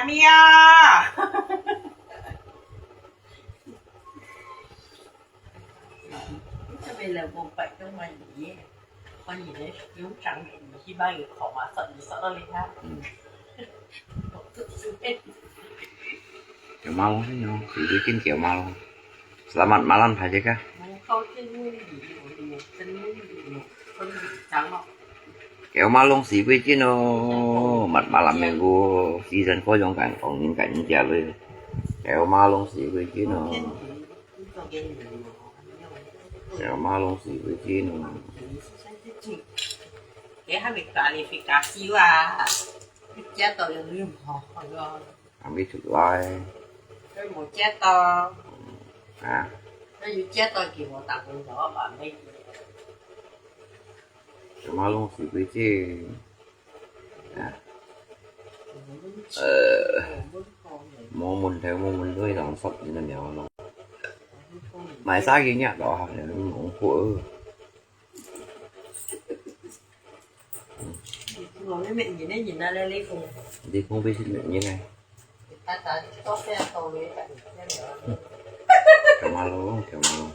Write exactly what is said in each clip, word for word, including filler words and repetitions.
咩啊？這邊來，我擺到滿意，歡迎來用掌語去買個烤馬上，你上到你看。嗯。 Kẹo mah lông thế nhá, thì cái chín kẹo mah lông. Selamat malam, Pak Jeka. Kẹo mah lông xì quê chín ô, mặt mà làm mình gù, xì dần có dòng cảnh, còn những cảnh như chả lư. Kẹo mah lông xì quê chín ô. Kẹo mah lông xì quê chín ô. Cái hai mươi tám thì phải cá siêu à. Chết tôi là lương họ rồi. Không biết thực lai. Tôi muốn chết to. Hả? Tôi muốn chết to thì một tặng cũng đó bà mấy. Kẹo mah lông xì quê chín. Hả? Ờ. Mô môn theo mô môn đuôi lòng sọc như là mèo lòng. Mãi xa kia nhạc đó, mong khổ. Đi không biết như này. Kẹo mah lông, kẹo mah lông.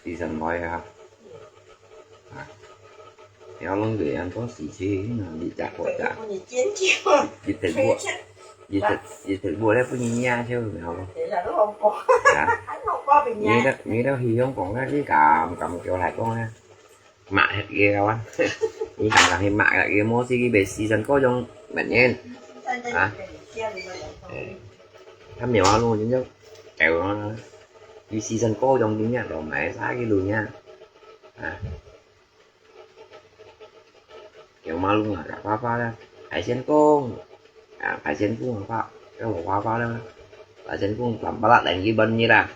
Đi dần mỏi hả? Hả? Kẹo mah lông để ăn có xì xì, nó đi chặt, chặt. Đi thử bùa. Đi thử, đi thử bùa đấy, bùa nhẹ nhàng chứ, mèo lông. Hả? Như đó, như đó thì không còn cái cảm, cảm kiểu lại con ha. Mah hét kia kawan. Ni hàn là hét mah là kia mua xí kia bé xí sân có dòng bệnh nhân. Hả? Ê. Thăm nhiều alo chứ chứ. Kẹo nó. Đi xí sân có dòng đi nha, đồ mẹ xa cái luôn nha. Hả? Kẹo mah lông à, cả pha pha đó. Hải Sen Kông. À, Hải Sen Kông pha. Cái bộ pha pha đó. Hải Sen Kông tắm pha lạ đánh cái bân như là.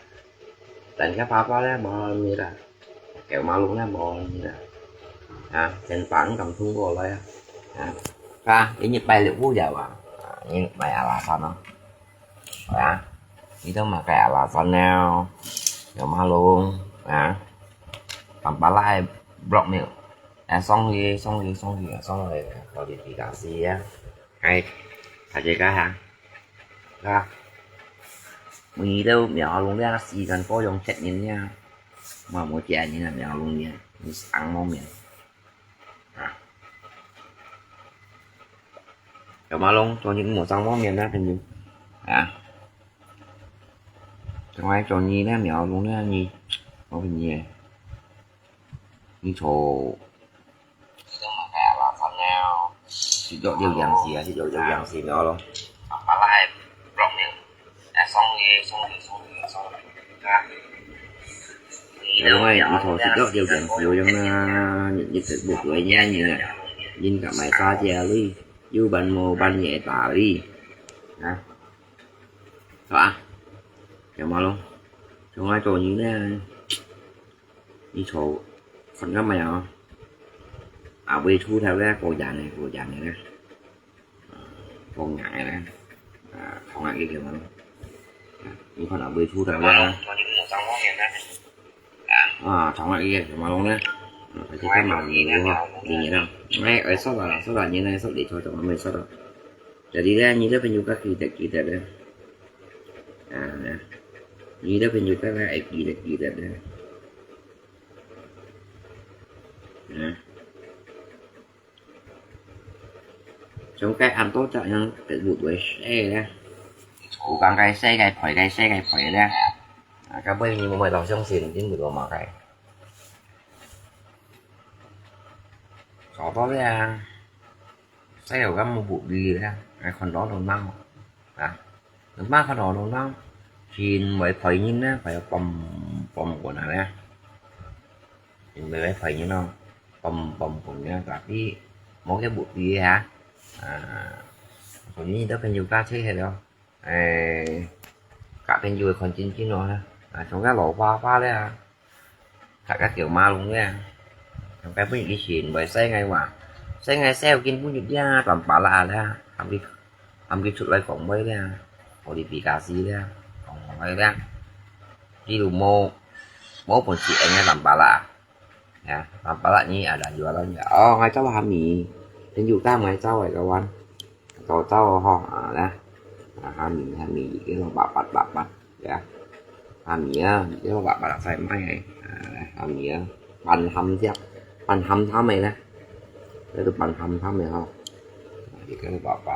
Đánh cái pha pha đó, bân như là. Kẹo mah lông nè, bò nè. À, sen pang kam thung kô lai à. À, ka, ini pai liu bu ya wa. À, ini pai ala san no. À, itu makai ala san nè. Kẹo mah lông, à. Tắm pha lai blok nè. À, song ye, song ye, song ye, song ye. Có địa chỉ cả gì á. Hai, hai cái ha. Ka. Mùi đâu mèo lông lia, xì sân có dòng chết nhìn nha. Mà mùi chè nhìn là mèo lông nha. Mùi sáng mong miệng. À. Kẹo mah lông, cho những mùa sáng mong miệng đó, thành như. À. Trong ai cho nhi đó, mèo lông đó, nhi. Có bình nhi. Nhi cho. Chỉ cho điều kiện gì à, chỉ cho điều kiện gì mèo lông. Đúng rồi, ý thổ thì đó điều kiện thiếu giống là những cái thực bục với nhau như này. Nhìn cả máy xa chia ly, dù bạn mô bạn nhẹ tả ly. Hả? Hả? Kẹo mah lông. Trong ai cho như này. Ý thổ. Phần gấp mày hả? À, về thu theo cái cô già này, cô già này nè. Phong ngại đó. À, phong ngại cái kiểu mà nó. À, nhưng con ở bơi thu theo đó. À, phong ngại cái kiểu mà nó đó. À, phải chứ cái màu gì đúng không? Gì nhỉ đâu. Ngay ở sót là, sót là như này, sót để cho trong mình sót đó. Jadi dia ni dia penyuka kita, kita dia. À, nè. Ni dia penyuka là ai kita, kita dia. Nè. Trong cái ăn tốt chắc nó cái bụt với xe đó. Cố gắng cái xe cái phổi, cái xe cái phổi đó. À, các bên như mà tao xong xin chính mình mà cái. Có tốt đấy à. Xe ở găm một bụt đi đó. Cái con đó đâu năng. À. Nang ma kha nò nang, chin wai phơi nyin na, phơi pom pom kua na na. Chin wai phơi nyin no, pom pom kua na, tapi mò ke bu pi ha. À, kua nyin đó phen yu ka che he lo. Ê, ka phen yu kon chin chin no ha. À, trong ka lo pa pa le ha. Thak ka kieu ma lung nè. Thak ka pun i shin bai sai ngai wa. Sai ngai sai kin pun yu dia tam pa la la. Am ki, am ki chut lai kong bai le. Ò li pi ka si le. Kong bai le. Ki lu mo. Mo pun si eng tam pa la. Ya, tam pa la ni ada jualan ya. Oh, ngai chau ha mi. Pun yu ta ngai chau ai kawan. 做到吼，啊，來，啊，蝦米，蝦米，一個八八八八，呀，蝦米啊，一個八八在賣，啊，來，蝦米啊，半鹹隻，半鹹淡个呢，這個半鹹淡个吼，啊，一個八八，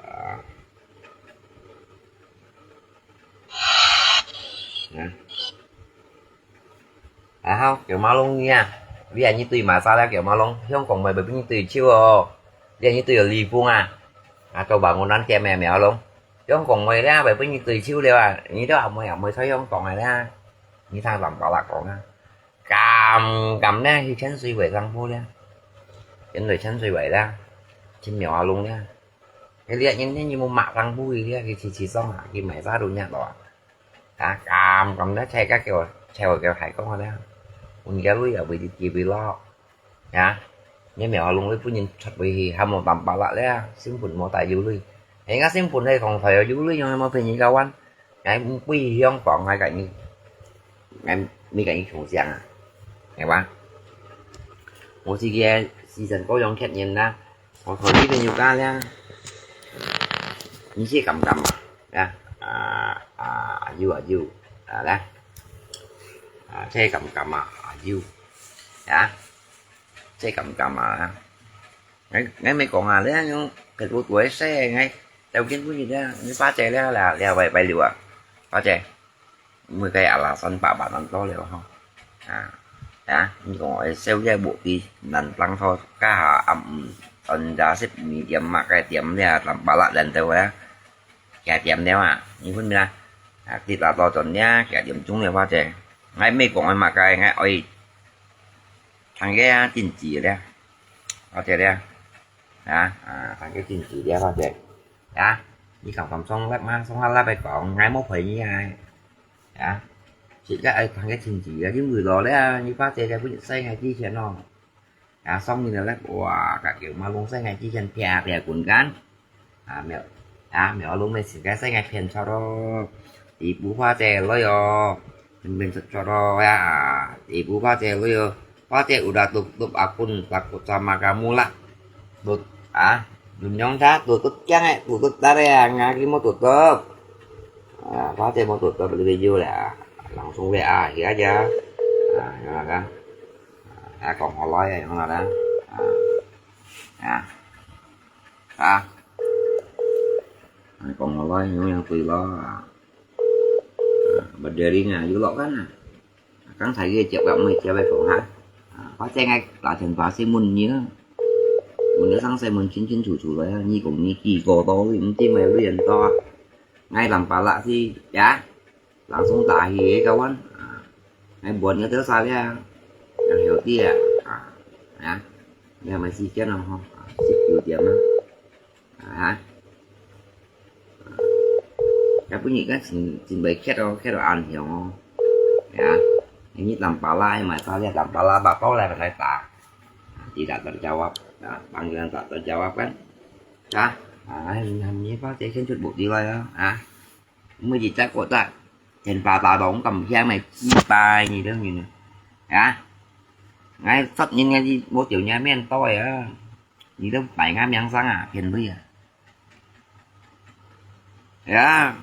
啊，啊。 啊，好，九馬龍你啊，你啊，你對馬殺了九馬龍，香港妹會分你對手哦，你啊，你對有利風啊，啊，做白我難點咩苗龍，香港妹咧會分你對手了啊，你都還沒還沒在香港个咧，你聽林伯伯講啊，敢敢咧去淺水圍上鋪咧，跟對淺水圍咧，去苗阿龍咧，佢咧人天有冇馬上鋪佢咧，佢去去上啊，佢買啥都nhận到啊。 啊，敢敢咧，切个叫，切个叫海講个咧，分个鐳也會跌跌落，呀，你苗龍你本人出去去，還無淡白啦咧，身份無帶有鐳，人家身份係講台有有鐳，用麼个便宜个玩，𠊎毋會香港，𠊎跟你，𠊎你跟你共享啊，係吧？我是个時辰各樣客人啦，我同你朋友家咧，你是敢敢啊？ 啊，啊，啊，阿舅，阿舅，啊，來，啊，這敢敢啊，阿舅，啊，這敢敢啊，𠊎，𠊎毋講啊，你用Facebook个事，𠊎，條件不一樣，你八姐了啦，了拜拜六啊，八姐，每個阿拉三百萬人多了吼，啊，啊，你講我燒个目的，難當初，家下暗，嗯，當家食麵店嘛，該店了，三百萬人多啊。 幾點了啊？你分明啊？啊，跌打到轉呀，幾點鐘了，花姐？𠊎毋講𠊎麼个，𠊎愛聽个啊，真濟了，花姐了，啊，啊，聽个真濟了，花姐，啊，你敢敢上來嘛？上來來講，𠊎無陪你啊，啊，自家愛聽个真濟啊，因為老了，你花姐就不使𠊎之前咯。 啊，上面个咧，哇，个叫馬龍使𠊎之前撇撇滾乾。啊，苗，啊，苗龍个時間使𠊎騙錯咯。地步花姐來哦，明明出錯咯呀，地步花姐來哦，花姐udah tutup akun takut sama kamu lah. Tut, ah, dunyong ta tutup kiang eh, tutup tadi ya, ngaki mau tutup. Ah, 花姐 mau tutup video lah, langsung W A aja. Ah, ya kan. 啊，講好來，用啦，啊，啊，啊，講好來，用樣對咯，啊，啊，berdering啊，有落kan啊，剛才佢接个，毋係接个講下，啊，反正𠊎打電話先問你啦，問你上先問清清楚楚來啊，你講你幾個多，毋知咪有人多啊，𠊎南巴拉去呀。 Langsung tahi kawan. Ah, ai buat nyo tu salah. Yang healthy ya. Ah, ya. Yang masih kan ho. Ah, sip yu diam ah. Ah, ha. Tapi ni kan sin sin bai kat oh, kat oh an hiong oh. Ya. Ini tampala, mai ta lihat tampala bakau lah kena ta. Tidak terjawab. Nah, panggilan tak terjawab kan. Dah. Ah, ini apa? Saya kan cut bukti lah ya. Ah. 每日在國際，天花大道咁香个幾百年了呢。啊，𠊎殺人个，你無條命面對啊！你都擺𠊎名聲啊，騙你啊！呀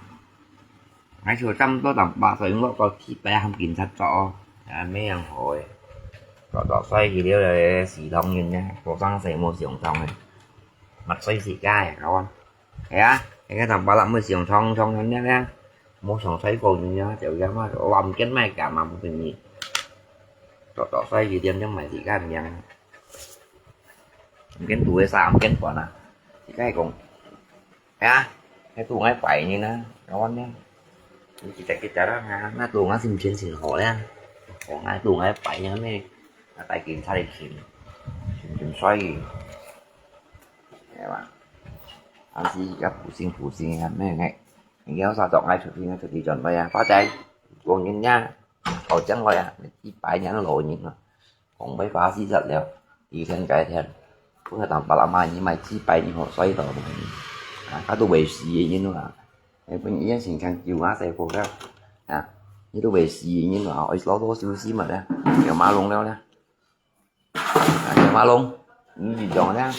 ，𠊎就差毋多當八歲，我個幾擺喊警察捉哦，啊，咩樣好誒，捉捉衰去了咧，死當人呢，做生死無相同誒，墨水世界啊，kawan。 係啊，你看當巴拉妹想衝衝人家咧，無想衰過人家，就這樣嘛，我毋見賣價嘛，毋便宜。做做衰一點點買自家命。毋見賭个啥，毋見管啊。自家講，係啊，你賭𠊎擺你呢，我呢，你kita kita啦，那賭𠊎心情真好咧，講𠊎賭𠊎擺你咩，那帶警察的錢，心情衰。 係嘛？但是也不幸不幸啊，咩个？你要啥種愛出去，愛出去轉來啊，花仔，講人家，好將來啊，一百年老人啊，講白話事實了，一天改天，不過當巴拉嘛，你買幾百年好衰到，啊，他都未死的人啊，哎，不，你也先看救啊，誰不了，啊，你都未死的人啊，哎，老多休息嘛的，有馬龍了呢。 啊，馬龍，你講呢？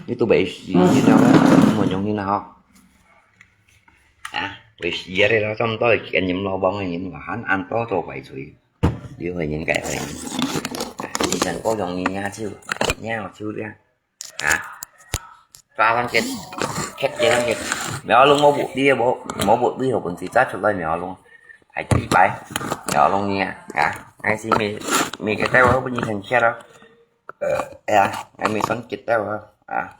你都未死，你了呢？用你那吼。啊，會死个咯，差不多係见人老王个人，還恁多做壞嘴，有个人个坏人。啊，時辰過容易惹手，惹手了。啊，抓上去，刻這上去，苗龍無物理，無無物理，好本事抓出來苗龍，還幾擺，苗龍呢？啊，還是每每个帶我不你很切了。 呃，哎呀，還未算結到啊，啊。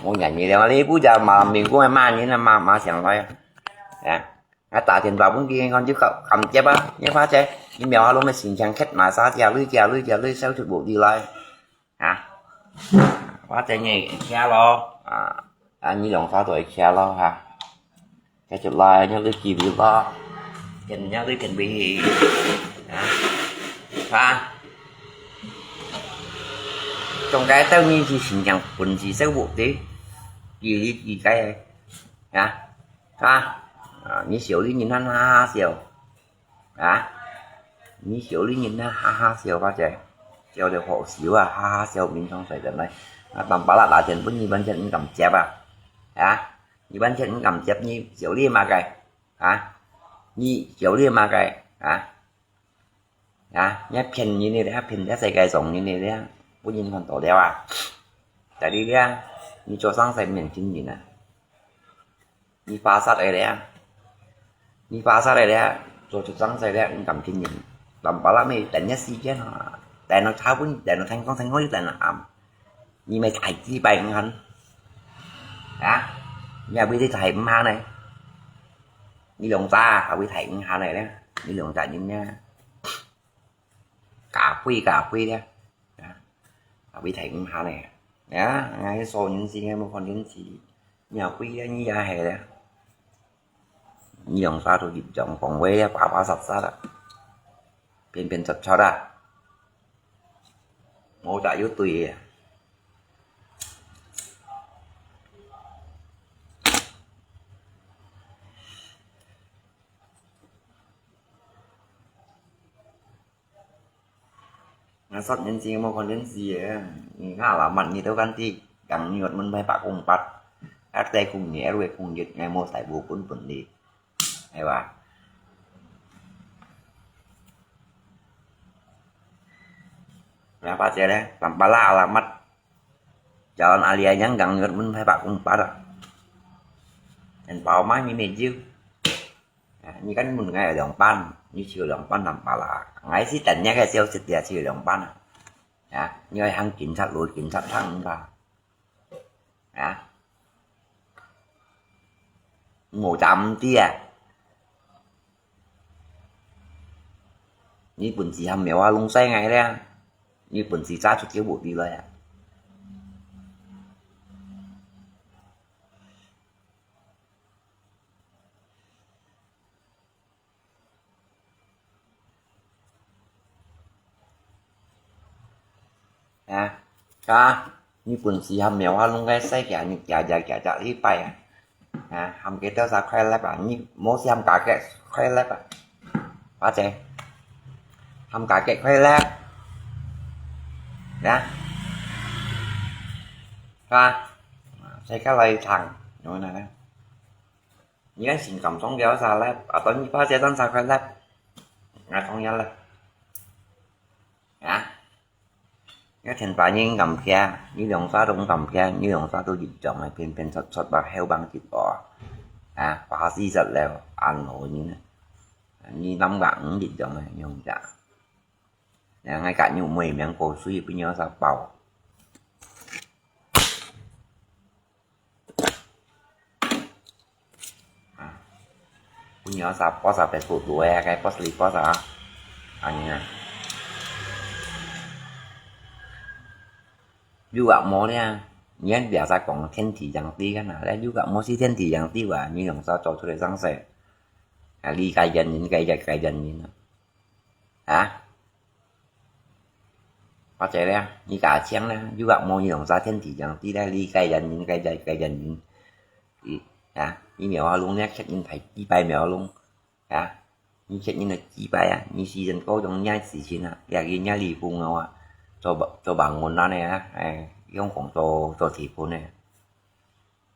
我年紀了，你不知道嘛，美國个罵人啊，罵罵上來啊，啊，啊打電話分佢，講就敢敢接啊，你發覺，你苗下攏个心情刻嘛，啥只鐳只鐳只鐳，笑出無地來。 啊，或者你會徛咯，啊，啊，你兩儕都會徛咯，哈。繼續來，你去機會咯，見，你去見位，啊，啊，總該等你去新疆本事生活的，幾里幾該，啊，啊，啊，你笑你人哈哈笑。 啊，你笑你人啊，哈哈笑，或者笑得好笑啊，哈哈笑，平常時陣來，啊，當巴拉拿錢分你，完全毋敢接啊，啊，你完全毋敢接，你笑你嘛个，啊，你笑你嘛个，啊，啊，你騙人个咧，騙這世界上人个咧，分人看到了啊，在你咧，你做生意面前人啊。 你巴煞个咧，你巴煞个咧，做出生事咧，毋敢聽人。當巴拉咩等一時間啊，等到差不多，等到天光天光又等到暗，你咪大幾擺毋肯，啊？你還會大毋下呢？你兩隻還會大毋下呢咧？你兩隻人呢？假鬼假鬼咧，啊？還會大毋下呢？啊？𠊎係做人事，𠊎無看人事。 你也會啊，你也係咧。你用啥都入場講話咧，巴巴煞煞啦，騙騙撮撮啦，無大有對个啊。啊，十年前無看電視个，你看啦，滿日都看電視，講你問牌八公八，啊，在公園，在公園，哎，無在無本本哩，係吧？Nah, apa aja deh, tampala alamat. Jalan Alianyang, Gang Nyut, mun pai Pak Kumpat. Yan, pau ma, ni meju. Ni kan mun ngai ở Đồng Pan, ni chiều Đồng Pan Tampala. Ngai si tận nhá cái siêu sit dia chiều Đồng Pan. Ya, ni oi hang cảnh sát, lối cảnh sát thẳng ba. Ya. Ngủ tạm tia. Ni bun si ham mèo a lung sai ngai le. Ni bun si cha chut kiu bu ti le. Ha, ka, ni bun si ham mèo a lung kai sai kia ni kia ja kia ja li pai a. Ha, ham ke teo sa khai lep a, ni mo si ham ka ke khai lep a. Ba che. Ham ka ke khai lep. Ya. Ka. Sai ka lai thang. Yo na na. Ni kan sin kam song keo sa lep, atau ni ba che tan sa khai lep. Ngai thong ya lep. Ya. Cái thành phần những ngầm kia, như lòng xóa trong ngầm kia, như lòng xóa tôi dịch chọn này, pin pin sọt sọt bạc heo băng dịch bỏ. À, phá si sọt leo, ăn nổi như này. Như nắm gạo cũng dịch chọn này, như hồng chả. Nè, ngay cả như mười miếng cổ suy, bây giờ sao bảo. Punya sa pos sa Facebook dua ya, kai pos li pos sa. Anya. Juga mo lia. Nyen biasa kong 天地良知 kan na. Lia juga mo si 天地良知 wa, ni yong sa cho chule sang se. Ali kai jan nin, kai jan, kai jan nin. Ha? Ba che lia, ni ka chiang lia, juga mo ni yong sa 天地良知 lia, li kai jan nin, kai jan, kai jan nin. Ih, ya, ni mèo a lung nia, chet nin thai, ki pai mèo a lung. Ya, ni chet nin na ki pai ya, ni si jan ko jong nia si chin a, ya ki nia li hung a wa. 做，做幫門恁呢啊，哎，用講做，做地盤呢。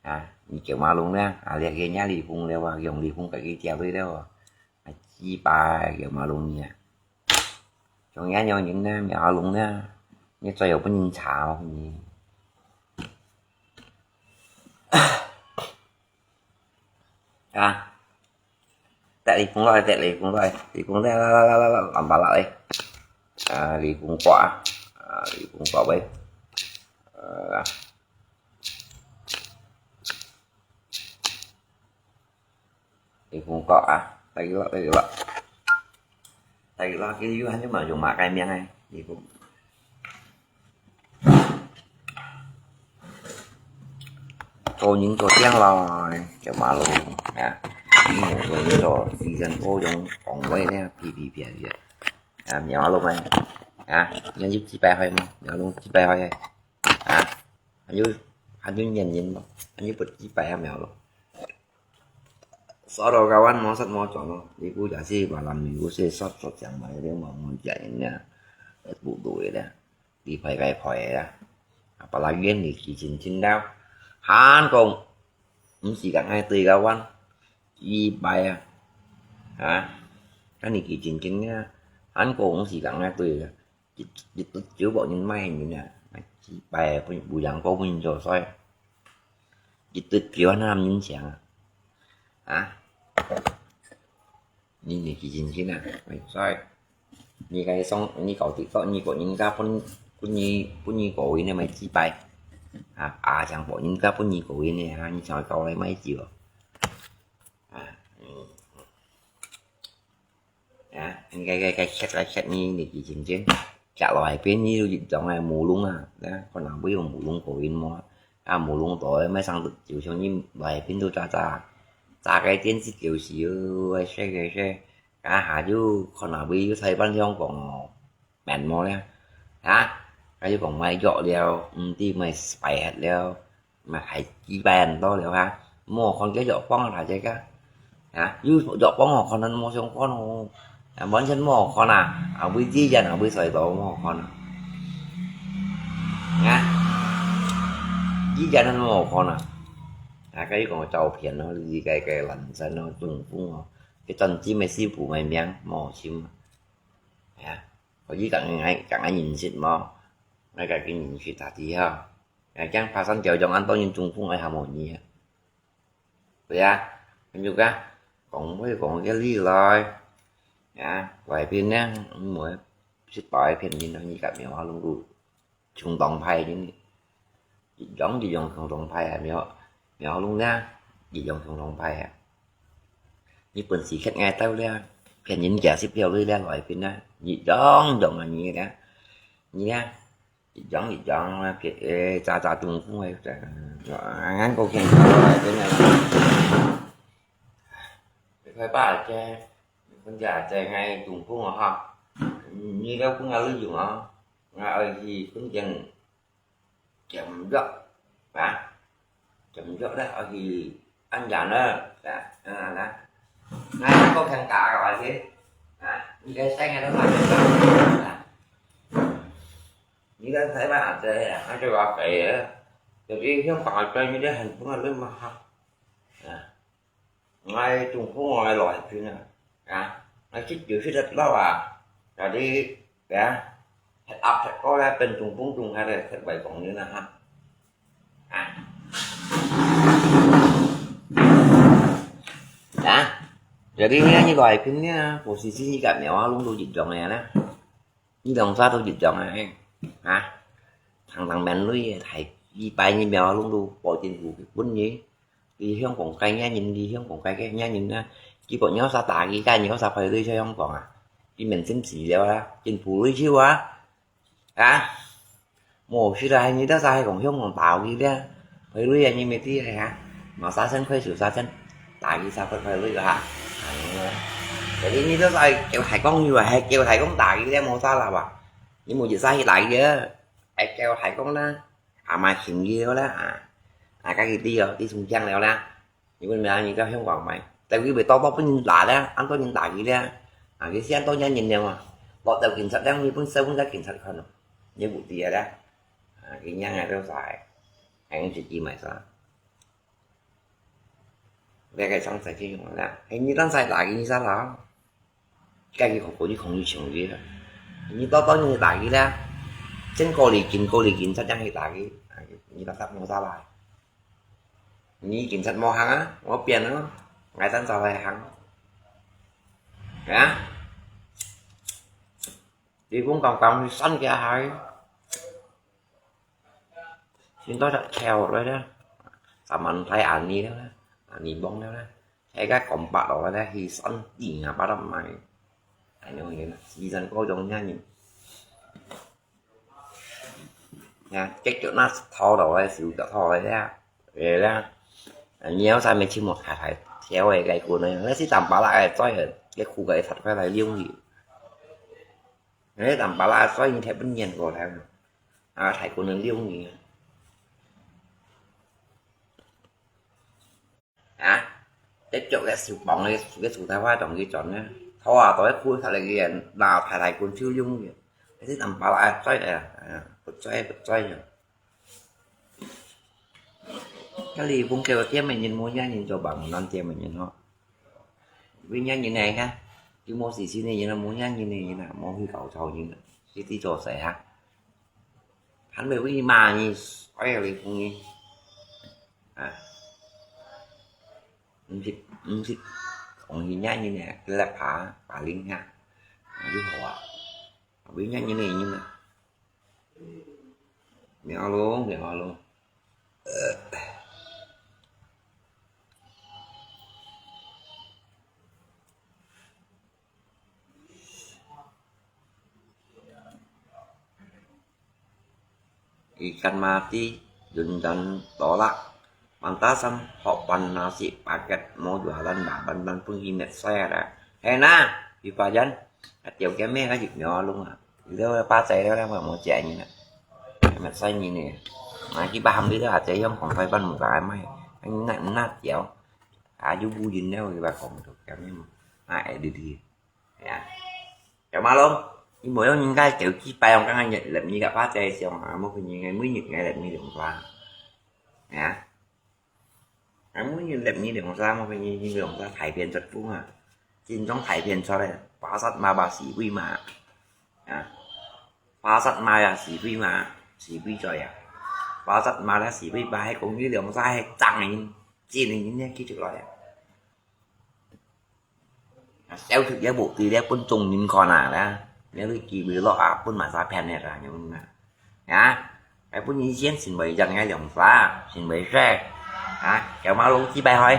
啊，你九馬龍呢，啊，這個人李峰了啊，用李峰个佢條隊了啊，啊，幾百九馬龍呢。像這樣人呢，苗龍呢，你最好分人查哦，你。啊，帶李峰來，帶李峰來，李峰來，來，來，來，來，來，藍白來，啊，李峰掛，啊，李峰掛喂，呃，李峰掛啊，帶佢落，帶佢落，帶佢落，佢有還有嘛，用馬改名哎，李峰。 做人做定咯，九馬龍啊，你做人做，時間過用講話呢，皮皮皮皮啊，苗龍啊，啊，你有幾百歲嗎？苗龍幾百歲啊？啊，還有，還有年人嗎？還有不幾百啊苗龍？說到高安無實無講咯，你估也是話南美有些說，說講話的，無，無講人家，不對的。 你排該排个啊，啊，把他遠離佢真真了。還講，毋是講愛對个玩，幾擺啊，啊，恁呢佢真真啊，還講毋是講愛對个，一，一直就無人買人啊，幾擺啊，分，有人講分人做衰，一直就恁呢人強啊，啊。 你，你去認真啊，所以你該上，你搞TikTok，你講人家分，分你，分你個人个買幾百，啊，啊，像講人家分你個人个啊，你想搞來買酒啊？啊，嗯，啊，你該，該，該check來check你，你去認真，接落來變你有一種个無龍啊，啊，可能會有無龍個人嘛。 啊，無弄到个，莫生就像你來邊度炸炸，炸个電視就是哦，愛食个食，啊，下就看下會有菜飯香港哦，免無咧，啊，啊，又講買藥了，毋知買spy了，買還幾百人到了哈，莫看个藥房啊，大家个。 啊，有藥房好看，無相干哦。啊，完全無好看啊！啊，為之前啊，為衰到無好看啊！啊，之前無好看啊！啊，該講照片咯，你該个人生咯，中風哦，佢專輯个師傅个名，無好尋啊！啊，可以講愛，講愛認識無？愛家己認識下底哈！啊，這樣爬山條中恁多人中風，愛還無你啊！ 對啊，跟住个，講會講个理來，啊，外邊呢，毋會識擺騙人，你甲苗路路，衝動派人，一樣一樣衝動派啊，苗，苗路呢，一樣衝動派啊。你本事欠𠊎兜了，騙人家識了你了，外邊呢，一樣樣啊，你呢，你呢， 一張一張啊，別个炸炸中風个，俺个天下來真个。你快把這，分家這𠊎中風啊哈！你了分𠊎利用啊，𠊎愛去分間減藥啊，減藥了，愛去按壓了，啊，啊，啊，那个够看大个，而且啊，你个生个都蛮大。 你个台灣啊，這啊，啊，就話肥啊，就是香港啊，這你這很多人嘛哈，啊，𠊎中風𠊎來去呢，啊，𠊎食酒食得落啊，jadi，啊，食鴨食過來變中風中下來，食外國人啦哈，啊，啊，jadi呢，你來去呢，posisi你个苗啊，攏都一樣个呢。 你兩儕都一樣啊，啊，常常面對个，大幾百人苗路都保證有分你。你香港該个人，你香港該个人啊，基本上啥打佢，該人啥排隊在香港啊，你面前死了啊，政府隊手啊，啊，無事啦，你到啥還講香港打佢咧？ 排隊啊，你乜知係哈？嘛三千塊就三千，打佢三千塊排隊个哈。Jadi你都係叫大公要啊，係叫大公打佢咧，無啥啦吧？你無一儕去打佢啊，係叫大公啦，啊買錢佢啦啊，啊該佢知哦，你中獎了啦，你問咩？你到香港買，但佢會多多分人打咧，恁多人打佢咧，啊佢先多人人了嘛，落到警察咧，你分手分个警察看咯。也無知啊啦。啊，佢娘啊都在，還用自己買啥？這個上車去用啦，哎，你當才打給你啥啦？該個口口就空氣窮去了，你到到你打去啦，真過嚟緊，過嚟緊，才將佢打去，啊，你把他摸下來，你警察摸行啊，我變了，我當早來行，啊，你講講講，你算佢還。 先到隻橋來咧，咱們來安尼咧，安尼望咧，大家講白落咧，去山頂啊，把它買。哎喲，原來西山高中遐人，呀，結局那石頭落來，手腳頭來咧，會咧，你要在面前莫太太跳个个過呢，那是當巴拉个，再个，个苦个，一塌開來溜去。 哎，當巴拉，所以你才不念過來嘛。啊，太可能六年。啊，這腳个手綁个，个手台花當佢轉呢，頭啊，都係苦出來个，那太太滾就用个。這當巴拉，哎，在个，啊，不在，不在个。 該你分給我店个人，無樣人做吧，無人店个人吼。為樣人來看，就無事情个人啊，無樣人个人啊，無去搞吵人啊，自己做事哈。還沒為罵你，哎呀，你講你，啊，毋識，毋識，講人樣人啊，來爬，爬林下，啊，就好啊。為樣人个人啊。 Ngiau lung, ngiau lung. Ikan mati, yun dan tolak. Pantasan, hok pan nasi paket, mo jualan ba ban ban pun himet saya dah. Hei na, Yu Pajan, ka tiau kia me ka yik nyo lung a. Yu leo pa zai leo leo mo jia ni na. Met sai ni ne. Ngai ki ba ham bi leo a zai yong kong fai ban mu ka ai mai. Ang na na tiau. A yu bu yin leo ki ba kong tu kia me mo. A e di di. Ya. Kiau ma lung. Ni mo yong yin kai tiau ki ba yong kang ngai lem ni ka pa zai siong a mo ki ni ngai mui ni ngai lem ni lung fa. Ya. Ngài muốn nhìn đẹp như Liễu Giai mà phải nhìn, nhìn Liễu Giai cải thiện rất vui à. Chính trong cải thiện cho đây, phá sắt mà bà sĩ vi mà. À. Phá sắt mà là sĩ vi mà, sĩ vi rồi à. Phá sắt mà là sĩ vi bà hay cũng như Liễu Giai hay tăng hình, chín hình như kia chữ rồi à. Xéo thực tế bộ tì đeo pun chung nhìn con à đó. Nếu cái kỳ bị lọ à, pun mà giá phèn này là như mà. Hả? Cái pun nhìn xuyên xin bởi dần ngay lòng phá, xin bởi xe. Hả? Kéo máu lũ chi bay hơi.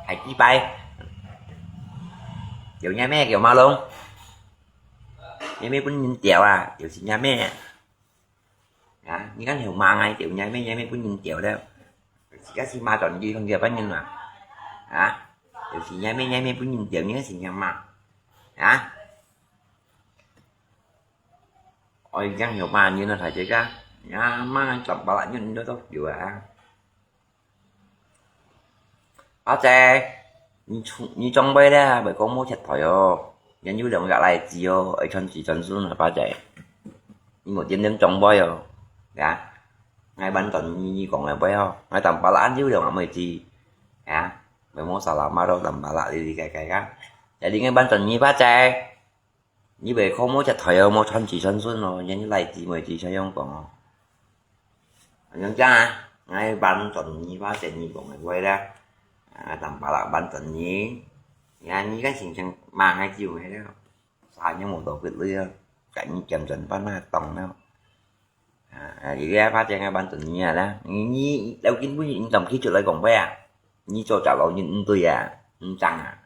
Hãy chi bay. Kiểu nhà mẹ kiểu máu lũ. Nhà mẹ pun nhìn tiểu à, kiểu xin nhà mẹ. Hả? Như cái hiểu mà ngay, tiểu nhà mẹ, nhà mẹ pun nhìn tiểu đó. Cái gì mà chọn gì không giờ bắt nhìn mà. Hả? Tiểu xin nhà mẹ, nhà mẹ pun nhìn tiểu như cái xin nhà mà. Hả? Ôi, cái hiểu mà như nó phải chứ ra. Nhà mà chọn bảo lại nhìn nó tốt kiểu à. Ba zai, nyi chung, nyi chung bai le, bai kong mo chat thoi o. Yan yu leong yak lai zi o, ai chon zi chon sun a ba zai. Nyi mo tiêm tiêm chung bai o. Ya. Ngai ban ton nyi nyi kong lai bai o. Ngai tam pa la an yu leong a mo zi. Ya. Bai mo sa la ma do tam pa la li li kai kai ka. Jadi ngai ban ton nyi ba zai. Nyi bai kho mo chat thoi o, mo chon zi chon sun o, yan lai zi mo zi chon yong kong o. Yong chang a, ngai ban ton nyi ba zai nyi kong ngai wai la. A, tam pa la ban ton nyi. Ya nyi kan sing chang ma ngai jiu ngai la. Sa nyi mo to kut lui a. Ka nyi kiam chon pa na tong na. A, a, li le ba zai ngai ban ton nyi a la. Nyi, nyi, lau kin bu nyi tam ki chu lai kong bai a. Nyi cho cha lo nyi n tui a. N chang a.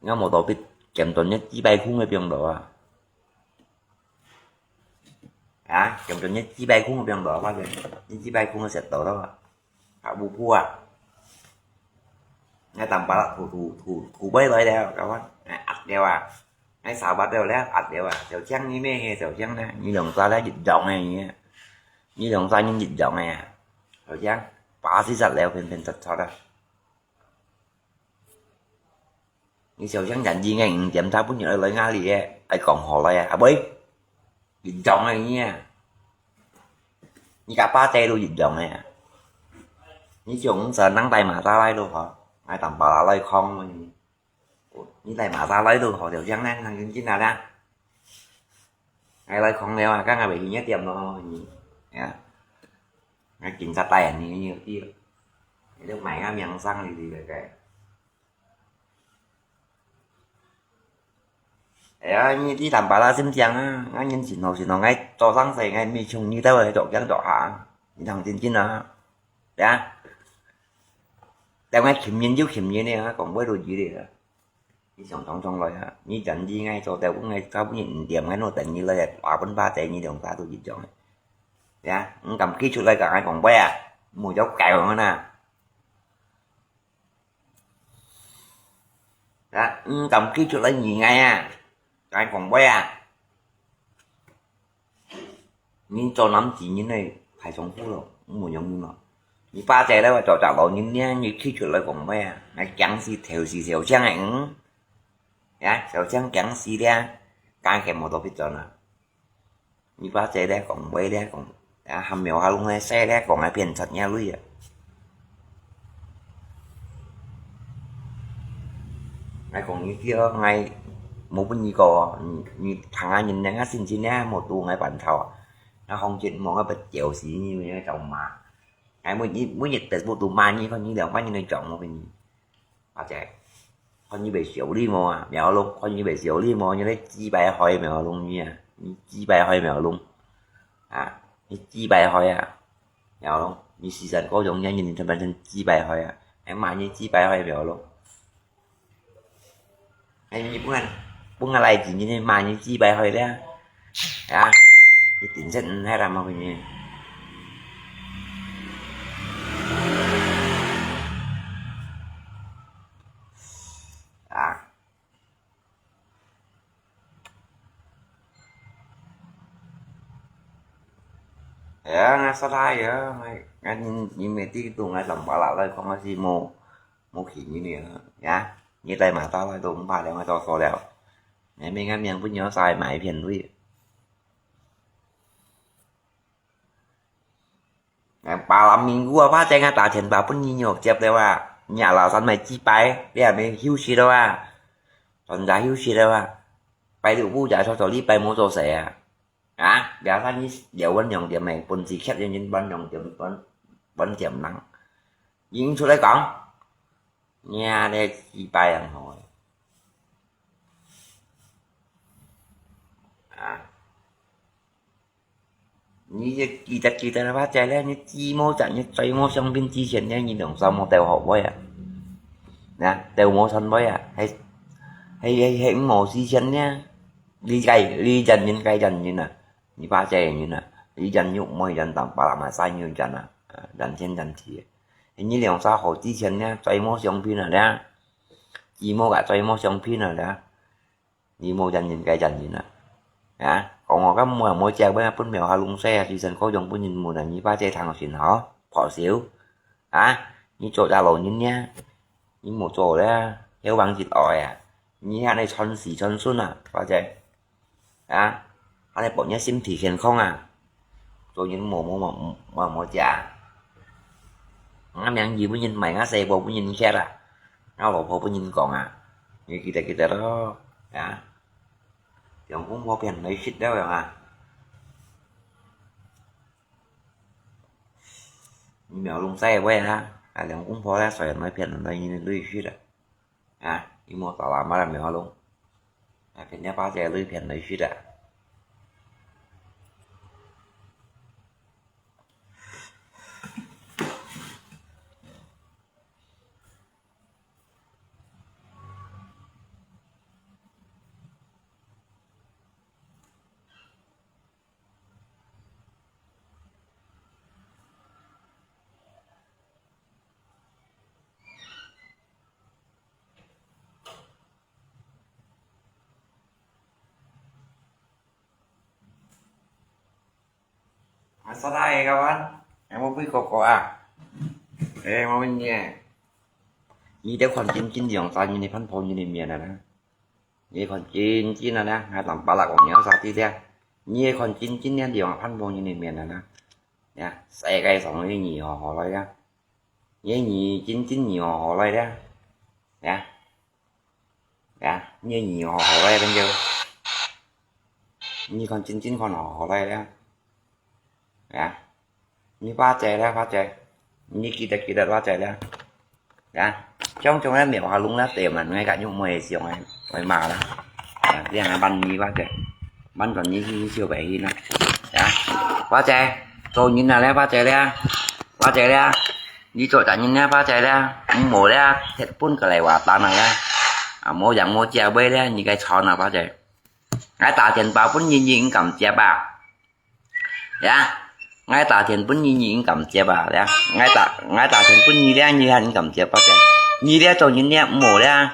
Ngau mo to bit, kiam ton nhất chi bai khung cái piang đó à. Hả? Kiam ton nhất chi bai khung cái piang đó, ba zai. Nhất chi bai khung cái set đó đó à. Hả, bu bu à. Ngai tam pa la, thu, thu, thu, thu bai lai đeo, các bạn. Ngai ắt đeo à. Ngai sao bắt đeo lẽ, ắt đeo à. Tiểu Giang ni mẹ he, Tiểu Giang nè. Ni lòng ta lẽ dịch giọng này nhỉ. Ni lòng ta nhưng dịch giọng này à. Tiểu Giang, pa si sat leo phen phen sat sat à. 你小聲點，今个五點差不多愛來哪裡个？愛講好了呀，啊喂，一樣个你啊，你甲巴仔都一樣个呀。你就五十人帶馬達來都好，愛等巴拉來扛嘛你。你帶馬達來都好，小聲呢，很緊啊啦。愛來扛了啊，剛剛袂去一點咯，你，呀，愛警察帶你，你有知，你都買个名聲你，你个。 哎呀，你，你坦白啦，真正啊，𠊎人真好，真好，𠊎做生意，𠊎毋係像你兜个做驚做下，你當真真啊，對啊。但𠊎勤人就勤人个，𠊎講話都知个啊。你想當中來啊，你真知𠊎做到，𠊎差不多五點，𠊎都等你來，話分巴仔，你兩家都一樣个，對啊，你敢企出來甲𠊎講話啊？無有教我呐。 啊，你敢企出來你𠊎啊？𠊎講話啊！你做男子人个太重負咯，無用咯。你巴仔咧，做隻老人呢，你企出來講話啊？𠊎驚死頭是小聲个，嗯？呀，小聲驚死咧，敢个無多必轉啊！ 你巴仔咧講話咧講，啊，含苗下攏咧使咧講，啊，騙賊若鐳啊！𠊎講你知哦，𠊎無分你講哦，你，你聽下人家信心咧，無堵𠊎半頭啊！𠊎紅ចិត្ត望𠊎不笑死你，你會走嘛？𠊎每日，每日Facebook都罵你，看你兩百人來講我分你。 阿姐，看你會笑你無啊？苗龍，看你會笑你無？你咧雞排開苗龍你啊？你雞排開苗龍啊？你雞排開啊？苗龍，你時辰高中年你全班成雞排開啊？還罵你雞排開苗龍？哎，你不敢，不敢來幾日，你罵你雞排開的啊？啊？你頂真，嗯，還他媽回你。 啊。哎呀，𠊎實在呀，𠊎，𠊎人，人未知道𠊎當巴拉來講，𠊎是無，無去你了呀。你帶馬達來都毋怕了，𠊎早說了。你明，𠊎明分你晒買一片鐳。 哎，巴拉明古啊，巴仔啊，打電話分你，你有接了啊？你阿老三買雞排，你還沒休息了啊？全家休息了啊？拜六、五日才做，禮拜無做事啊？啊？明仔你了分兩點的，分時刻人人分兩點，分，分點人。你出來講，你啊，你雞排人好啊！啊？ 你這記得，記得了，巴仔咧，你雞毛隻，你嘴毛相片之前咧，你兩三毛鬥好尾啊？那鬥無算尾啊？係，係，係，係無時間咧？你該，你人人該人人啊，你巴仔人啊，你人肉妹人當巴拉馬賽人人啊，啊，人天人地。你兩三好之前咧，嘴毛相片啊咧，雞毛个嘴毛相片啊咧。 你無人人該人人啊？啊，講我敢無無食，分，分苗下攏使啊，時辰高中分人問啊，你巴仔聽先吼，破笑。啊，你做隻老人呢，你無做了，要往日哀啊，你還來傳子傳孫啊，巴仔。啊，還來保你身體健康啊。 做人無，無，無，無，無食啊。𠊎名義分人賣，𠊎細胞分人吃啊，𠊎老婆分人講啊，你記得，記得咯，啊。兩公婆騙來食了樣啊。你苗龍在位啊，啊，兩公婆咧，所以來騙來，來食啊。 啊，你莫打啦，嘛啦，苗龍。啊，跟人家巴仔來騙來食啊。啊，實在个，kawan，還無分哥哥啊？哎，無問題。你兜看真真兩儕人个番婆人个面啊啦，你看真真啊啦，𠊎Tampalak講你儕知咧，你看真真个兩儕番婆人个面啊啦，呀，世界上个人好好來呀，你真真人好好來咧，呀。 呀，你个耳好好个，朋友。你看真真看好好个呀。呀，你巴嘴了，巴嘴。你記得記得巴嘴了。呀，像像个苗下弄了，对嘛，你个用没想个，会骂了。呀，这样个办你巴嘴，办转你去小白去了。呀，巴嘴，做人啊了，巴嘴了，巴嘴了。 你做大人了，巴嘴了，無了，結婚个來話單啊了，啊，無樣無姐尾了，你該吵哪，巴嘴。𠊎打電話分你，你毋敢接啊？呀，𠊎打電話分你，你毋敢接啊？呀，𠊎打，𠊎打電話分你了，你還毋敢接，巴嘴。你了做人了，無了，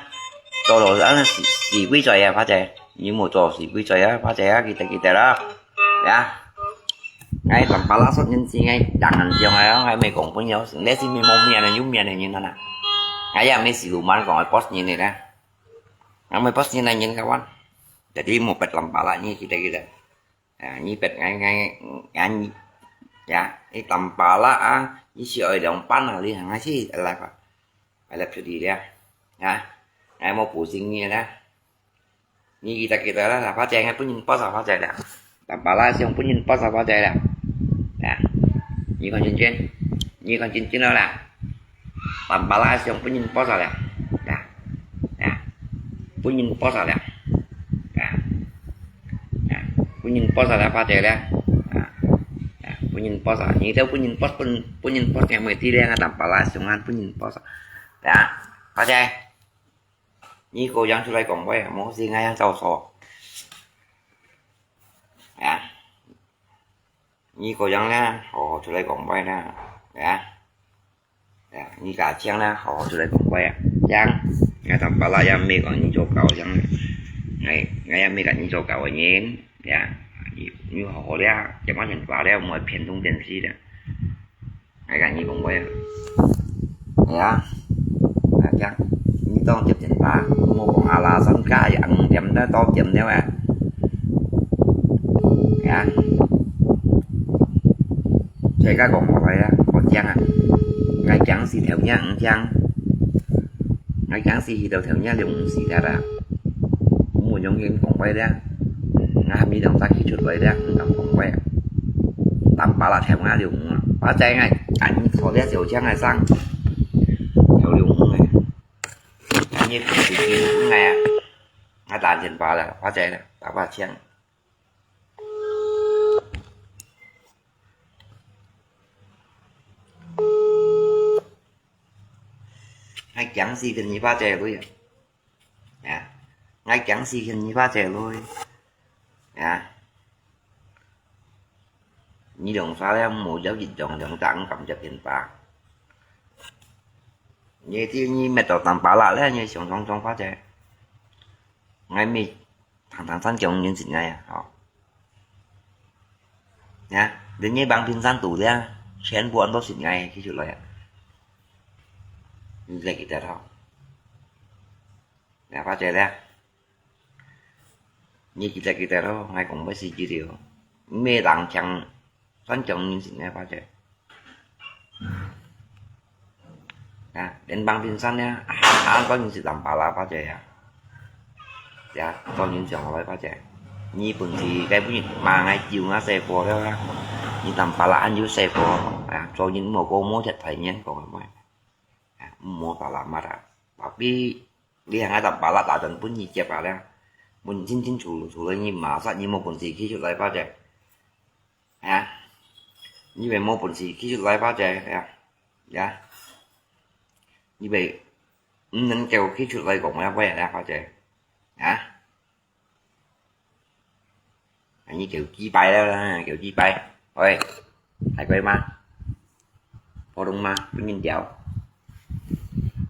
做老人死，死鬼罪啊，巴嘴。你無做死鬼罪啊，巴嘴啊，記得記得啦。 Ya. Ngai Tampalak sot nyin si ngai jangan siang ai, ngai mei kong pun yau, ngai si mei mau mian, yu mian nyin na. Ngai ya mei si luman kong ai pos nyin ni na. Ngai mei pos nyin na nyin kawan. Jadi mupet Tampalak ni kita-kita. Ya, ni pet ngai ngai ngai ni. Ya, ni Tampalak ah, ni si oi dong pan ah, li ngai si ala pa. Ala pedi dia. Ya. Ngai mau pusing ni na. 你記得記得啦，發姐，𠊎分人post啊，發姐啦。Tampalak siang分人post啊，發姐啦。啊，你看真真，你看真真了啦。Tampalak siang分人post啊啦。啊，啊，分人post啊啦。啊，啊，分人post啊啦，發姐啦。啊，啊，分人post啊，你都分人post，分，分人post，yang mesti dia Tampalak siang分人post啊。啊，發姐。 你个樣出來講話，莫是𠊎樣走錯。啊，你个樣呢，好好出來講話呢，啊，啊，你家強呢，好好出來講話啊，樣，𠊎Tampalak也毋係講你做狗樣，𠊎，𠊎也毋係講你做狗个人，啊，你，你好好了，這馬人話了，莫騙東騙西了。 Ngai ka nyi kong wei. Ya. Ngai ka nyi tong tiap tiap ta. Mo kong ala san ka ya ang tiam da to tiam ne wa. Ya. Sai ka kong wei ya. Ko tiang a. Ngai tiang si theo nya ang tiang. Ngai tiang si hi theo theo nya liu ang si da da. Mo yong yin kong wei da. Ngai mi dong ta khi chut wei da. Ang kong wei. Tampalak theo ngai liu. Ba chai ngai. Ani thor liak siu chiang ngai sang. Theo liu ngai. Ani pung si ki ngai. Ngai tan chen ba la. Ba chai la. Ta ba chiang. Ngai kiang si ken ni ba chai lui. Ya. Ngai kiang si ken ni ba chai lui. Ya. Ni dong sa le mo yau yit dong dong tang kam jap ken ba. Ni ti ni met to Tampalak le ni siong siong siong ba chai. Ngai mi thang thang san kiong nin sin ngai ya. Ho. Ya, đến như bằng pin san tủ le. Chen buôn to sin ngai khi chut lai ya. Ni le kita tho. Ya, ba chai le. Ni kita kita tho, ngai kong ba si ji liu. Me dang chang san kiong nin sin ngai ba chai. Ya, đến bằng pin san ya. An to nin si Tampalak ba chai ya. Ya, to nin siang lai ba chai. Ni pun si kai pun ni ma ngai jiu nga sai po le. Ni Tampalak an yu sai po. Ya, to nin mo ko mo chat thai nyen ko mai. Ya, mo ta la ma ta. Tapi li ngai Tampalak ta dan pun ni jep ba le. Mun chin chin chu chu le ni ma sa ni mo pun si khi chu lai ba chai. Ya. Ni be mo pun si khi chu lai ba chai ya. Ya. Ni be nen kêu khi chu lai kong ya ba ya ba chai. Ya. Ni kêu chi pai le, kêu chi pai. Oi. Hai koi ma. Phổ thông mà, pun yin diao.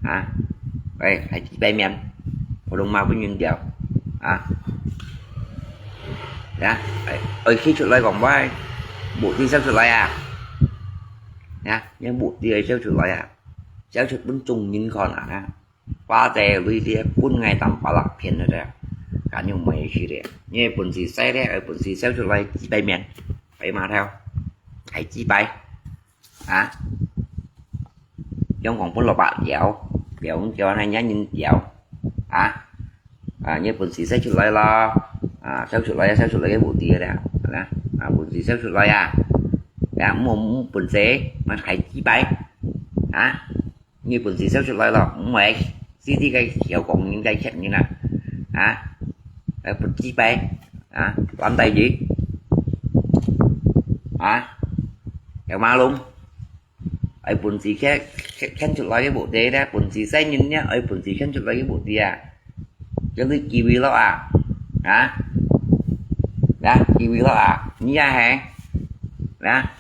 Ha? Ê, hai chi pai mian. Phổ thông mà, pun yin diao. Ha? Ya, ê, ê, khi chut lai kong bai. Bộ ti sao chut lai à? Ya, nhưng bộ ti ê sao chut lai à? Sao chut pun chung nin kon à, ha? 花姐鐳這分𠊎淡白辣騙了咧，敢用毋會去咧？你本事細咧，有本事笑出來幾百面，白碼頭，還幾百啊？用講分老伯搖，搖搖那人搖啊！啊，你本事笑出來咯，啊，笑出來，笑出來个無敵个啦，啊，本事笑出來啊！啊，無無本事，乜還幾百啊？ 你本事笑出來咯，毋會，死在該曉講人个客人啊，啊，還不知白啊，懶大字啊，有馬龍，愛本事看看看出來个無敵咧，本事細人咧，愛本事看出來个無敵啊！ 叫你機會咯啊，啊，啊，機會咯啊，你也係，啊，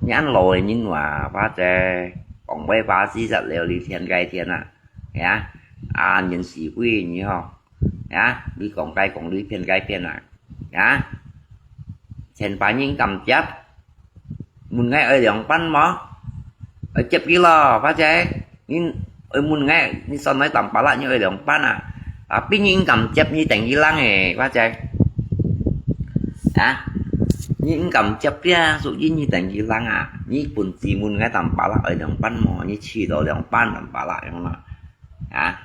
你恁老个人話，花姐講話話死實了，你天該天啊，啊，啊，人是會你吼，啊，你講該講，你騙該騙啊，啊，千把人敢接。 問𠊎愛涼拌無？愛接佢咯，花姐。你愛問𠊎，你算𠊎淡白辣，你愛涼拌啊？啊，別人敢接你等於冷誒，花姐。啊，你毋敢接佢啊，屬於你等於冷啊。你本事問𠊎淡白辣愛涼拌無？你試著涼拌淡白辣樣啦。啊，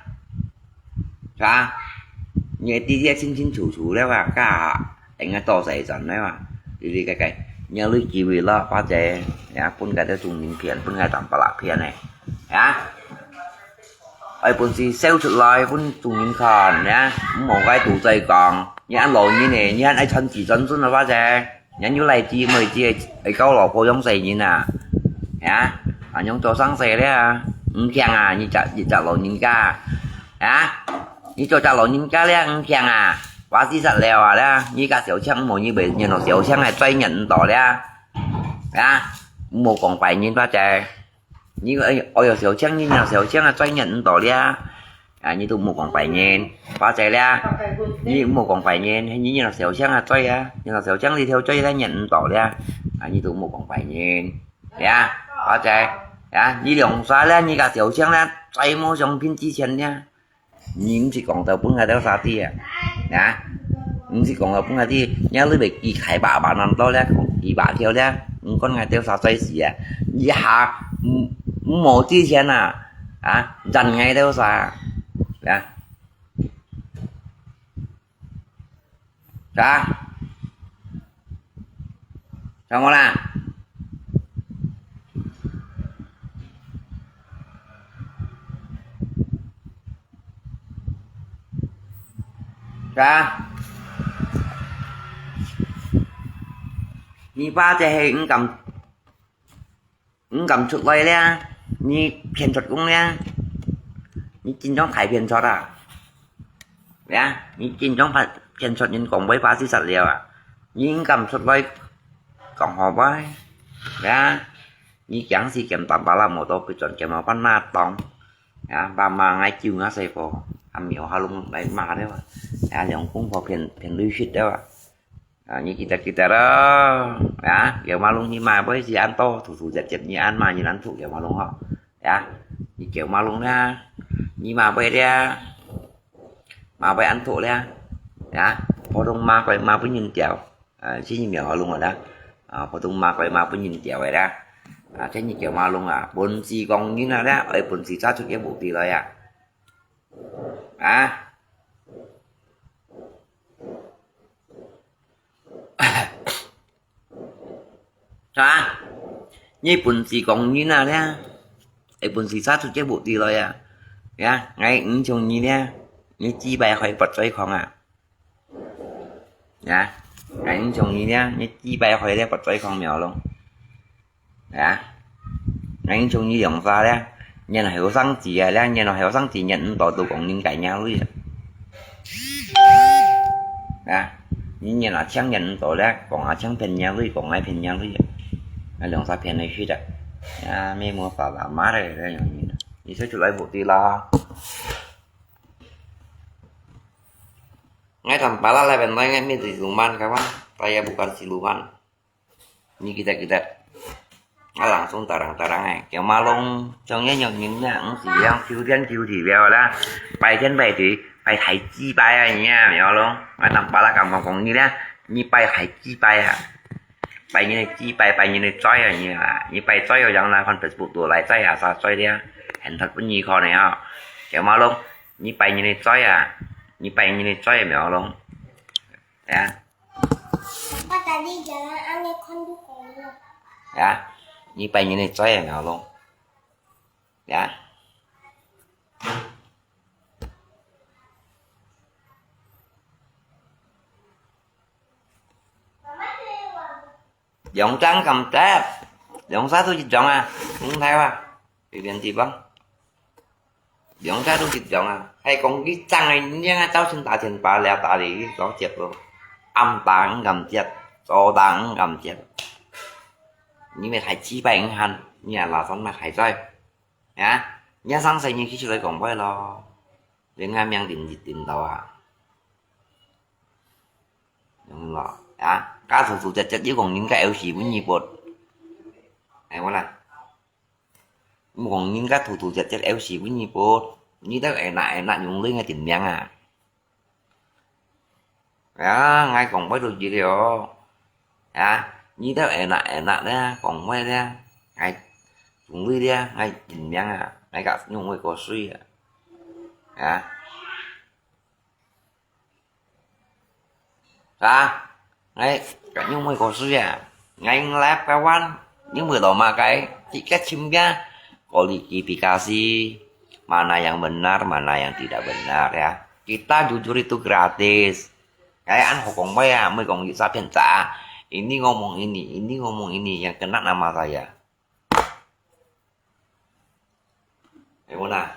係吧？你个知得清清楚楚了啊，該下應該多謝轉了啊，對對該該，你有機會咯，花姐，呀，分該兜眾人騙，分該淡白辣騙呢，呀，愛本事笑出來分眾人看，呀，毋好該肚嘴講，你恁老人呢，你還愛傳子傳孫啊，花姐。 人有來子妹子，會教老婆養細人啊？呀，恁樣做生事咧，毋驚啊！你隻你隻老人家，啊，你做隻老人家咧，毋驚啊！話事實了啊咧，你个小強無你會，你老小強還追人毋到咧，啊，無講壞人，花姐。 你愛愛有小強，你若小強啊，追人毋到咧。啊，你都莫講壞人，花姐咧。你莫講壞人，你若小強啊，追啊，你若小強你條追咧，人毋到咧。啊，你都莫講壞人，呀，花姐，呀，你兩儕咧，你个小強咧，追無上品之前咧。 你毋係講到分𠊎兜儕知啊？啊？毋係講到分𠊎知，若你會記開把把難到咧，講幾把條咧，毋管𠊎兜儕追死啊！一下毋毋無之前啊，啊，認𠊎兜儕啊？啊？ 啥？啥个啦？啥？你爸這係毋敢 你敢出來咧？你騙出公咧？你真正太騙出啊！呀，你真正騙騙出人講話話事實了啊！你敢出來講好話？呀，你驚死驚膽巴拉摩托佢轉驚毛班那當？呀，爸媽愛救那細伙，還沒有下弄來罵了啊！呀，兩公婆騙騙鐳食了啊！ 啊，你記得記得咯，啊，有馬龍你買杯是恁多，突突接接你恁買你恁突有馬龍吼，啊，你叫馬龍啦，你買杯咧，買杯恁突咧，啊，普通買杯買分人掉，啊，是你沒有馬龍啦，啊，普通買杯買分人掉个啦，啊，這你叫馬龍啊，本事講人啊啦，愛本事揸出个目的來啊，啊。 啥？你本事講人啊咧，你本事揸出个目的來啊？呀，𠊎毋像你咧，你幾百歲發嘴狂啊？呀，𠊎毋像你咧，你幾百歲咧發嘴狂苗咯？ 啊，𠊎從你兩儕咧，人後生子啊咧，人後生子人毋多都講人該樣類啊。啊，你人啊，請人毋多咧，講啊請騙人類，講啊騙人類啊。啊，兩儕騙來去的。啊，沒魔法啦，媽的，這樣人，你說出來目的啦。𠊎tanpa lah laban-laban，你係siluman，kawan，saya bukan siluman。 你記得記得，啊，langsung tarang-tarang哎，叫馬龍，像恁樣人啊，毋係樣九點九點了啦，拜天拜地，拜大祭拜啊，你啊，馬龍，啊，當巴拉講講講你啦，你拜大祭拜啊，拜你个祭拜，拜你个災啊，你啊，你拜災啊，樣啦，看Facebook都來災啊，啥災了，很多不你看的啊，叫馬龍，你拜你个災啊，你拜你个災啊，馬龍，哎呀。 Apa tadi jalan aneh kan dukung. Ya, ni pai ni ni choi ya ngau long. Ya. 兩張敢接？兩儕都一張啊？毋係哇？隨便地方。兩隻都一張啊！係講一張个，你啊，朝晨打電話了，打你去做接咯。暗打毋敢接，早打毋敢接。你乜係幾百銀行，你啊，拉上乜係在？啊？你啊，上世你去出來講話咯。人家命定一定到啊。用咯，啊？家徒徒接接，又講人家有時分你撥。哎，我啦。 毋講人家徒徒接接有時分你撥，你兜enak-enak用你个定名啊。啊，𠊎講話都知了。啊，你兜enak-enak咧，講話咧，𠊎用你咧，𠊎定名啊，𠊎甲用會過水啊。啊。 Sa, ngai, kak nyung mui ko suya. Ngai ngelap kawan, nyung mui loma kai, tiket cimbia, kualifikasi, mana yang benar, mana yang tidak benar ya. Kita jujur itu gratis. Kayak an hukum ya, mui kong sa pian sa. Ini ngomong ini, ini ngomong ini yang kena nama saya. Ai, wah nah.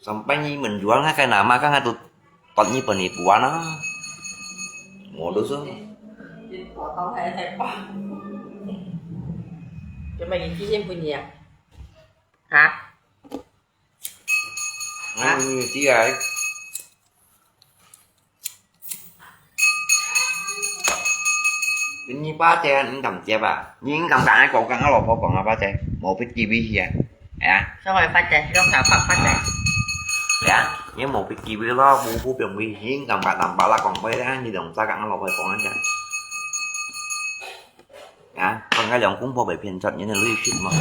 Sampai ni menjual ngai kai nama kan ngai tu tot ni penipuan ah. Modus ah. Potong hai hai pa. Cuma ni cincin punya. Hah? Ngai ni dia. 你爸姐，你敢接啊？你敢甲𠊎講，甲𠊎老婆講啊，爸姐，無必機會去啊，係啊？所以爸姐，用頭髮爸姐。係啊，你無必機會咯，無好用會，你敢甲南巴拉講話啊？你兩隻甲𠊎老婆講啊，啊，看𠊎兩公婆袂騙出，你个利息嘛。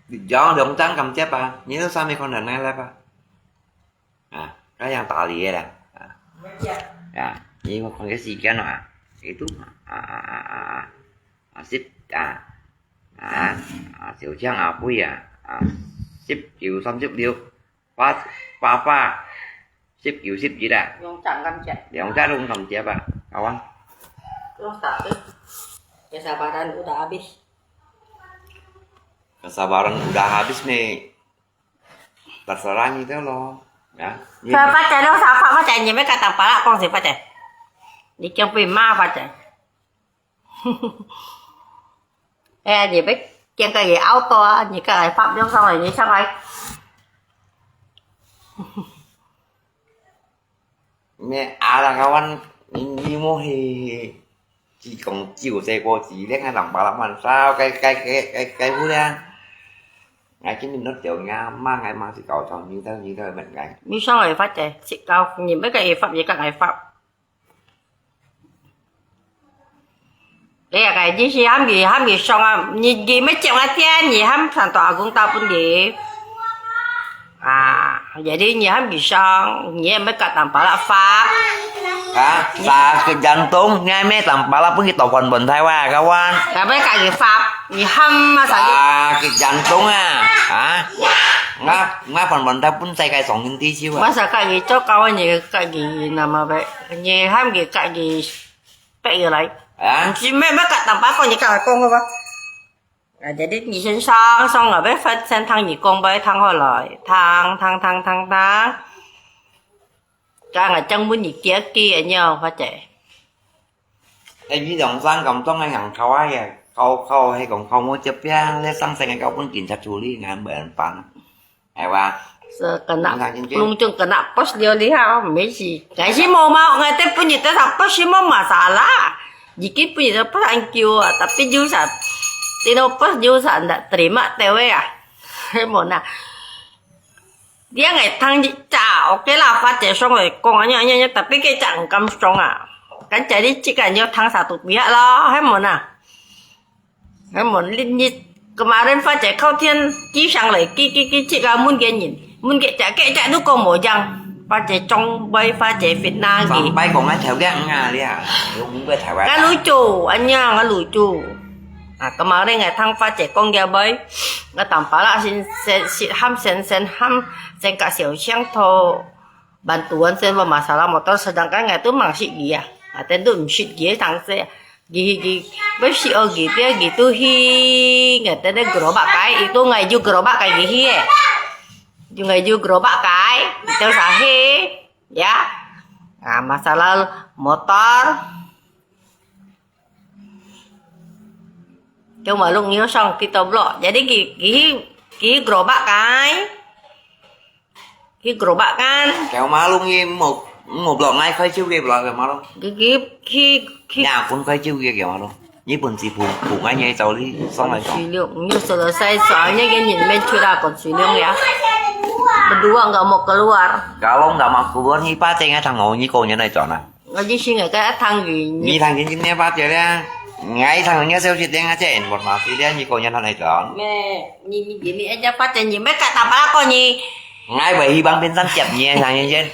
一張兩張敢接啊？你都上面看人來了吧？啊，該樣打理的啦。啊，啊，你看个時間啊，itu啊啊啊啊啊，啊，十啊啊啊，小強啊，貴啊，啊，十九三十六。 八，八百，十九、十一啊。兩隻敢接？兩隻都毋敢接啊，kawan。Terus tak tu, kesabaran udah habis. Kesabaran udah habis nih. Terserah kita loh, ya. Sa pa cai lo, sa pa pa cai, ni me kata pala kong si pa cai. Ni kiang pi ma pa cai. 哎呀，你要见个也拗到啊，你个来发表上来，你上来。你啊啦，kawan，你你莫去，只讲酒醉过，只练个人巴拉曼烧，该该该该该不了。俺今天都酒呀，嘛俺嘛是搞成，你都你都问俺。你上来发的，是搞，你那个也发，也个来发。 哎呀，該你是喊佢，喊佢上啊，你，你乜接啊，爹，你喊上到阿公打分佢。啊，jadi你喊佢上，你也乜甲人巴拉發。啊，sakit jantung，你还没人巴拉分佢到本本台哇，kawan。Tapi甲佢發，你喊啊，sakit。Sakit jantung啊，啊，ngap ngap本本台分世界上人知道啊。Masa甲佢做高，你甲佢那么呗，你喊佢甲佢 逼佢來。啊？毋是咩，乜甲人巴講，你甲佢講好無？啊，jadi你先上，上了，要分先聽你講，要聽好來，聽，聽，聽，聽，聽。甲𠊎正問你幾幾个了，或者。哎，你兩三个鐘个人靠啊呀，靠，靠，係講靠無接邊，你上身个交分警察處理，俺無人幫。係哇？係kena，你看真正。Pelung cung kena pos liau liau，毋係。Ngai係無嘛，ngai teh pun nyi teh sa pos係無masalah。Nyi kin pun nyi teh pos an kiu啊，tapi jusa，tino pos jusa ndak terima teh weh啊，係無呐？你ngai聽一隻，OK啦，花姐上來講，啊，呀呀呀，tapi佢隻毋敢上啊。Kan jadi cik kan要聽satu pihak咯，係無呐？ Namun, ni, ni, kemarin Fajar kau tian kisang lagi, ki, ki, cik kamu gini. Mun ke cak, ke cak tu kau mojang. Fajar cong boy, Fajar fitnah lagi. Sampai kau ngai tahu dia ngah dia. Yung mungkin tahu. Kan lucu, anya kan lucu. Ah, kemarin ngai tang Fajar kong dia boy. Ngai tampala sin, sin, sin ham, sin, sin ham, sin ka siau siang to. Bantuan sen ba masalah motor, sedangkan ngai tu mang sit gi ah. Ngai ten tu msit gi sang se. Gi hi gi, besi o gi tia gi tu hi, ngai ten de gerobak kai, itu ngai ju gerobak kai gi hi eh. Ju ngai ju gerobak kai, itu sahi, ya. Ah, masalah motor. Kêu mà lung nhiều song kito blok. Jadi ki, ki, ki gerobak kai. Ki gerobak kan. Kêu mà lung nhiều một, một blok ngay khai chiêu kia blok kêu mà lung. Ki, ki, ki, ki. Nhà cũng khai chiêu kia kêu mà lung. Như bún xì phù, phù ngay như cháu đi, xong rồi còn. Còn xì lượng, như sơ lơ sai xóa, như cái nhìn bên chui ra còn xì lượng ya. Berdua nggak mau keluar. Kalau nggak mau keluar, ni pa tengah tang ngau, ni kau nyanai chọn à. Ngai ji sing ngai ka thang yi. Ni thang yi ni ba jia le. Ngai thang ni sel si teng a chen, một mà si le ni ko nyan thang nai chọn. Mẹ, ni, ni, ni, ni, aja pa chen ni, mẹ ka ta ba ko ni. Ngai bai hi bang pin san tiap ni thang ni chen.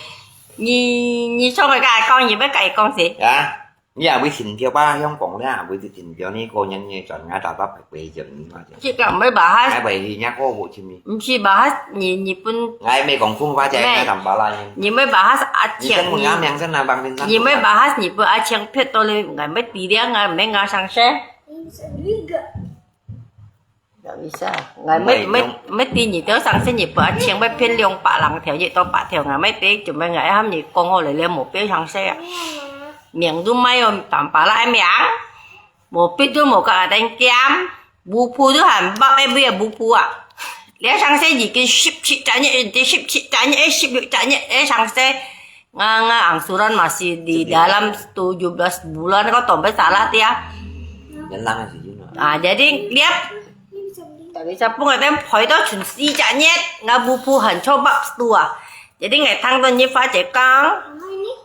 Ni, ni so ngai ka kong ni, mẹ ka kong si. Ya. Ni a bai thin tiap ba hiong kong le, bai thin tiap ni ko nyan ni chọn ngai ta ta bai bai chen ni ma chen. Chỉ cần mấy bà hát. Ngai bai hi nya ko bo chen ni. Msi bahas ni, ni pun. Ngai mei kong kung ba jai ngai tam ba la ni. Ni mei bahas a chiang ni. Ni mei bahas ni pun a chiang phet to le, ngai mei ti dia ngai mei nga sang se. Nggak bisa. Ngai mei, mei, mei ti ni teo sang se ni pun a chiang mei phet liong pa lang teo ye to pa teo ngai mei pe, cuma ngai ham ni kong ho le le mo pe sang se a. Miang du mai yo tam ba la miang. Mo pet du mo ka ten kiam. Bupu tu han bak e bia bupu a. Lia sang se yi kin sip chik chanyet, sip chik chanyet, sip chik chanyet, e sang se. Nga, nga angsuran masih di dalam tujuh belas bulan ko tombes salah tia. Yan lang si yun. Ah, jadi liap. Tapi sapung ada poi to chun si chanyet, nga bupu han cho bak tu a. Jadi ngai thang to ni fa je kang.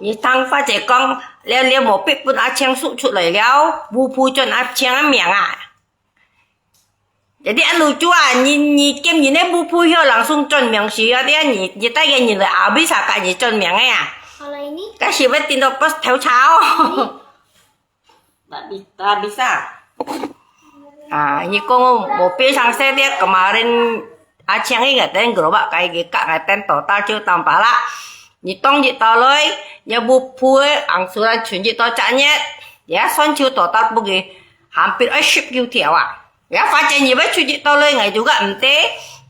Ni thang fa je kang, lia, lia mo pet pun a chiang su chu lai liao, bupu chun a chiang a miang a. Jadi a lucu a, ni, ni kem ni ne bupu hio langsung chun miang si a dia ni, ni tai ge ni le a bisa ka ni chun miang e a. Kalau ini? Kasi betin to pos teo chao. Tak bi-, tak bisa. Ah, ni kong mo pe sang se dia kemarin a chiang i ngai ten gerobak kai ge ka ngai ten to ta chiu tam pa la. Ni tong ji to loi, ni bupu angsuran chun ji to chanyet. Ya son chiu to ta bu ge hampir ai sip kiu tiao a. Ya, fa chen ni bai chu ji to loi ngai juga mte.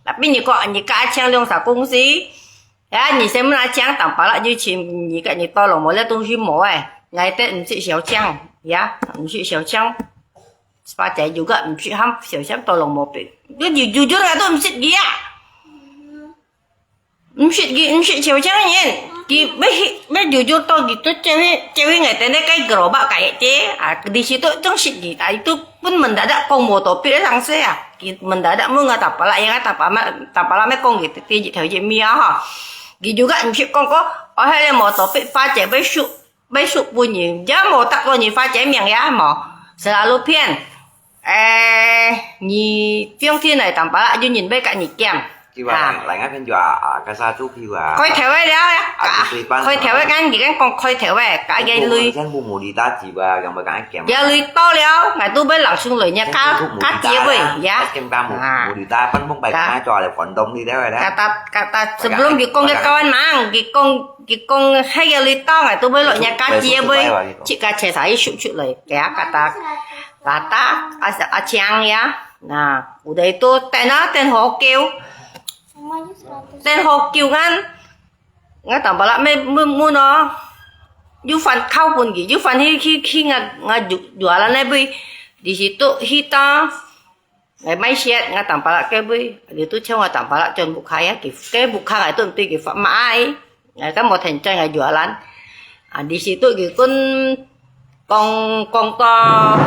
Tapi ni ko ni ka chiang liong sa kung si. Ya, ni se mun a chiang tam pa la ju chi ni ka ni to lo mo le tung si mo ai. Ngai te msi xiao chiang. Ya, msi xiao chiang. Fa chen juga msi ham xiao chiang to lo mo pe. Ju ju ju ju ngai to msi gi a. Msit ki, msit chiu chang yin. Ki, meh, meh jujur to ki tu cewi, cewi ngai tene kai gerobak kai te. Ah, di situ cung sit ki. Ah, itu pun mendadak kong motor pil sang se ah. Ki mendadak mu ngai tapala, yang ngai tapala, tapala meh kong ki, ti, ti, teo je mi ah ha. Ki juga msit kong ko, oh, hele motor pil fa cewi su. Bai su pun ni, ja mo tak ko ni fa chen miang ya mo. Selalu pian. Eh, ni piong ti nai tam pa la, ju nyin bai ka ni kiam. Ki wa, lai ngai pian jua, ah, ka sa tu ki wa. Koi teo wei liao ya. Ka, koi teo wei kan, ki kan kong koi teo wei, ka ge lui. Kan bu mu li ta ki wa, yang bai ka kiam. Ge lui to liao, ngai tu bai langsung lui nya ka, ka jie wei ya. Kiam ka mu, mu li ta, pan bung bai ka jua le kon dong ni liao ya. Kata, kata sebelum ki kong ge kawan mang, ki kong Ki kong hai ya lui tong ai, tu bai lo nya ka chia bai. Chi ka chia sa i shup shup lai. Kaya kata, kata, a, a chiang ya. Na, udah itu ten a, ten ho kiu. Ten ho kiu kan. Nga tam bala me, me, mu no. Yu fan kau pun ki, yu fan hi, hi, hi nga, nga ju, jualan ai bui. Di situ hi ta. ，𠊎買雪，𠊎Tampalak該位，你都像𠊎Tampalak轉屋下呀，佢該屋下𠊎都毋對佢發罵，𠊎敢無聽見𠊎yualan。啊，你是都佢跟講講到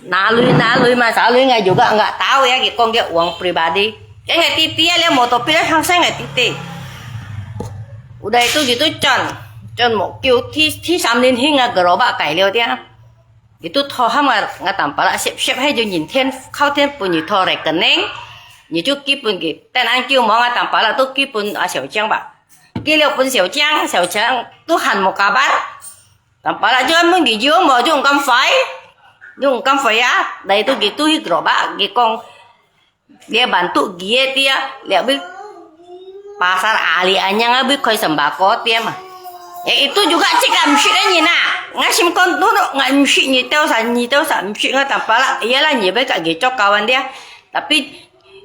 哪裡哪裡嘛，哪裡𠊎juga nggak tahu ya，佢講个uang pribadi。Cái ngày titi ya, lihat motor pit ya，sang saya ngày titi。Udah itu gitu John, John mau kêu thi thi samlin hing ah gerobak kai liu dia. Itu thô ham ngà ngà tàm pà lạ siap siap he yû nhìn thiên khâu thiên pun ñu thô rè kơ neng. Ñu chú kí pun kì tên ăn kêu mong ngà tàm pà lạ tú kí pun à Siu Chiang bạ. Kí liu pun Siu Chiang, Siu Chiang tú hẳn một kabar. Tàm pà lạ chú ăn mưng kì yû mò chú ngkam phải. Chú ngkam phải á. Đây tú kì tú hít rô bạ kì kong. Dia bantu gie tia, liak bi pasar ali anyang a bi khoi sembako tia ma. Ya itu juga cik a msik e nyi na. Nga sim kon tu no nga msik nyi teo sa nyi teo sa msik nga tampala. Iyalah nyi be ka gi chok kawan dia. Tapi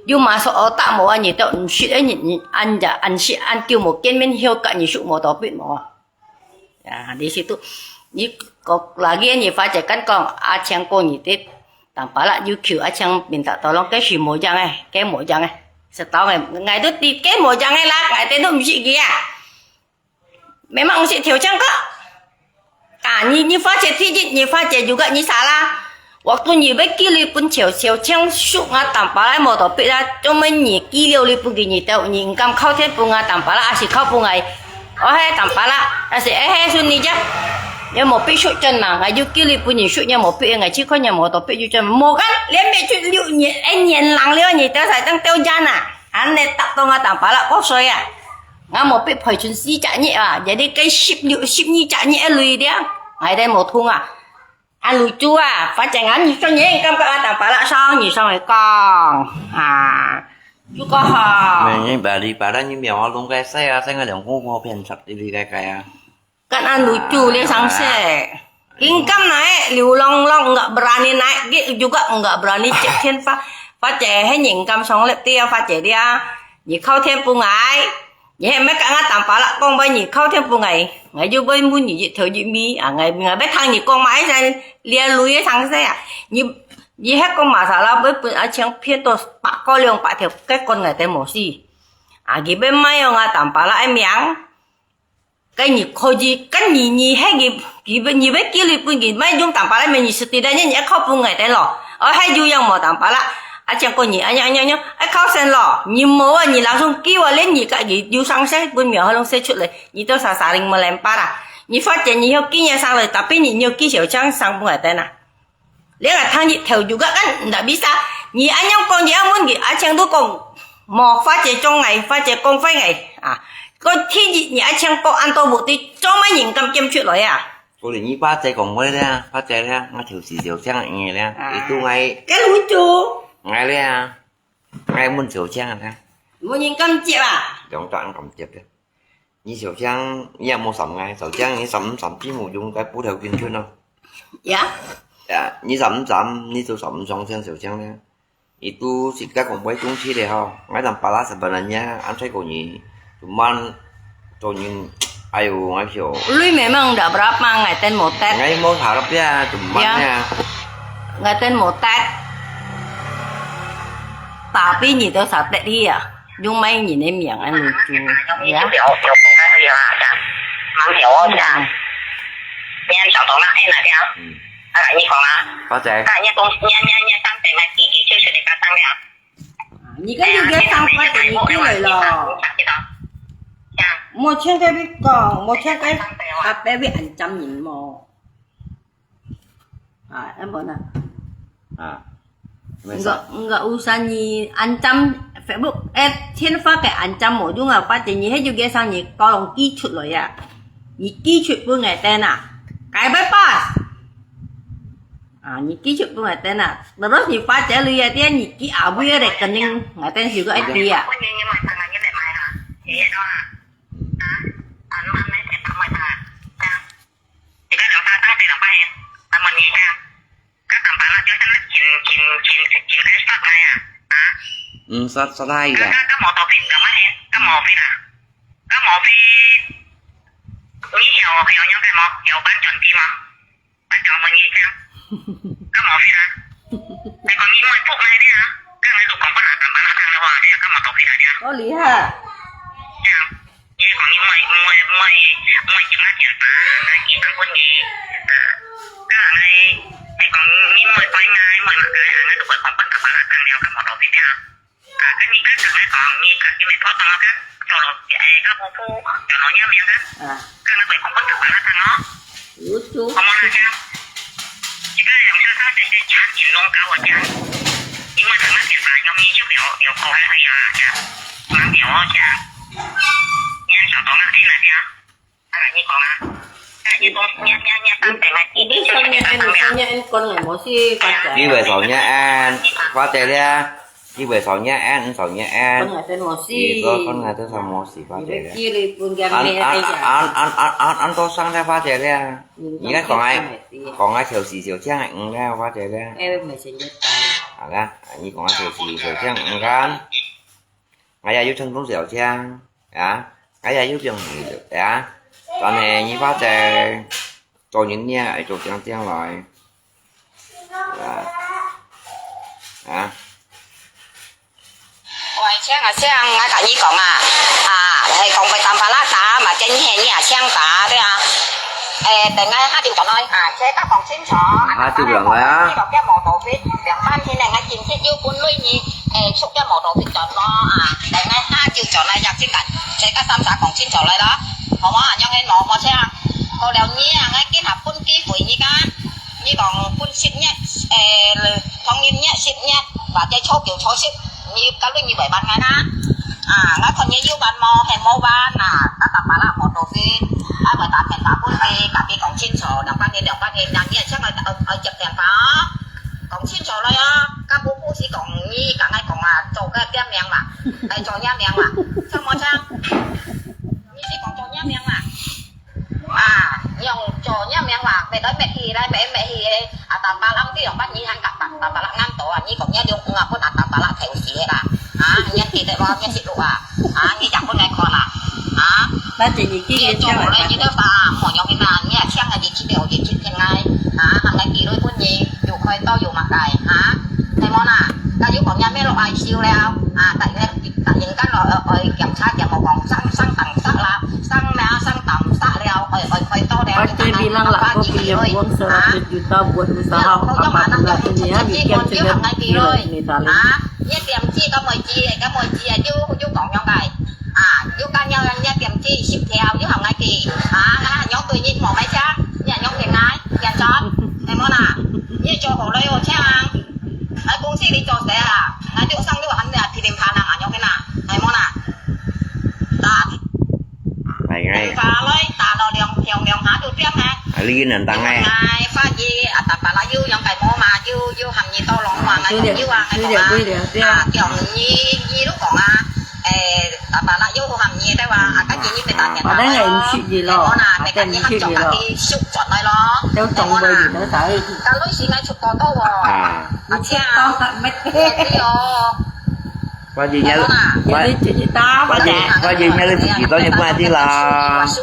yu masuk otak mo a nyi teo msik e nyi anja ansi an kiu mo ken men hiu ka nyi suk mo topit mo. Ya, di situ. Ni kok lagi ni Fajar kan kong Aceng kong ni ti. Tampala yu kiu Aceng minta tolong ke si mojang eh, ke mojang eh. Setahun eh, ngai tu ti ke mojang eh lah, ngai te tu mesti kia. Memang mesti Thiu Chang kok. Ah, ni ni Fajar ti ni Fajar juga ni salah. Waktu nyi be kili pun Thiu Thiu Chang suk nga tampala mo to pit la, cuma nyi kili li pun nyi tau nyi ngkam khau thien pun nga tampala asi khau pun ngai. Oh he tampala asi eh he sun ni ja. Nyi mo pit suk chen ma, ngai yu kili pun nyi suk nyi mo pit ngai chi khau nyi mo to pit yu chen mo kan, lien me chu liu nyi eh nyi lang liu nyi tau sai tang tau ja na. An ne tak to nga tampala ko soi a. Nga mo pit phoi chun si ja nyi a, jadi ke sip liu sip nyi ja nyi eh lui dia. Ngai den mo thung a. An lucu a, Fajar ngam nyi song nyi ngkam ka ata pala song nyi song e kong. Ha. Chú có hò. Nè, nyi bà đi bà đó nyi mèo ở luôn cái xe à, xe ngay đường ngô ngô phiền sập đi đi cái cái à. Kan an lucu le sang se. Ngkam nai, liu long long nggak berani naik, ge juga nggak berani cek thiên Fa. Fajar he nyi ngkam song lep tia Fajar dia. Nyi khau thiên pu ngai. Nyi he me ka nga tampala kong bai nyi khau thiên pu ngai. Ngai yu bai mun nyi yit theu yit mi. A ngai ngai bai thang nyi kong mai sai lia lui sang se a. Nyi nyi he kong ma sa la bai pun a chiang phiên to pa ko liong pa theu ke kon ngai te mo si. A gi bai mai yo nga tampala ai miang. Ke nyi kho ji kan nyi nyi he gi gi bai nyi bai ki lui pun gi mai yung tampala me nyi seti da nyi nyi khau pu ngai te lo. Ơ he yu yang mo tampala. A chiang ko nyi a nya nya nya. Ai khau sen lo. Nyi mo a nyi langsung ki wa len nyi ka gi yu sang se pun miao ha long se chut le. Nyi to sa sa ring mo lem para. Nyi Fajar nyi hiu ki nya sang le tapi nyi nyi ki siu chang sang pu ngai te na. Liang a thang nyi theu juga kan ndak bisa. Nyi a nyong kong nyi a mun gi a chiang du kong. Mo Fajar chong ngai Fajar kong fai ngai. A. Ko thi nyi nyi a chiang ko an to bu ti chong mai nyi ngam kiam chut loi a. Cô định như ba trẻ còn mới đấy, ba trẻ đấy, ngay thiếu gì thiếu chăng nghe đấy, à. Thì tôi ngay cái lũ chú ngay đấy, ngay muốn thiếu chăng đấy. Muốn những cơm chịu à? Đúng rồi, ăn cơm chịu đấy. Như thiếu chăng, như mua sắm ngay, thiếu chăng, như sắm sắm chỉ mua dùng cái bút theo kinh thuyết nó. Dạ. Dạ, như sắm sắm, như tôi sắm sắm theo thiếu chăng đấy. Itu si ka kong bai tung si le ho. Ngai tam pala sebenarnya an sai ko ni. Cuman to ni ayo ngai sio. Lui memang dah berapa ngai ten motet. Ngai mau harap ya, cuman ya. Ngai ten motet. Tapi ni tu satet dia. Yung mai ni ni miang an lucu. Ya. 有有有有啊，这样，蛮有哦，这样。嗯。你很小懂那，哎，那这样。嗯。 啊，你讲啊。多谢。啊，你讲，你你你上等啊，几几岁岁的家长了？你跟你个上班等你过来了。莫请个别讲，莫请个阿伯别安jammin么？啊，要不呢？啊，没事。 Enggak, enggak usah ni anjam Facebook, eh, thiên Fajar ke anjam mo, yung apa je ni, he juga sang ni, tolong kicut lo ya. Ni kicut pun ngai tena. Kai bai pas. Ah, ni kicut pun ngai tena. Terus ni Fajar lu ya, dia ni ki abu ya rekening, ngai ten juga dia. 嗯，刷，刷他一下。你講你妹仆來了，剛才都講不拿當巴拉當了哇，你敢無道理啊？你啊，好厲害！這樣，你講你妹妹妹妹今仔天打，那你當分你啊，剛才你講你妹乖，你妹嘛乖，那都會講不拿當巴拉當了，敢無道理啊？啊，跟你剛才講，你看你妹婆當了看，走了，哎，到婆婆，走了你面看，啊，剛才會講不拿當巴拉當哦。 有做。好無啦，這樣，這個兩個三姐姐講，緊攏教我講，因為他們檢查有沒有有好還可以啊，這樣，蠻好哦，這樣，你很小懂啊，哎，那這樣，啊，你講啊，啊，你講，你你你當等啊，你你你你你講了，無事，發財。你會少年安，發財了。 你會少年安，少年安。分下等我死。你做分下等上無事，發財了。你要寄你分佢安安安安安安安安多上了，發財了。你看講愛講愛小事小錢，嗯了，發財了。哎，沒錢就打。好了，你講愛小事小錢，你看，哎呀，又成功小錢啊，哎呀，又變红了啊，但係你發財，做人呢，愛做正正來。 啊，啊。喂，請啊，請，我同你講啊，啊，係講會當巴拉打，嘛真係你啊，請打，對啊。誒，等下下晝轉來啊，這個講清楚，下晝轉來啊。呢度嘅無道理，兩班天呢，我今日有本來你，誒，出嘅無道理轉咯啊，等下下晝轉來約先間，這個三儕講清楚來咯，好無？恁樣係無無請，過了你啊，我今下分機會你間。 你講分十日，誒，同一日十日，或者初九初十，你假如你會辦个啦。啊，𠊎看你有辦無，係無辦啊，打打巴拉無道理，啊，會打電話分佢，甲佢講清楚，兩百年，兩百年，兩年先愛愛接電話哦。講清楚來哦，甲不不是講你甲𠊎講啊，做个點名嘛，愛做人名嘛，聽無聽？你是講做人名嘛？ 啊，用做人名話，袂得搣去，來搣搣去个，啊，打巴拉，你用捌你還甲打打巴拉啱到啊，你講你用啊，不打打巴拉頭死个啦，啊，你記得無？你識路啊？啊，你講分𠊎看啦，啊，那今日今日你做無咧，你都打，莫用个啦，你也請个日期表，日期天来，啊，還來記錄分你，有開刀有嘛來，啊，係無啦？那有講你咩落I C U了，啊，但願 突然間落愛檢查，檢無講生生膽石啦，生咩生膽石了，愛愛開刀了，我對你人啦，我今日無講事，啊，就到本無啥好，好用啊，那就直接講就行來記錄，啊，你點子敢會記，敢會記啊，就就講樣个，啊，就講樣你點子十條，就行來記，啊，啊，樣對你無買車，你樣平來，平安，係無啦？你做好了喲，請。 哎，公司你做事啊？哎，就上就喊你啊，噼里啪啦啊，有个啦，哎，莫啦。打，係个。電話來打了兩響兩下就響啊。啊，你能當哎。哎，發熱啊，打巴拉又用个毛嘛，又又喊你到龍王啊，對了，又又啊，對了，對了，對了。啊，叫你你都講啊，哎，打巴拉又喊你對吧？啊，跟住你別打電話來咯，啊，哎，莫啦，別跟你合作啊，你收轉來咯，都總會有得打。哎，莫啦。假如是愛出國到哦，啊。 啊，這樣，對哦。關鍵你，關，關鍵，關鍵你自己做，你不能去啦。自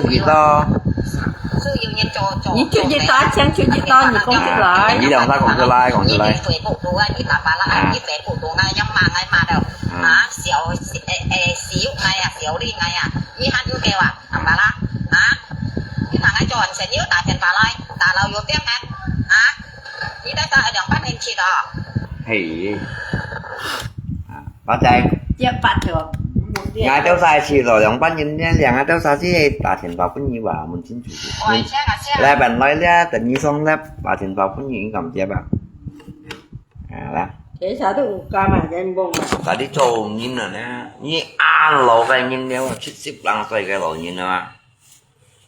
己做。你自己打，錢自己打，你講出來。你兩儕講出來，講出來。啊。啊，小，誒，誒，小，哎呀，小麗，哎呀，你還有電話？ 打巴拉，啊？你同𠊎做完事，你又打電話來，打了有病啊？啊？你在打兩百年去了？嘿。啊，發財。這發財。𠊎兜儕去了兩百年了，𠊎兜儕去打電話分你話，問清楚。喂，請啊，請啊。來，本來咧，等你上來，打電話分你，你敢接吧？啊，來。這儕都有加嘛，人幫嘛。該你做人了呢？你恁老个人了，七十零歲个老人了嘛？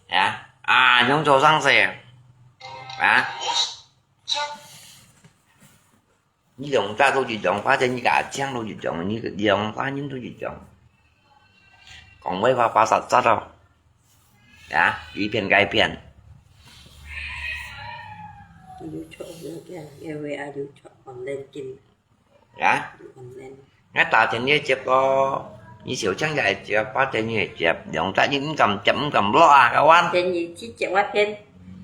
啊，啊，用做生事啊？啊？你兩隻都一樣，反正你个阿強都一樣，你兩隻人都一樣。講話話話實實哦。啊，一片改變。有錯，有錯，因為啊，有錯，online game。 啊？Online。𠊎打電話接咯，你小強也會接，發財你會接，兩隻你毋敢接，毋敢落啊，kawan。電話去接我電，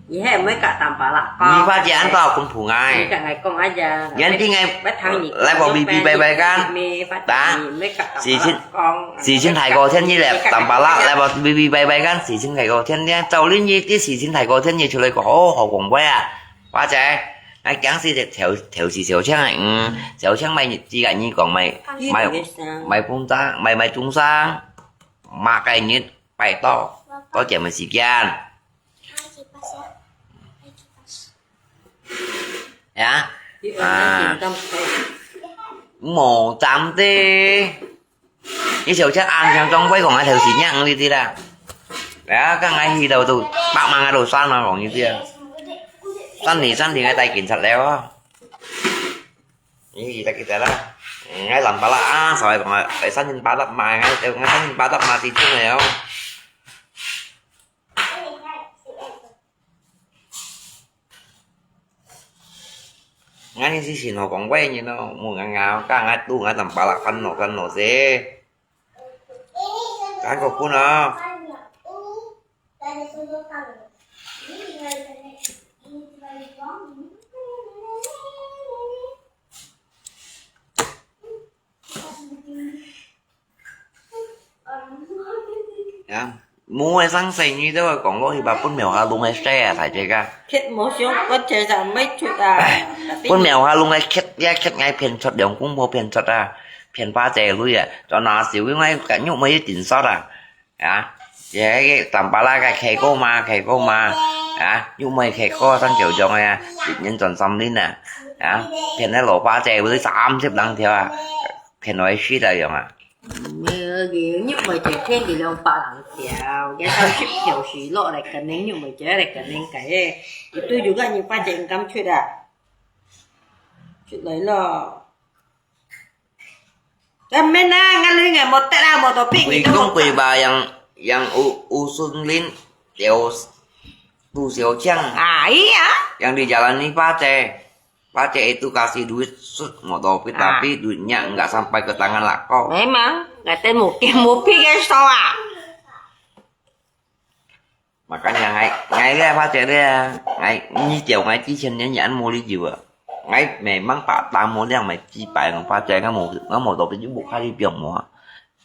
你還毋會甲Tampalak講，你發姐安到公婆哎。你甲𠊎講啊呀，人哋哎，毋聽你講，來我嗶嗶拜拜間，打，你毋會甲Tampalak講，四千，四千大哥天你來，Tampalak來我嗶嗶拜拜間，四千大哥天你，照理你啲四千大哥天你出來講，哦，好公婆啊，發姐，哎，講是頭，頭是小青啊，嗯，小青買，只甲你講買，買，買公仔，買，買中山，買个日，拜到，多謝買時間。 呀，啊，無站的。你小姐安上中杯講个頭是娘你知啦。呀，剛才去到都百萬个都算了，講你知啊。算你算你个帶警察了啊。你kita kita lah. Ngai lam pala ah, sawai kong ngai san jin padak ma, ngai ngai san jin padak ma ti chung leo. Ngan ni si sino kong wei ni no, mu ngan ngau ka ngat tu ngat tam palak pan no kan no se. Kan ko kun no. Ya, mu ai sang sai ni tu kong lo hi ba pun mèo ha lung ai sai a sai je ka. Khét mô xiong, có thể rằng mấy chục à. Pun mèo ha lung ai khét ya khét ngai phiền chót, liòng kung mô phiền chót à. Phiền ba che lui à. Cho nó xíu ngai cả nhục mới tỉnh sót à. Ya, ya cái tầm ba la cái khe cô mà, khe cô mà. Ya, nhục mới khe cô sang kiểu dòng à. Nhân chọn xăm linh à. Ya, phiền nó lỗ ba che lui tám chục lăng theo à. Phiền nói shit à dòng à. Như kiểu nhục mới che phiền thì lòng ba lăng theo. Cái sao shit kiểu shit lỗ lại cái neng nhục mới che lại cái neng cái. Thì tôi juga như ba che cắm chuyện à. Chuyện đấy là. Kan men na, ngan lui ngai mô tet a, mô tô pik. Kui kong kui ba yang, yang u, u sun lin, liu tu siu chiang. Ah, iya. Yang di jalan ni pace. Pace itu kasih duit sut mô tô pik, tapi duitnya enggak sampai ke tangan lako. Memang, ngai ten mô pi, mô pi ke so a. Makanya ngai, ngai le pace le, ngai, ni tiao ngai chi chen ni, ni an mô li jiu a. Ngai memang pa ta mô liang mai chi pai ngai pace ngai mô, ngai mô tô pik yu bu kha li piang mô.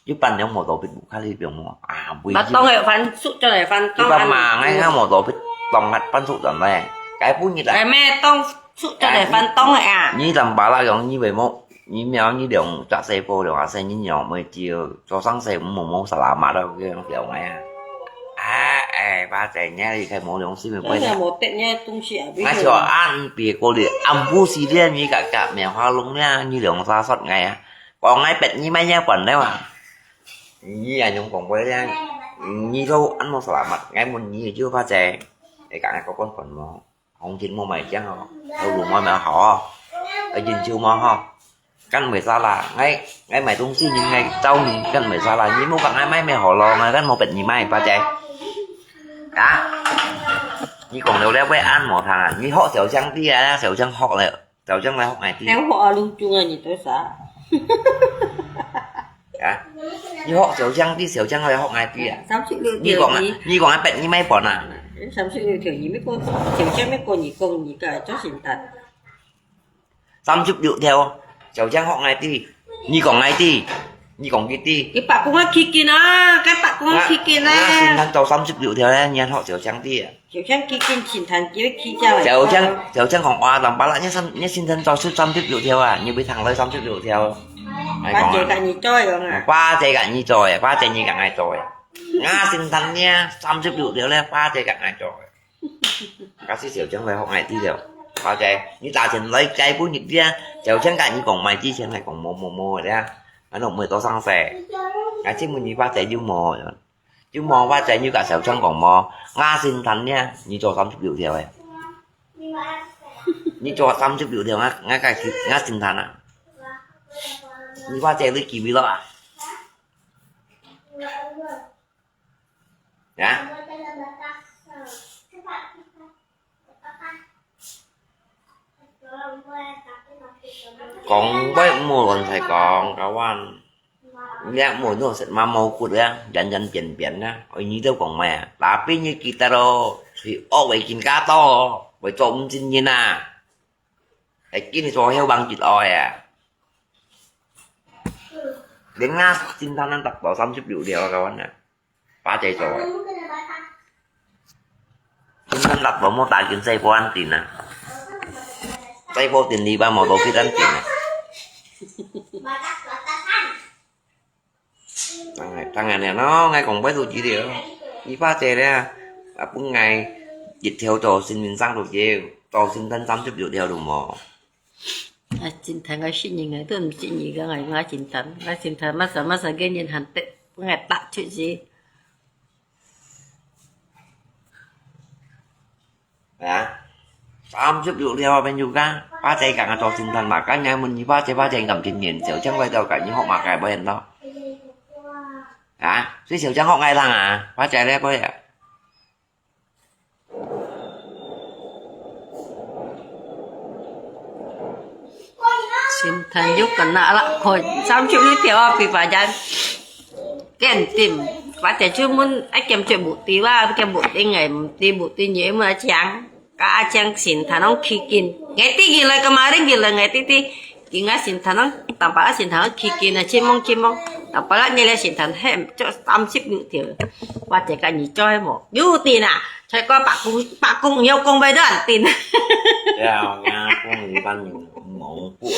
Yu pan liang mô tô pik bu kha li piang mô. A, bu. Ba tong e fan su cho le fan tong. Yu pan ma ngai ngai mô tô pik tong ngat pan su dan le. Kai bu ni la. Ngai me tong su cho le fan tong e a. Ni lam ba la yong ni wei mô. Ni miao ni liong chak se po liong a se ni nyong mui chiu, cho sang se mô mô salamat lo ke liong ngai a. A, eh, ba zai nia li kai mô liong si mui bui. Ngai mô tet nia tung si a. Ngai cho an bie ko li, an bu si lia ni ka ka miao ha long nia ni liong sa sot ngai a. Ko ngai pet ni mai nia pan le wa. Ni a nyong kong bui lia. Ni lo an mô salamat, ngai mô ni ju ba zai. E ka ngai ko kon kon mô. Hong jin mô mai chiang ho, hau lu mô mai ho, a jin chiu mô ho. Kan mui sa la, ngai, ngai mai tung si nin ngai chau nin kan mui sa la, ni mô kan ngai mai mai ho lo, ngai kan mô pet ni mai pa che. Ka. Ni kong liu liu wei an mô thang a, ni ho siu chiang ti a, siu chiang ho le, siu chiang lai ho ngai ti. Theo ho a lung chung a ni to sa. Ya. Ni hok siu chiang ti, siu chiang lai hok ngai ti a. Samsik liu tiau ni. Ni kong a pet ni mai pon a. Samsik liu tiau ni mai ko, siu chiang mai ko ni kong ni ka cho sin tat. Samsik liu tiau, siu chiang hok ngai ti. Ni kong ngai ti. Ni kong ki ti. Cái bạc cũng ăn khi kia na, cái bạc cũng ăn khi kia na. Nga sin than cho samsik liu tiau le, ni hok siu chiang ti a. Siu chiang ki kin chin than ki ki jao. Siu chiang, siu chiang kong wa lam ba la, ni sam, ni sin than cho sip samsik liu tiau a, ni bi thang lai samsik liu tiau. Ba che ka ni choi yong a. Ba che ka ni choi, ba che ni ka ngai choi. Nga sin than ni samsik liu tiau le, ba che ka ngai choi. Ka si siu chiang lai hok ngai ti liu. Ba che, ni ta chen lai kai bu ni dia, siu chiang ka ni kong mai ti chen ngai kong mo mo mo dia. Ano mo to sang se. Ngai chi mo ni ba che yu mo. Yu mo wa zai yu ka siu chiang kong mo, nga sin than nia, ni cho samsik liu tiau e. Ni cho samsik liu tiau nga, nga ka si, nga sin than a. Ni wa zai lui ki wi lo a. Ya. Kong bai mu lon sai kong kawan. Nya mu no set ma mau kut ya, jan jan pian pian na. Oi ni tau kong mai a. Tapi ni kita ro 佢惡會更加多，會做毋正人啊！係今日做後幫佢愛啊！連吾偵探都達到三十六條啊，kawan啊！巴姐做个。偵探達到無打緊細波恁定啊！細波定你班無到佢恁定啊！ 當然，當然了咯，𠊎講背肚資料，你巴姐咧，啊，分𠊎一條做新民上路條，做新村三十六條路無？啊，偵探个信任，𠊎都毋信任个，𠊎，𠊎偵探，𠊎偵探，麼儕，麼儕个人還得，分𠊎打出去。 啊，三十六條朋友講，巴姐講啊，做偵探嘛，今日問你巴姐，巴姐敢聽見，小強怪到該，你學麼个不然咯？啊，所以小強學𠊎聽啊，巴姐咧，不然。偵探又跟那啦，看三十六條啊，比巴姐更定，巴姐就問，愛兼做目的哇，兼目的，𠊎毋知目的，你問阿強。 該阿強偵探攏起勁，𠊎知佢來，kemarin佢來，𠊎知知，佢𠊎偵探攏，tanpa偵探攏起勁啊，尋夢尋夢，tanpa日了偵探係做三十六條，或者个你做係無？有定啊，才講白講，白講，有講袂斷定。對啊，𠊎講你班人忙不呃。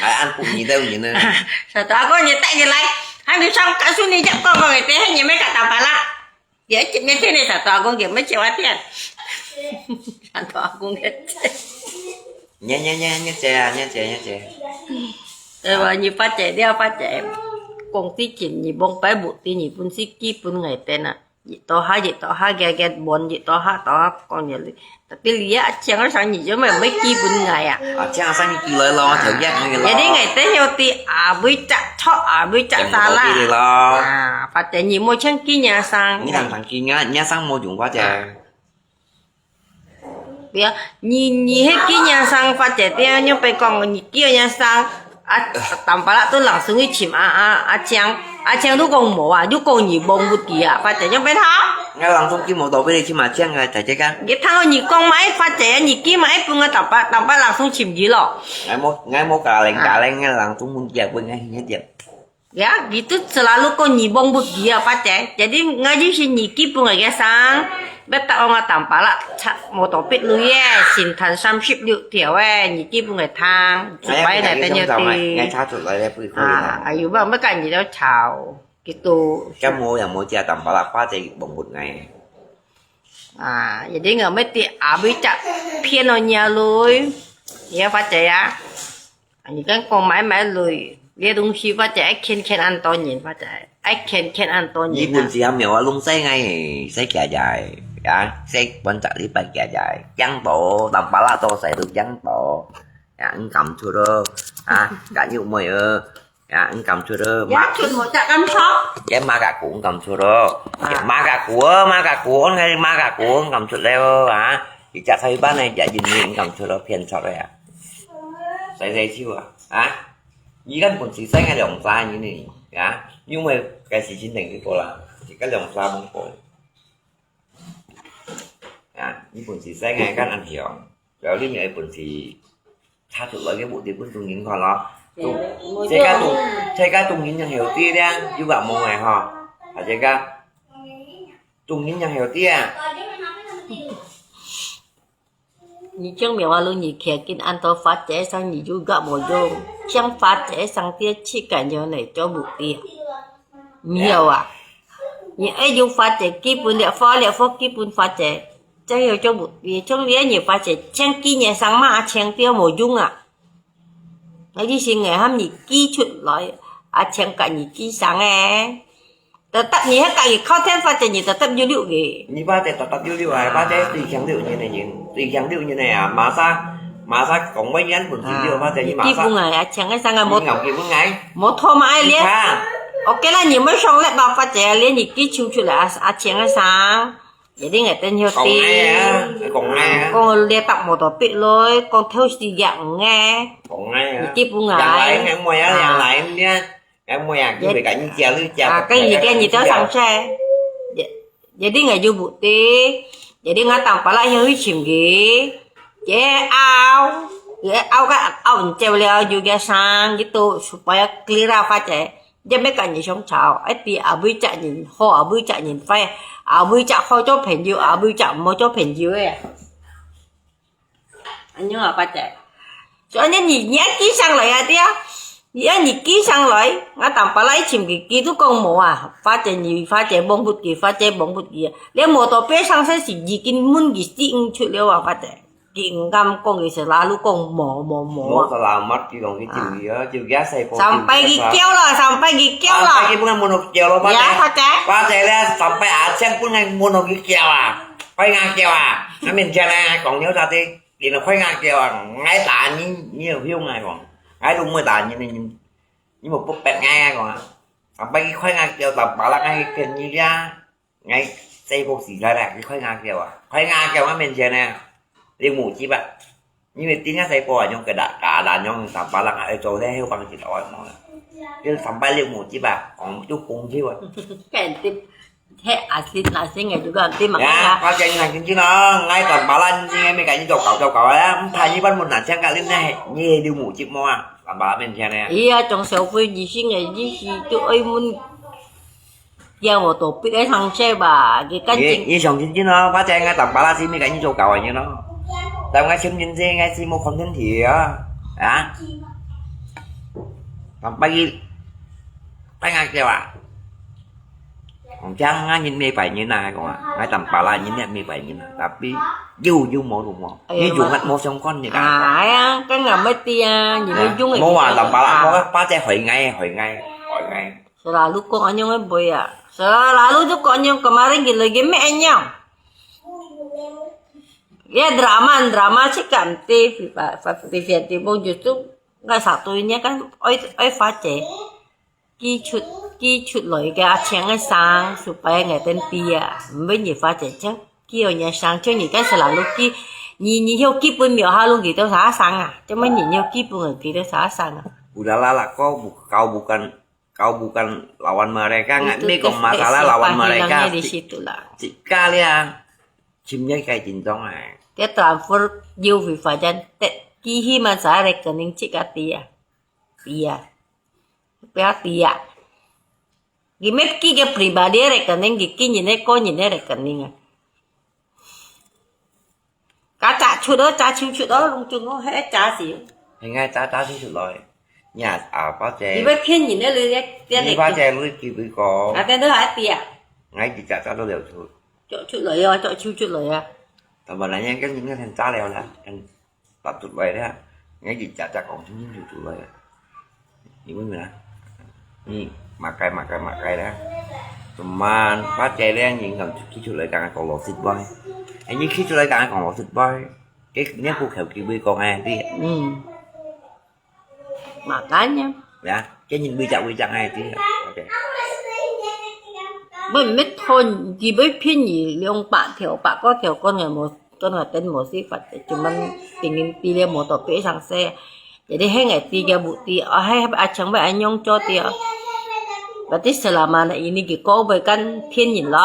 來，俺不你的你呢？Satu aku nyetak je lai. Hai, ni sang kat sini je kau kau ngetek, hai, nyemek kat tanpa lah. Dia cip nyetek ni satu aku dia mesti watir. Satu aku ngetek. Nye, nye, nye, nye, nye, nye, nye. 對吧？你發財了，發財。講之前，你望擺目的，你本是基本个燈啊。一到下，一到下，个个門，一到下，到下講嘢哩。Tapi lihat，這樣生意就沒，沒基本个啊。啊，這樣生意起來咯，頭一个咯。Jadi ngai teh yo ti abui cak chok, abui cak salah. 咯。啊，反正你莫像今年生。你當當今年，你生莫用我讲。 不要，你，你係今年生發財，點樣變講，你今年生，啊，tanpa lah都langsung去尋阿，阿，阿強，阿強都講無啊，就講你望不起啊，發財樣變好。𠊎langsung去無到，俾你去嘛，這樣啊，大家講。你聽你講嘛，發財啊，你今嘛，分我tanpa，tanpa langsung尋佢咯。𠊎無，𠊎無加零加零，𠊎langsung問佢啊，分𠊎一點。 Ya，佢都selalu講你望不起啊，發財。Jadi，𠊎就係你基本个生，要答案啊，tanpa lah，無到別類个，先談三十六條个，你基本个聽，就擺來等於對。𠊎查出來了，不會啊，哎喲，不，不跟你了吵，佢都。咁我也無食tanpa lah，發財望不起。啊，一定个，乜得阿妹只騙了你啊，女，你要發財啊？ 啊，你敢講買買鐳，這東西或者愛欠欠恁多年，或者愛欠欠恁多年啊。你本事還沒有啊，弄細个，細姐姐，啊，細半隻禮拜姐姐，驚到，tanpa lah到細都驚到，啊，毋敢出咯，啊，敢有妹哦，啊，毋敢出咯，也出無隻敢出。也馬甲股毋敢出咯，啊。馬甲股哦，馬甲股，我係馬甲股，毋敢出了，啊，一隻菜班呢，也因為毋敢出咯，騙出了啊。 細細手啊，啊！你看本事細个兩三年呢，啊！因為該時真定一個啦，一個兩三個。啊！你本事細个，看恁樣，了你有本事，查出來个目的分眾人看咯。對，這個眾，這個眾人就曉得了，有個無个吼，啊，這個眾人就曉得啊。 你講明話，你徛緊恁多發財生，你就越無用。像發財生，這自家人來做目的啊。毋曉啊？你愛有發財基本了，發了發基本發財，正有做目的。像你愛有發財，像今年生嘛，阿強都無用啊。𠊎就係𠊎喊你寄出來，阿強佮你寄生誒。 Tetap你係家己靠天發財，你tetap有六个。你發財tetap有六啊，發財最強六年个人，最強六年个啊，masa，masa講話言本事六，發財你masa。你寄分𠊎啊，強个生啊，無，你硬寄分𠊎。無拖嘛愛練。你看。OK啦，你莫上力吧，發財啊，練你寄出出來啊，啊，強个生，一定會等有的。講𠊎啊，講𠊎啊。講這搭無到必來，講偷時間个。講𠊎啊。你寄分𠊎。兩來，兩妹啊，兩來，你看。 𠊎妹啊，佢會佮你借，你借啊，跟你，跟你都上菜。也， Jadi ngai ju bukti, jadi ngai tang pala yang hui chim gi. Ye au, ye au ka au nceu liao ju ge sang gitu supaya clear apa ce. Ye me ka ni song chao, ai pi abui cha ni ho abui cha ni fai, abui cha ho cho pen ju, abui cha mo cho pen ju eh. Anh nhớ apa ce? Soalnya你你要寄上来啊，对啊，你要你寄上来，我等把来寻佢，佢都讲无啊，花姐你花姐忘不佢，花姐忘不佢啊，连摩托车上车时已经问佢四五出了啊，花姐，佢唔敢讲，佢是拉路讲无无无啊。Salamat佢讲佢就佢啊，就佢啊细个。Sampai佢叫了，sampai佢叫了。Sampai佢本来问到叫了，花姐。Ya，花姐。花姐咧，sampai阿强本来问到佢叫啊，快点叫啊，那面前呢，讲了啥的。 你若開牙叫啊，𠊎打你，你又凶𠊎講，𠊎都毋會打你，你，你莫不逼𠊎啊講啊。Sampai佢開牙叫，打巴拉𠊎跟你呀，𠊎細个時代咧，佢開牙叫啊，開牙叫𠊎面前呢，你目珠啊，因為點解細个啊，用个打，打，打，用打巴拉啊，愛做咧，又幫佢打按摩啦。就sampai你目珠啊，講就紅球啊。肯定 嘿，阿信，阿信个就讲，对嘛？Ya，花姐你看真真哦，𠊎等巴拉真真个，没跟你做搞做搞啊，唔怕你班门难相隔，你呢，你流目汁么啊？等巴拉面前呢？哎呀，从小飞你信个，你是就爱问，叫我都不爱上车吧，你赶紧。你，你想真真哦，花姐，𠊎等巴拉是没跟你做搞个人咯。但𠊎想真真，𠊎是没content个啊，啊？等巴拉，拜俺叫啊？ 講真啊，人咩拜人啊，講啊，𠊎等巴拉人也咩拜人啊，tapi有有無就無，哎呀，你用啊無相關个。哎呀，kan nggak mesti啊，你们用个。無啊，等巴拉，無啊，巴姐害𠊎，害𠊎，害𠊎。Selalu kok anyong boy啊，selalu tu kok anyong kemarin gila game anyong. Ya drama drama sih kan TV TV TV pun justru nggak satu ini kan oi oi face. 寄出，寄出來个阿青个衫，supaya𠊎等知啊，毋會你發展像，寄予人衫，像你該selalu寄，你，你有寄分廟下路幾多啥衫啊？做麼你有寄分人幾多啥衫啊？Udahlah lah, kau bu-, kau bukan, kau bukan lawan mereka, nggak, ini kau masalah lawan mereka. Di situ lah. Jika dia, chimnya kayak jintong ah. Dia transfer, dia hui phát展, te, kihi masa rekening cik ati ah. Iya. Pia tia. Gi mep ki ke pribadi rekening, gi ki nyine ko nyine rekening. Ka cha chut o, cha chiu chut o, lung chung o, he cha si. He ngai cha cha si chut loi. Nya a pa che. Gi mep pien nyine lui de, pien de. Gi pa che lui ki bui ko. A ten do ha tia. Ngai gi cha cha do liu chut. Cho chut loi yo, cho chiu chut loi ya. Ta ba na yang kan nyine ten cha liu la. Kan ตัดจุดไว้เนี่ย ngay chỉ chả chả còn chúng như tụi rồi. Hiểu không nè? Nè, mà cay, mà cay, mà cay đó. Tụi mà phát cay đấy, nhìn ngầm khi tụi lại càng còn lột thịt bơi. Anh như khi tụi lại càng còn lột thịt bơi. Cái nét bu khéo kia bơi còn ai đi. Ừ. Mà cái nhá. Dạ, cái nhìn bơi chậm, bơi chậm ai đi. Ok. Bơi mít thôi, chỉ bơi phiên nhị, liông bạc thiểu, bạc có thiểu con người một 跟我等無事發，就問定定知了無到別上世。Jadi hai ngai知个無知，哦，hai阿強會恁樣做的哦。Berarti selama ini佢過會跟騙人咯。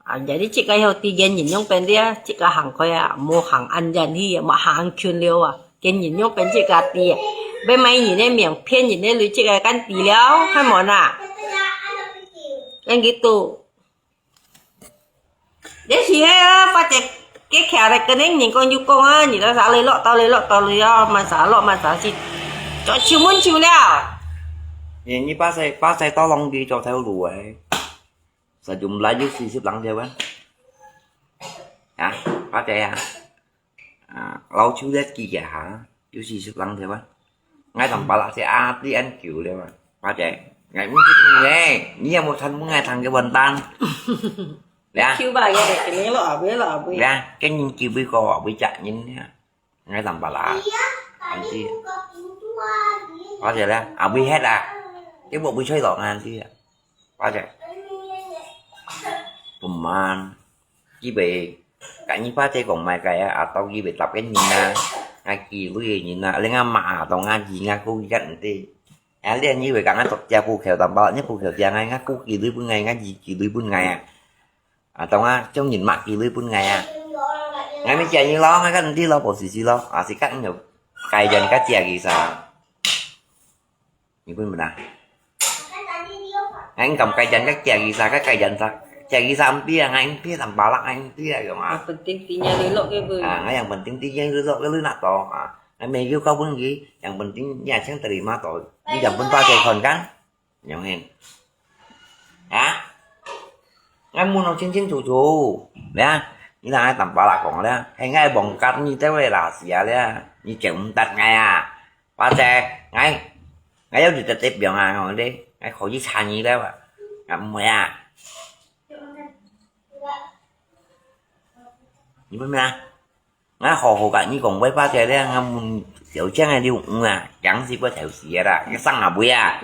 啊，jadi自家曉知个人樣變的啊，自家行開啊，莫行恁遠去，莫行近了啊，跟人樣變自家知啊。要買人的命，騙人的鐳，自家跟知了，還無呐？跟佢賭。 Jadi si he, pa cek, ke kaya ada kening ni kau nyukong ah, ni dah salah lok, tahu lok, tahu lok, masa lok, masa si. Cok ciumun ciu liao. Ni, ni pasai, pasai tolong di cok tahu lu eh. Sejumlah yu sisip lang dia kan. Ya, pakai ya. 啊，老鼠咧，佢个下，有時食人條啊。𠊎同巴拉姐啊，你恁久了啊，巴姐，𠊎毋識你呢，你有無聽過𠊎唱个文章？呀，Q吧，也肯定了，阿妹了，阿妹。呀，跟人叫佢个阿妹隻人呀，𠊎同巴拉，安知？巴姐咧，阿妹歇啊，你無會吹落安知啊？ Pace. Teman. Kibai. Kak nyi pace kong mai kaya atau kibai tap kan nyi na. Nga ki lui nyi na. Lenga ma atau nga ji nga ku ikat nti. Ya lian nyi bai kak nga tok tia pu kheo tam ba nyi pu kheo tia ngai nga ku ki lui pun ngai nga ji ki lui pun ngai ya. 啊，當啊，將人脈寄來分𠊎啊。𠊎咪借你咯，𠊎跟你咯，無事事咯，啊，是跟你有改變个借佢啥。你分不啦？Anh cảm cài dần các chè gì sao các cài dần sao? Chè gì sao không biết, anh không biết làm bà lắc anh không biết rồi mà. Yang penting tinya lelok ke bơ. Ah, yang penting tinya lelok ke lu nak to. Ah, anh mày kêu kau pun gì, yang penting nhà chăng terima to. Ni jam pun pakai kon kan? Yang hen. Ha? Anh muốn nó chính chính chủ chủ. Nè, ni là anh tầm bà lắc con nè. Hay ngay bỏng cắt ni tới đây là xỉa nè. Ni chịu không tắt ngay à? Ba Che, ngai, ngai yau di tetep biang ah, ngau de, ngai kho yi cha ni le ba, ngai mui ah. Ni mui ah, ngai kho kho ka ni kong bai Ba Che le, ngai mun xiao chiang ai liu ng ah, yang si bai thèu si ah, ngai sang ah bui ah.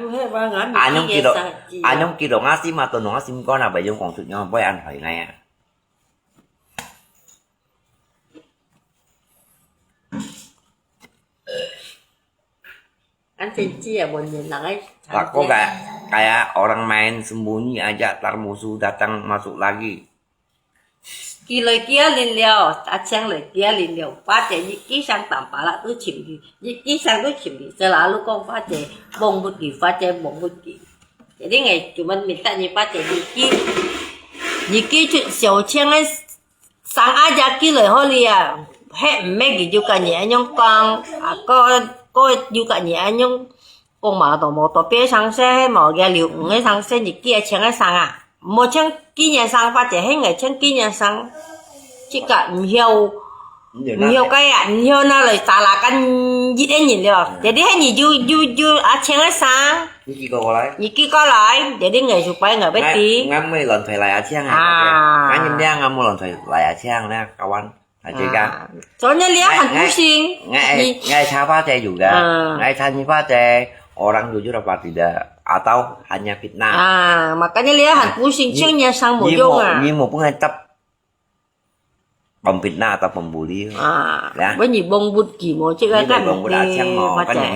Anh yong ki lo, anh yong ki lo ngai sim ah, to nong ngai sim kon ah, bai yong kong sut yong bai an hoi ngai ah. An chen chi ah, buan yen nang ai. Takut kaya, kaya orang main sembunyi aja, tar musuh datang masuk lagi. Ki loi kia lin liao, a cheng loi kia lin liao, Ba Che yi ki sang tam pa la tu chim di, yi ki sang tu chim di, selalu kong Ba Che bong but ki, Ba Che bong but ki. Jadi ngai cuma minta ni Ba Che yi ki, yi ki chu xiao cheng ai 生啊，隻寄來好哩啊，係毋係佢就甲你恁樣講，啊，个个又甲你恁樣講嘛，都無特別生事，係無佢留五个生事，你寄个千个生啊，無像今年生發展，係个像今年生，這个毋曉，毋曉个啊，毋曉拿來打啦，跟一个人了，這裡係你就就就啊千个生。 你寄過來。你寄過來，jadi ngai supaya ngai beti. Ngai, ngai mui lon thoi lai a chiang ah. Ah. Ngai nyin liang ngai mui lon thoi lai a chiang na kawan. Nah, jadi kan. Ah. Soalnya dia ngai, han pusing. Ngai, ngai cha Ba Che juga. Ah. Ngai cha ni Ba Che, orang jujur apa tidak, atau hanya fitnah. Ah, makanya dia han pusing, chengnya sang mo yong ah. Ni mo pun ngai tap. Pembina atau pembuli. Ah, ya. Bơ nyi bông bút kì mô, chứ cái bông bút a chang mô, Ba Che.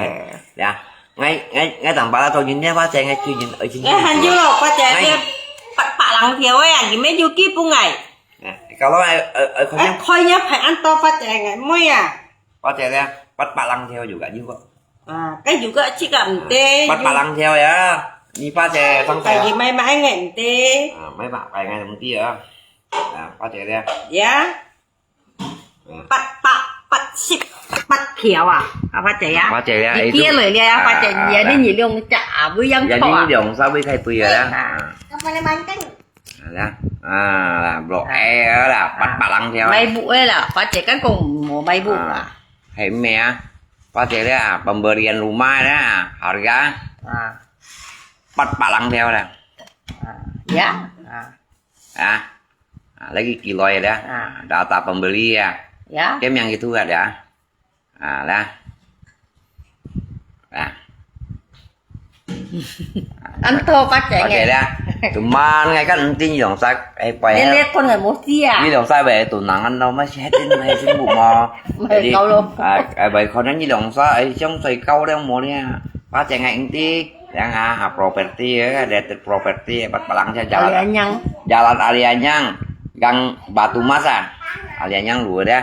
Ya. Ngai, ngai, ngai tang ba la to yin ya Ba Che ngai chui yin, ơi chui yin. Ngai han yu lo, Ba Che, ngai. Dia pat pat lang thiao ya, kì mê yu kì bung ngai. Ya, kalau ai, ơi, ơi, khoi nya phai an to Ba Che ngai, mui ya. Ba Che ya, pat pat lang thiao juga yu kok. Ah, cái yu kok chik am te. Pat pat lang thiao ya. Ni Ba Che sang. Cái gì mai mai ngai am te. Ah, mai ba, pai ngai am te ya. À, Ba Che ya. Ya. Pat pat pat sip pat khiao à. À, Ba Che ya. Ba Che ya. Đi kia rồi ya, Ba Che ya, đi nhị lông chả à, với yang ya, thọ à. Đi lông sao với khai tui ya. À. Apa le manteng? À, ya. À, là, bro, eh, là, pat pat lang thiao. Mai bu eh là, Ba Che kan kong mo mai bu à. Hay me à. Ba Che ya, pemberian rumah ya, harga. À. Pat pat lang thiao ya. À, ya. À. Ah, ah, lagi kiloi ya. Ah. Data pembeli ya. Ya. Kem yang itu ada. Ah, lah. Ah. Anto Ba Che. Ba Che ya. Cuman ngai kan enti nyong sak, eh, pai. Dia kon ngai mesti ya. Ni dong sai bai tu nangan lo, masih hatin mai sibuk mo. Jadi, ah, eh, bai kon ni dong sai, eh, siang sai kau dia mo dia. Ba Che ngai enti. Yang ha, ha, properti ya, ada properti, empat palang saja jalan. Alianyang. Jalan Alianyang, Gang Batu Mas ah. Alianyang dua dah.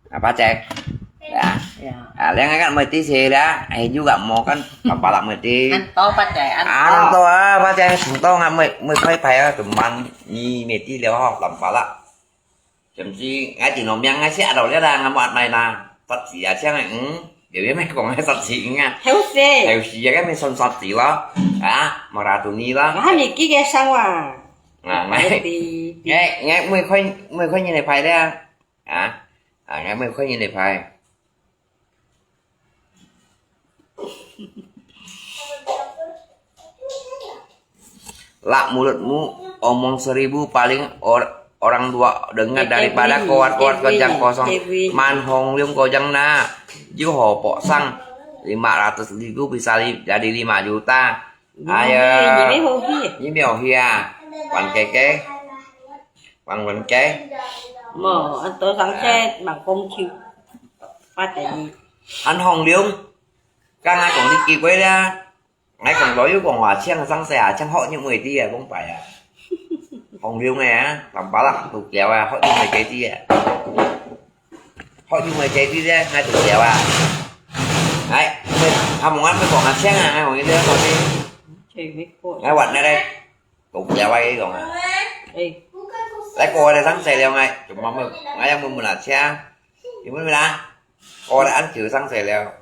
Apa cek? Ya. Ya. Ah, yang kan mesti sih dah. Eh juga mau kan kepala mesti. Anto Ba Che, anto. Ah, anto ah, Ba Che, anto nggak mau mau kai pai ah, teman ni mesti lewat dalam pala. Chậm chí ngay từ nó miệng ngay sẽ đâu ra đang ngắm mặt này là sắt xì à chứ này, ừ. Kiểu biết mày còn ngay sắt xì nghe. Héo xì. Héo xì cái mày son sắt xì lo. À, mà ra tụi ni lo. Ngah mi kí cái sang wa. À, ngay. Ngay ngay mười khối, mười khối như này phải đấy à. À, à ngay mười khối như này phải. Lak mulutmu omong seribu paling or, orang dua dengar daripada kuat-kuat kejang kosong. Man Hong Liung kojang na. Juho pok sang lima ratus ribu bisa li, jadi lima juta. Ayo. Ini hobi. Ini hobi ya. Wan keke. Wan wan ke. Mo, anto sang se bang kong chiu. Ba Che ni. An Hong Liung. Kang ai kong di ki kwai lia. Ngai kong lo yu kong wa chiang sang se a chiang ho nyu mui ti a kong pai a. 紅龍个啊，淡薄啦，獨腳啊，學你个姐弟啊。學你个姐弟咧，𠊎獨腳啊。哎，阿蒙啊，你講下聲啊，𠊎講你這講你，哎，還那個，獨腳啊，你講啊。哎，來過來上車了，哎，怎麼沒有？哎呀，問問啊，車，你問問啊，過來恁久上車了，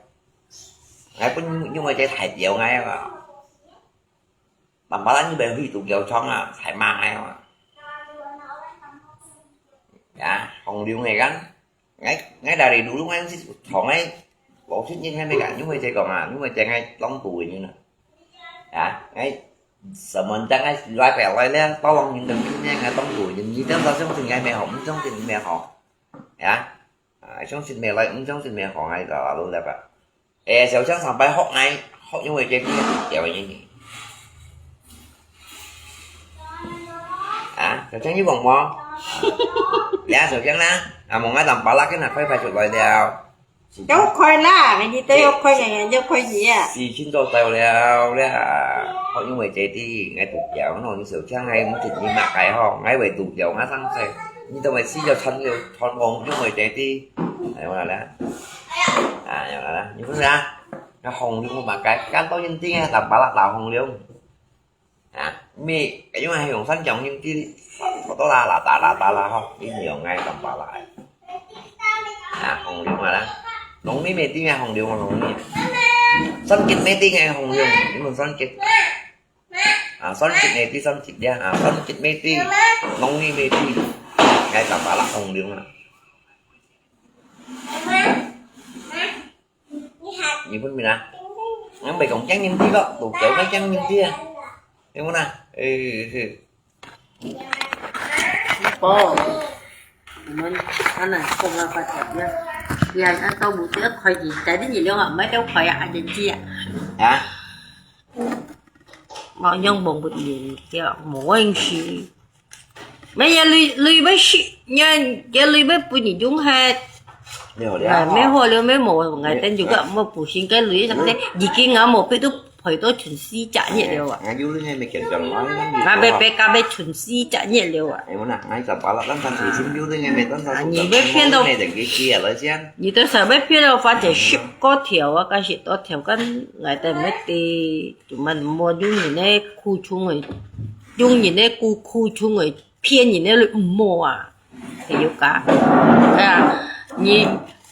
哎，不，因為這太表哎啊。 慢慢你會去獨腳床啊，太猛啊嘛。呀，紅龍个kan，𠊎，𠊎dari dulu kan係同个，無出現个咩个，因為這講啊，因為這个當多人啊。呀，𠊎，什麼人个來來來咧，包王人个面个當多人，你等下相信𠊎咩好，毋相信咩好。呀，啊，相信咩來，毋相信咩好，𠊎就老老了吧。 哎，小強上擺學𠊎，學因為這个條件呢。啊，小強有講無？啊，呀，小強啦，啊，問𠊎淡薄啦，跟佢快快出來了。要開啦，你都要開，人家就開你啊。事情做到了啦，學因為這个，𠊎獨腳，喏，你小強還毋知你麼个吼，𠊎會獨腳，𠊎上車，你都會死了，穿了，穿黃，因為這个，哎，我來了。 啊，有啦，你不是啊？那紅龍嘛，該，該都認定啊，打巴拉打紅龍。啊，咪，因為係用三角認定，好多啦，啦打啦打啦吼，你用愛打巴拉。啊，紅龍啊啦，龍你沒定啊，紅龍啊，龍你。三角沒定啊，紅龍，你問三角。啊，三角沒定，三角呀，啊，三角沒定，龍你沒定，該打巴拉紅龍啊。 你分明啊？俺袂講講人知咯，都叫佢講人知啊。你問啊？誒，嘿。不，我們當然講了發財呀，你還按照目的開始，但是你兩個買到快呀，還真知啊。啊？我用蒙不明，叫蒙恩西。 乜也鐳，鐳要食，也，也鐳要分人用忒。沒有了。哎，沒好了，沒無，𠊎等就个，沒補充个鐳，啥个，已經啊，無必都賠到全世界熱了啊。哎，有鐳還沒見到，𠊎白白加白全世界熱了啊。哎，我那，𠊎十八了，但他水晶有鐳還沒，但他啊，你被騙到，沒等佢接了先。你都想被騙到，發展十个條啊，該十多條，跟𠊎等乜得，就乜莫用人个苦衷个，用人个苦，苦衷个 騙人个鐳毋好啊，係有假。哎呀，你，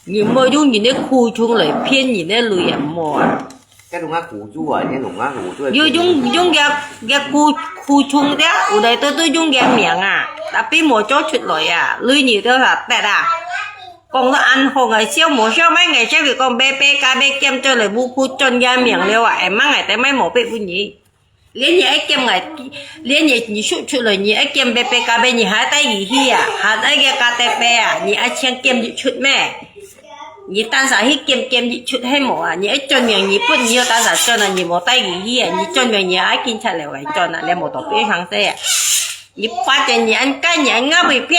你莫用人个苦衷來騙人个鐳也毋好啊。該用啊苦衷啊，你用啊苦衷。有用，用个，个苦，苦衷个，有來都，都用个名啊，tapi無做出來啊，鐳你都啥得啊。講到恁好个，笑無笑，乜𠊎笑佢講，白白加白兼做來，無苦賺个名了啊，哎，乜𠊎等乜無逼分你。 連你愛兼𠊎，連你，你出出來，你愛兼白白加白，你還帶佢去啊？還愛个加得白啊？你愛錢兼一出咩？你單儕去兼兼一出係無啊？你愛賺命，你本你要單儕賺啊？你無帶佢去啊？你賺命你愛警察來來賺啊？你無到邊上世啊？你發展你恁幹，你恁啱會騙？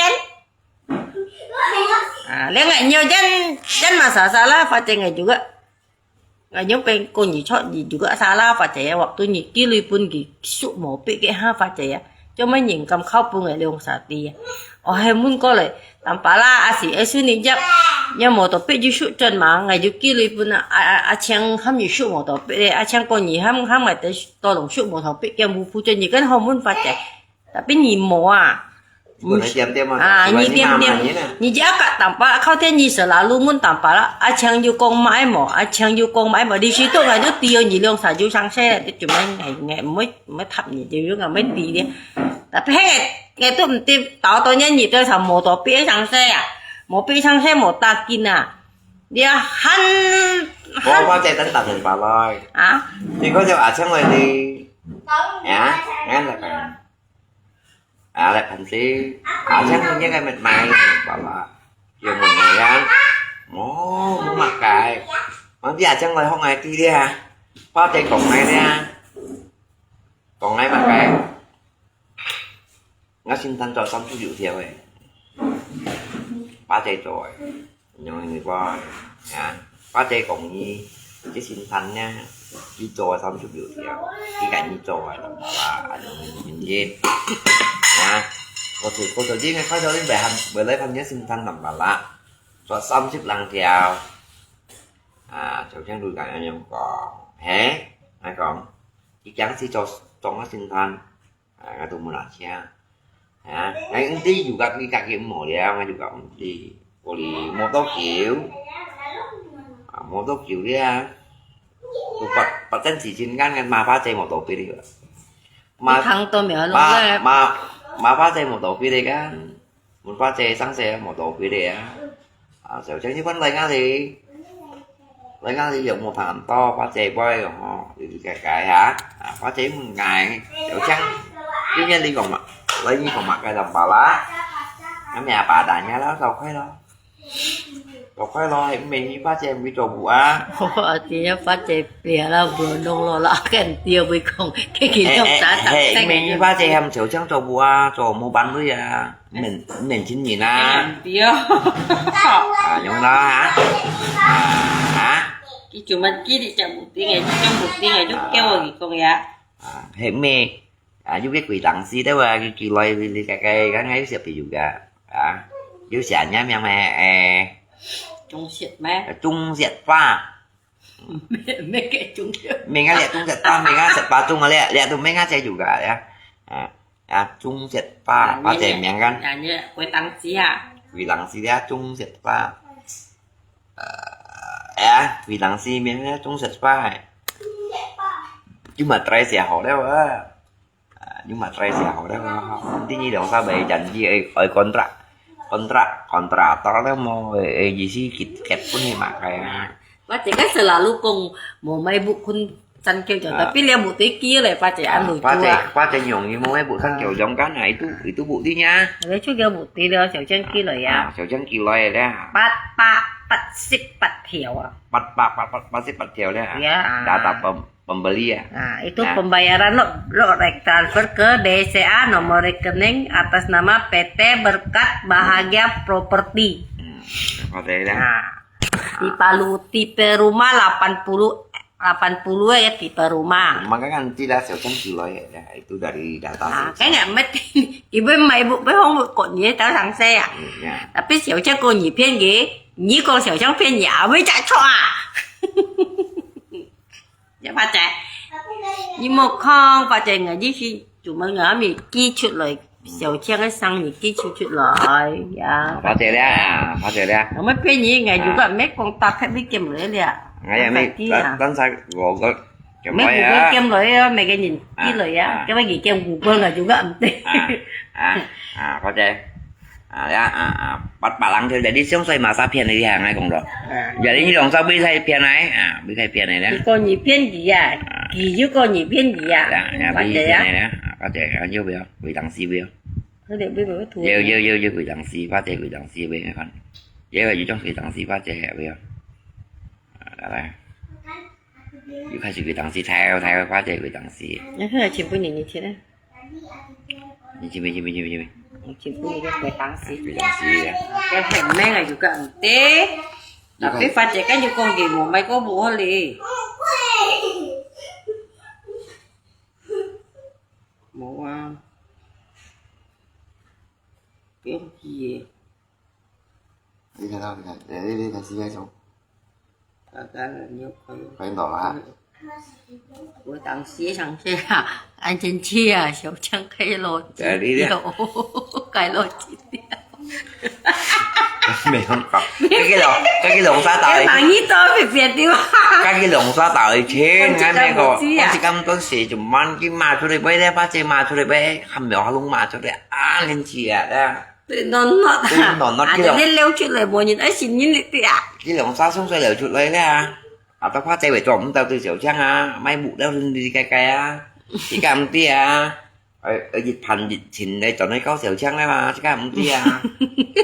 啊，連𠊎你要真，真嘛啥啥啦，發展个就个。 Ngayong pengko nyi chok nyi juga salah pacaya waktu nyi kiluy pun gi suk mopik ke ha pacaya. Cuma nyi kam khau pun ngai leong sati ya. Oh hai mun ko le, tampala asi esu ni jak. Nya motopik ju suk chon ma ngai ju kiluy pun a a a chang ham nyi suk motopik le a chang ko nyi ham ham ngai te tolong suk motopik ke mu pu chon nyi kan ho mun pacaya. Tapi nyi mo ah. Nyi diam-diam ah, nyi diam-diam. Nyi ji akak tampal, kau tian nyi selalu mun tampal, ah, acang yu kong mai mo, acang yu kong mai mo. Di situ ngai tu tio nyi liong sa ju sang se, tu cuma ngai, ngai, moi, moi thap nyi, ju ngai moi ti dia. Tapi hei ngai, ngai tu mti tau to nyi nyi tu sa mo to pi sang se ah. Mo pi sang se mo takin ah. Dia han, han. Mo pa cai tan takin palai. Ah? Di ko jo acang lai di. Ya, ngan lah kan. À, lại Khánh Sê. À, chắc mình nhớ cái mệt mỏi, bảo là chiều mình ngồi ăn. Ồ, muốn mặc cái. Mà đi à, chắc ngồi không ai đi đi à. Ba chạy cổng này đi à. Cổng này mặc cái. Ngã xin thanh cho xong chút dụ thiểu ấy. Ba chạy rồi. Nhớ người qua. Hả? Ba chạy cổng nhi. Chứ xin thanh nha. Đi cho xong chút dụ thiểu. Đi cả nhi cho. Bảo là, à, mình nhìn nhìn. Hả? 我就，我就應該開頭應該還，未來還有心態諗法啦。做三十零條。啊，就像你講恁樣講，嘿，𠊎講，佢講係做，做麼心態，啊，𠊎都無拿錢。啊，𠊎毋知有个你家己無了，𠊎有个毋知。我哩無多久，啊，無多久了，有八，八陣時間，𠊎馬巴姐無多別个。馬，你聽到沒有？馬，馬，馬巴姐無多別个，問巴姐上世無多別个啊。啊，就像一般來𠊎哩，來𠊎哩有無談到巴姐會吼，有一個個哈，啊，巴姐問𠊎，就像，今天你講嘛，來你講嘛，該怎麼啦？那麼啊，把大家啦，走開咯。走開咯，係毋係你巴姐毋會做步啊？我知啊，巴姐別啦，無弄咯啦，跟住會講，跟住弄打打嘿，嘿，係毋係你巴姐喊小強做步啊，做模板類啊，免，免錢人啊。對啊。啊，用啦哈。啊，哈。佢做麼个？佢隻目的个，佢隻目的个，就叫我佢講呀。啊，係毋係？啊，有个鬼東西對吧？佢，佢來，你，你，該，該，該，該有小朋友个，啊，有寫人家名咩？誒，中雪咩？呃，中雪花。咩，咩个中雪？咩个咧，中雪花，咩个雪花中个咧，咧都咩个才有个咧。啊，啊，中雪花，啊，或者名个。啊，你鬼東西啊？鬼東西咧，中雪花。呃，哎呀，鬼東西名个中雪花。有嘛try寫好了啊。 啊，你嘛try寫好了啊。你兩三位人去愛，愛kontrak，kontrak，kontrak到了無？誒，誒，意思結，結婚个嘛，係啊。我這個selalu講，無買屋分三九九，啊。Tapi了屋地寄來，或者安排住啊。或者，或者用你無買屋三九九kan，啊，itu，itu buktinya。你就叫屋地了，小張寄來呀。啊，小張寄來了。八百八十八條啊。八百八，八，八十八條了。Ya。Data pem-，pembeli啊。啊，itu pembayaran lo, lo rek transfer ke BCA nomor rekening atas nama PT Berkat Bahagia Property。嗯，好的啦。啊，tipe lu-，tipe rumah lapan puluh, lapan puluh ya tipe rumah。Maka kan tidak sosial kilo ya, itu dari data sosial. Kan ya mesti ibu mai bu pe hong kok ni tahu sang saya. Tapi sosial kok ni pian ge, ni kok sosial pian ni, apa cak cok ah. 呀，花姐，你莫看，花姐，𠊎意思做麼个，𠊎咪寄出來，小強个生日寄出出來呀。花姐了，花姐了。𠊎乜騙你，𠊎又个乜講打開乜見來了。哎呀，沒，等，等下我个，沒有个見來啊，每個人寄來啊，啊。今日你見五個，𠊎又个毋對。啊，啊，啊，花姐。 啊，呀，啊，啊，八百零條，jadi相衰嘛，啥騙你啊，𠊎講到。啊。Jadi你兩隻會使騙來，啊，會使騙來啦。佢講你騙佢啊，啊。佢又講你騙佢啊。呀，呀，會騙來啦，啊，或者，啊，要不要？會當時不要？有，有，有，有會當時，或者會當時不要看。也有一種會當時，或者也不要。啊，來，來。又開始會當時，太，太，或者會當時。你看，全部你，你聽啊。 你這邊，這邊，這邊，這邊。全部你个鬼東西。鬼東西啊。該很明啊，有个毋對。Tapi花姐跟你講，你無買過無好哩。無啊。不用急耶。 你看到，你看，哎，你，你，你，你，你，看到了哈。有东西上去啊，安全气啊，小强开了，哎，你，你，开了几条。没有搞，这个龙，这个龙沙打的，哎，万一到别别地方。这个龙沙打的钱，我这个还没搞，我这个东西就慢慢出来，不然把这慢出来，还没有弄慢出来，啊，年纪啊，对。 對，喏喏，對，喏喏，啊，佢兩，你溜出來無人愛承認你的啊。佢兩儕相衰溜出來了啊。啊，到花姐會做毋到對小強啊，買屋了你个个啊，自家毋知啊。呃，呃，一盤一錢來轉來搞小強了嘛，自家毋知啊。啊，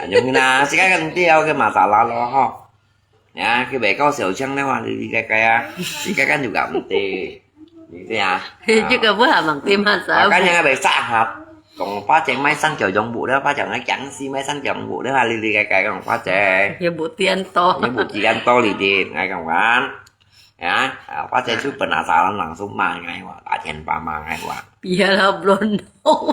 樣啦，自家毋知啊，个masalah咯吼。 呀，佢袂搞小強了嘛，你，你个个啊，你个个就講毋對，你知啊？這个毋好問對嘛，啊，啥？啊，今日還袂煞下，講花姐買三角用布了，花姐買僵屍買三角用布了，你，你个个講花姐。也無顛倒。也無顛倒你的，𠊎講完。啊，啊，或者就本來啥人朗誦骂𠊎哇，打電話骂𠊎哇。Biar belum.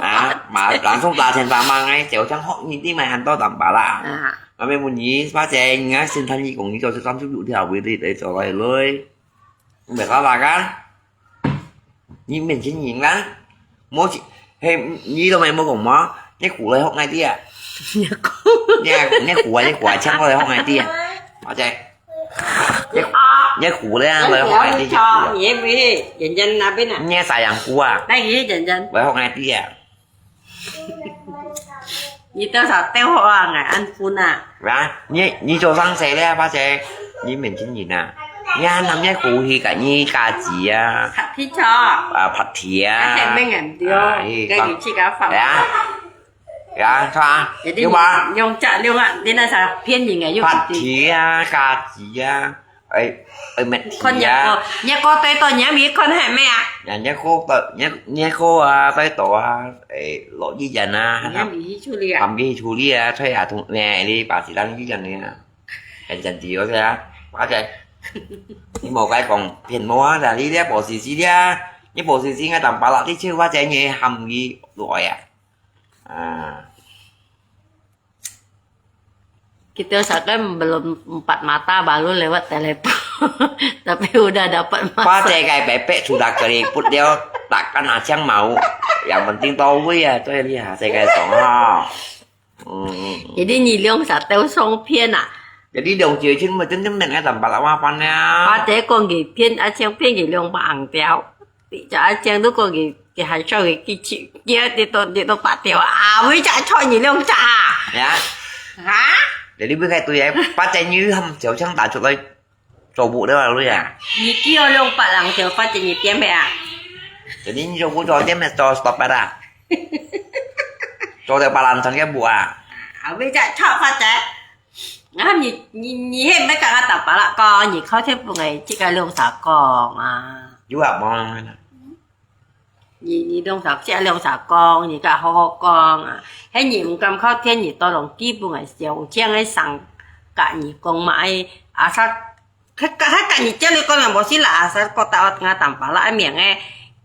啊，骂，朗誦打電話骂𠊎，就像學你的嘛，很多人吧啦。啊。那边问你，或者你看生产义工，你就是三十六条，为了得做来累，没办法干。你面前人啦，没去，嘿，你都没没讲嘛，你过来学俺弟啊。你讲。你，你过来，你过来，抢过来学俺弟啊。或者。 你，你苦了，来学俺弟。你不是人家那边啊？你也啥样苦啊？那你人家。来学俺弟啊。你多少对我啊？俺安分啊。啊，你，你做生意了，发现你面前人啊，你还拿你过去个你家己啊，拍地球。啊，拍地啊，还没人丢，啊，哎，跟你去个放。哎呀。 呀，看，一定有吧？用假，用啊，你那啥骗人个，又不对。发财啊，家己啊，哎，哎，没看见啊。你个，你个对到，你还没看见没啊？人家个，人，人家个啊，在到啊，哎，落雨天啊，你还没去处理啊？还没处理啊，吹啊，同，哎，你把子当雨天的啊，很真的，我说啊，我讲，你莫该讲骗我啊，你这保时捷啊，你保时捷应该当巴拉，你去我这你含雨落呀。 啊。Kita sekarang belum empat mata baru lewat telepon. Tapi udah dapat mata. 发财个伯伯出来给你不了，打干阿强毛，yang penting到位啊，对你啊，这个种哈。嗯，嗯，嗯。Jadi你两三条相片啊？Jadi两节钱嘛，真正能个三百六万番了。发财讲佢骗，阿强骗佢两百红条。 你叫阿强都过去，佢还笑佢去去，你，你都，你都八条啊，为啥错你两只啊？呀？啊？你不该对啊，把这女han小强打出来做不了了呀。你叫两百人就发给你点咩啊？Jadi你做不做点咩做stop啊？做得把人成个不啊？啊，为啥错发的？啊，你，你，你还没跟我打巴拉讲，你靠天不爱这个两三讲啊？有啊，没没没。 你，你兩三，這兩三講，你甲好好講啊。迄你毋敢靠天，你都用基本个小將个上甲你講嘛，哎，啊，他，他，他甲你叫你講啊，無事啦，啊，他覺得我，我淡薄啦，一名个，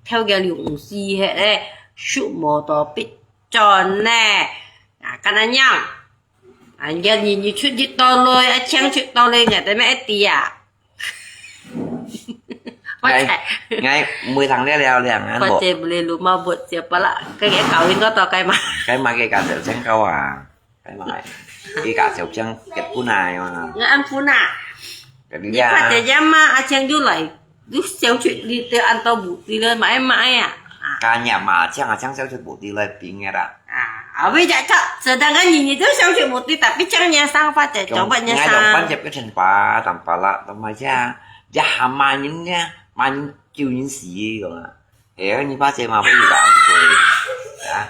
跳个龍絲，迄个，畜無到必轉呢，啊，敢若樣。 啊，你，你，你出去到來，啊，請出到來，𠊎都毋知啊。我，𠊎，𠊎毋會通了了了，𠊎無。Pasal boleh lumah buat siapa lah. Kaya kawin kau tau kaya mah. Kaya mah kaya kacau cengkau ah. Kaya mah. Kaya kacau ceng ket punai mah. Ngan punai. Jadi ya. Ni pada jam mah, aceng dulai. Lu siau cik di te anto bukti le mai mai ah. Kanya ma chang chang siau cik bukti le ping era. Ah, awi jak chak, sedangkan nini tu siau cik bukti tapi chang nya sang fa te, coba nya sang. Ngai dong pan jep ke chen pa, tam pa la, tam ma cha. Ja ha ma nyin nya, ma nyin kiu nyin si ko. He ni pa che ma pu ba ang ko. Ya.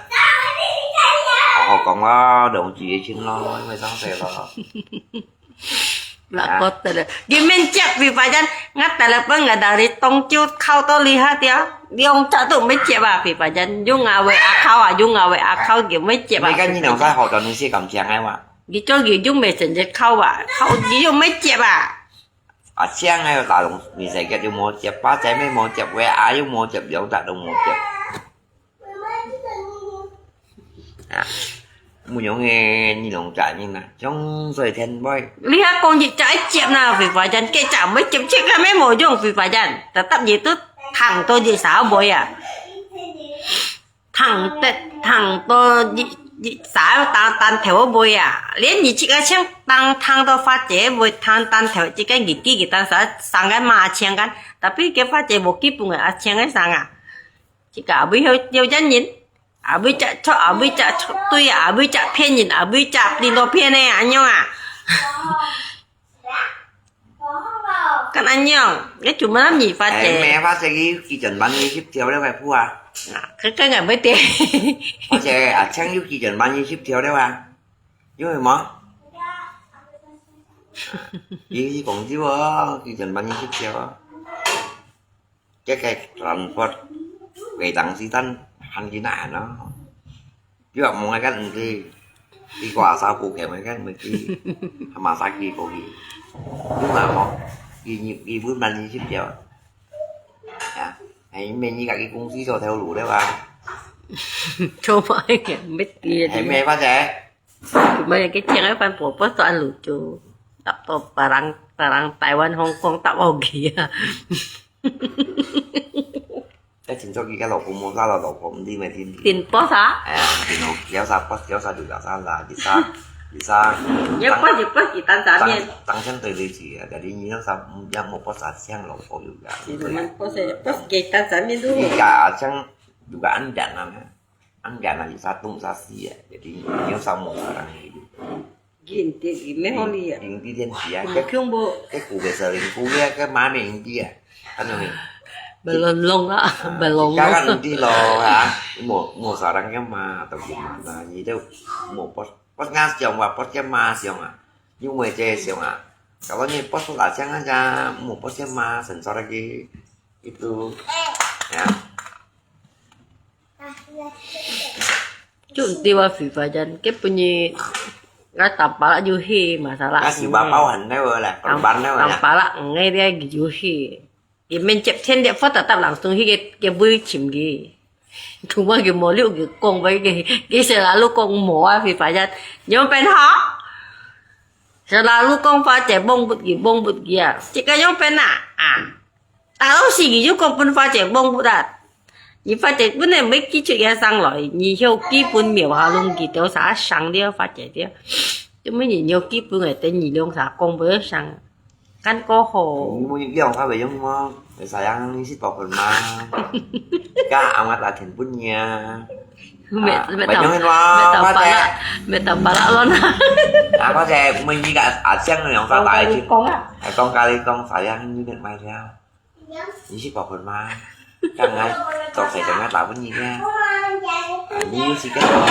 Ho kong lo, dong ji chin lo, mai sang se lo. 啦，啊。我得了，你免接，Vivian，我telepon，我dari東京敲到你下條，你用隻都毋接啊，Vivian，用啊喂阿敲啊，用啊喂阿敲，佢毋接啊。你跟你兩个好到你是咁強个哇？你做佢用Messenger敲啊，敲你又毋接啊？啊，這樣還有打龍，你這個又無接，八仔妹無接，喂啊又無接，兩隻都無接。 啊，毋用个，你弄假人啊，像水天妹。你還講一隻一接呢，Vivian，該隻毋會接，這個咩無用，Vivian，特特你都聽到一首尾啊，聽得，聽到一，一首單，單頭尾啊，連你這個像當聽到發姐會聽單頭，這個日記佢當時生个嘛聽个，tapi佢發姐無基本个啊，聽个聲啊。 這個也會曉，曉人，也會隻錯，也會隻錯對，也會隻騙人，也會隻領導騙个，恁樣啊？敢恁樣，你做麼个你發姐？哎，毋係發姐，佢基準萬一翕條了，該鋪啊。啊，佢，佢，佢毋會跌。發姐，啊，請有基準萬一翕條了啊？有無？佢講究哦，基準萬一翕條啊。 這個transport，會當時間還幾難咯。比如講，𠊎看毋知，你過三步行，𠊎看毋知，Hamasaki過去，有嘛無？佢，佢，佢分萬二十條。啊，係，每日家己公司做頭路了吧？做麼个？毋知啊。係咩，花姐？做麼个？佢請个番婆婆算路就，搭到別人，別人台灣、香港搭落去啊。 該尋著佢个老公無啥啦，老公毋知咩天理。Tin boss啊？哎呀，tin boss，有啥boss，有啥就有啥啦，有啥，有啥。你要boss就boss佢擔啥面？當，當相對得起啊，jadi你有啥，也無boss啊，像老婆有个。你們boss，boss佢擔啥面都好。你个像有个安全啊，安全啊，有啥東啥西啊，jadi你有啥無啥人。 緊啲，緊咩好哩啊？緊啲電視啊，毋恐怖。該，該古个時候，古个，該媽咪緊啲啊，看到沒？Belum long啊，啊，belum long。而家看緊啲咯，啊，無，無啥人个嘛，都緊嘛，你都無不，不啱想話，不个嘛想啊，因為這想啊，kalau你不是啦，像那家，無不个嘛，sensorlagi，itu，ya。 就毋對啊，Vivian，佢本日，𠊎當巴拉就去，masalah。啊，是話包含了啦，當，當，當巴拉，嗯，該个就去。佢面接天的，佛得搭人送去个，个位尋佢。佢話佢無溜佢講，佢，佢，佢selalu講無啊，Vivian，你有變好？Selalu講花姐摸不佢，摸不佢啊，這个有變啊，啊。 打到死佢就講分花姐摸不啊。你花姐本來毋會寄出个聲來，你曉基本描下弄佢都啥聲了，花姐了。做麼你曉基本个，等你兩儕講不得聲，感覺好。你兩儕會用麼？會sayang你識多分嗎？該阿媽打電分你啊。 啊，乜，乜當，乜用个嘛，乜當巴拉，花姐。乜當巴拉咯呐。啊，花姐，每日个阿香个用法大一點。講甲你講啊。啊，講甲你講，sayang你乜買了。你識包分嗎？剛剛做事剛剛打分你个。啊，你有時間哦，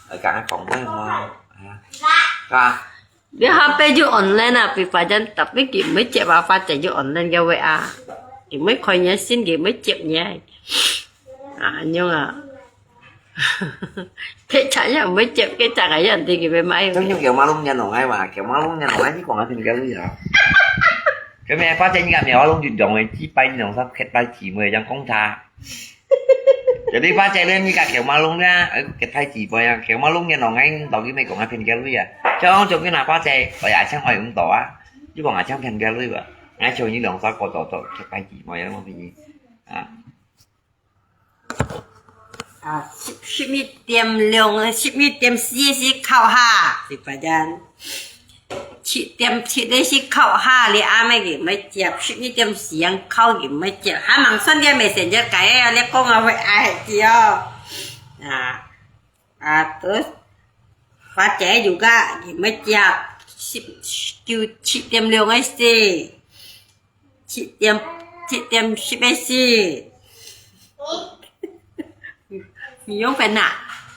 啊，剛剛講過嘛。啊，啊。 你下擺就online啊，Vivian，tapi佢毋會接啊，花姐就online个話啊，佢毋會開你个信，佢毋會接你啊。啊，恁樣啊。佢常也毋會接，佢常个也毋知佢要買。Tong yung kiau malung niya nong ai wa, kiau malung niya nong ai, ni kong atin kiau ya. Kami apa cakap ni kami malung jujong eh, ci pai ni nong sap ket pai ci mo yang kong cha. Jadi花姐呢，你个狗馬龍呢，哎，个太子杯啊，狗馬龍个啷个，到底咩講啊，騙个鐳啊？像講做个拿花姐，哎呀，像愛毋到啊，你講啊，像騙个鐳啊，哎，像你兩三個做做，个太子杯啊，我俾你啊。啊，十，十一點兩，十一點四係靠下，係不然。 七點七个係靠下，你阿妹佢毋會接，十一點四樣靠佢毋會接，還吂算个Messenger个啊，你講啊會愛佢哦。啊，啊，都，花姐有个，佢毋會接，十，九，七點兩个係。 七點，七點十个係。你用分啊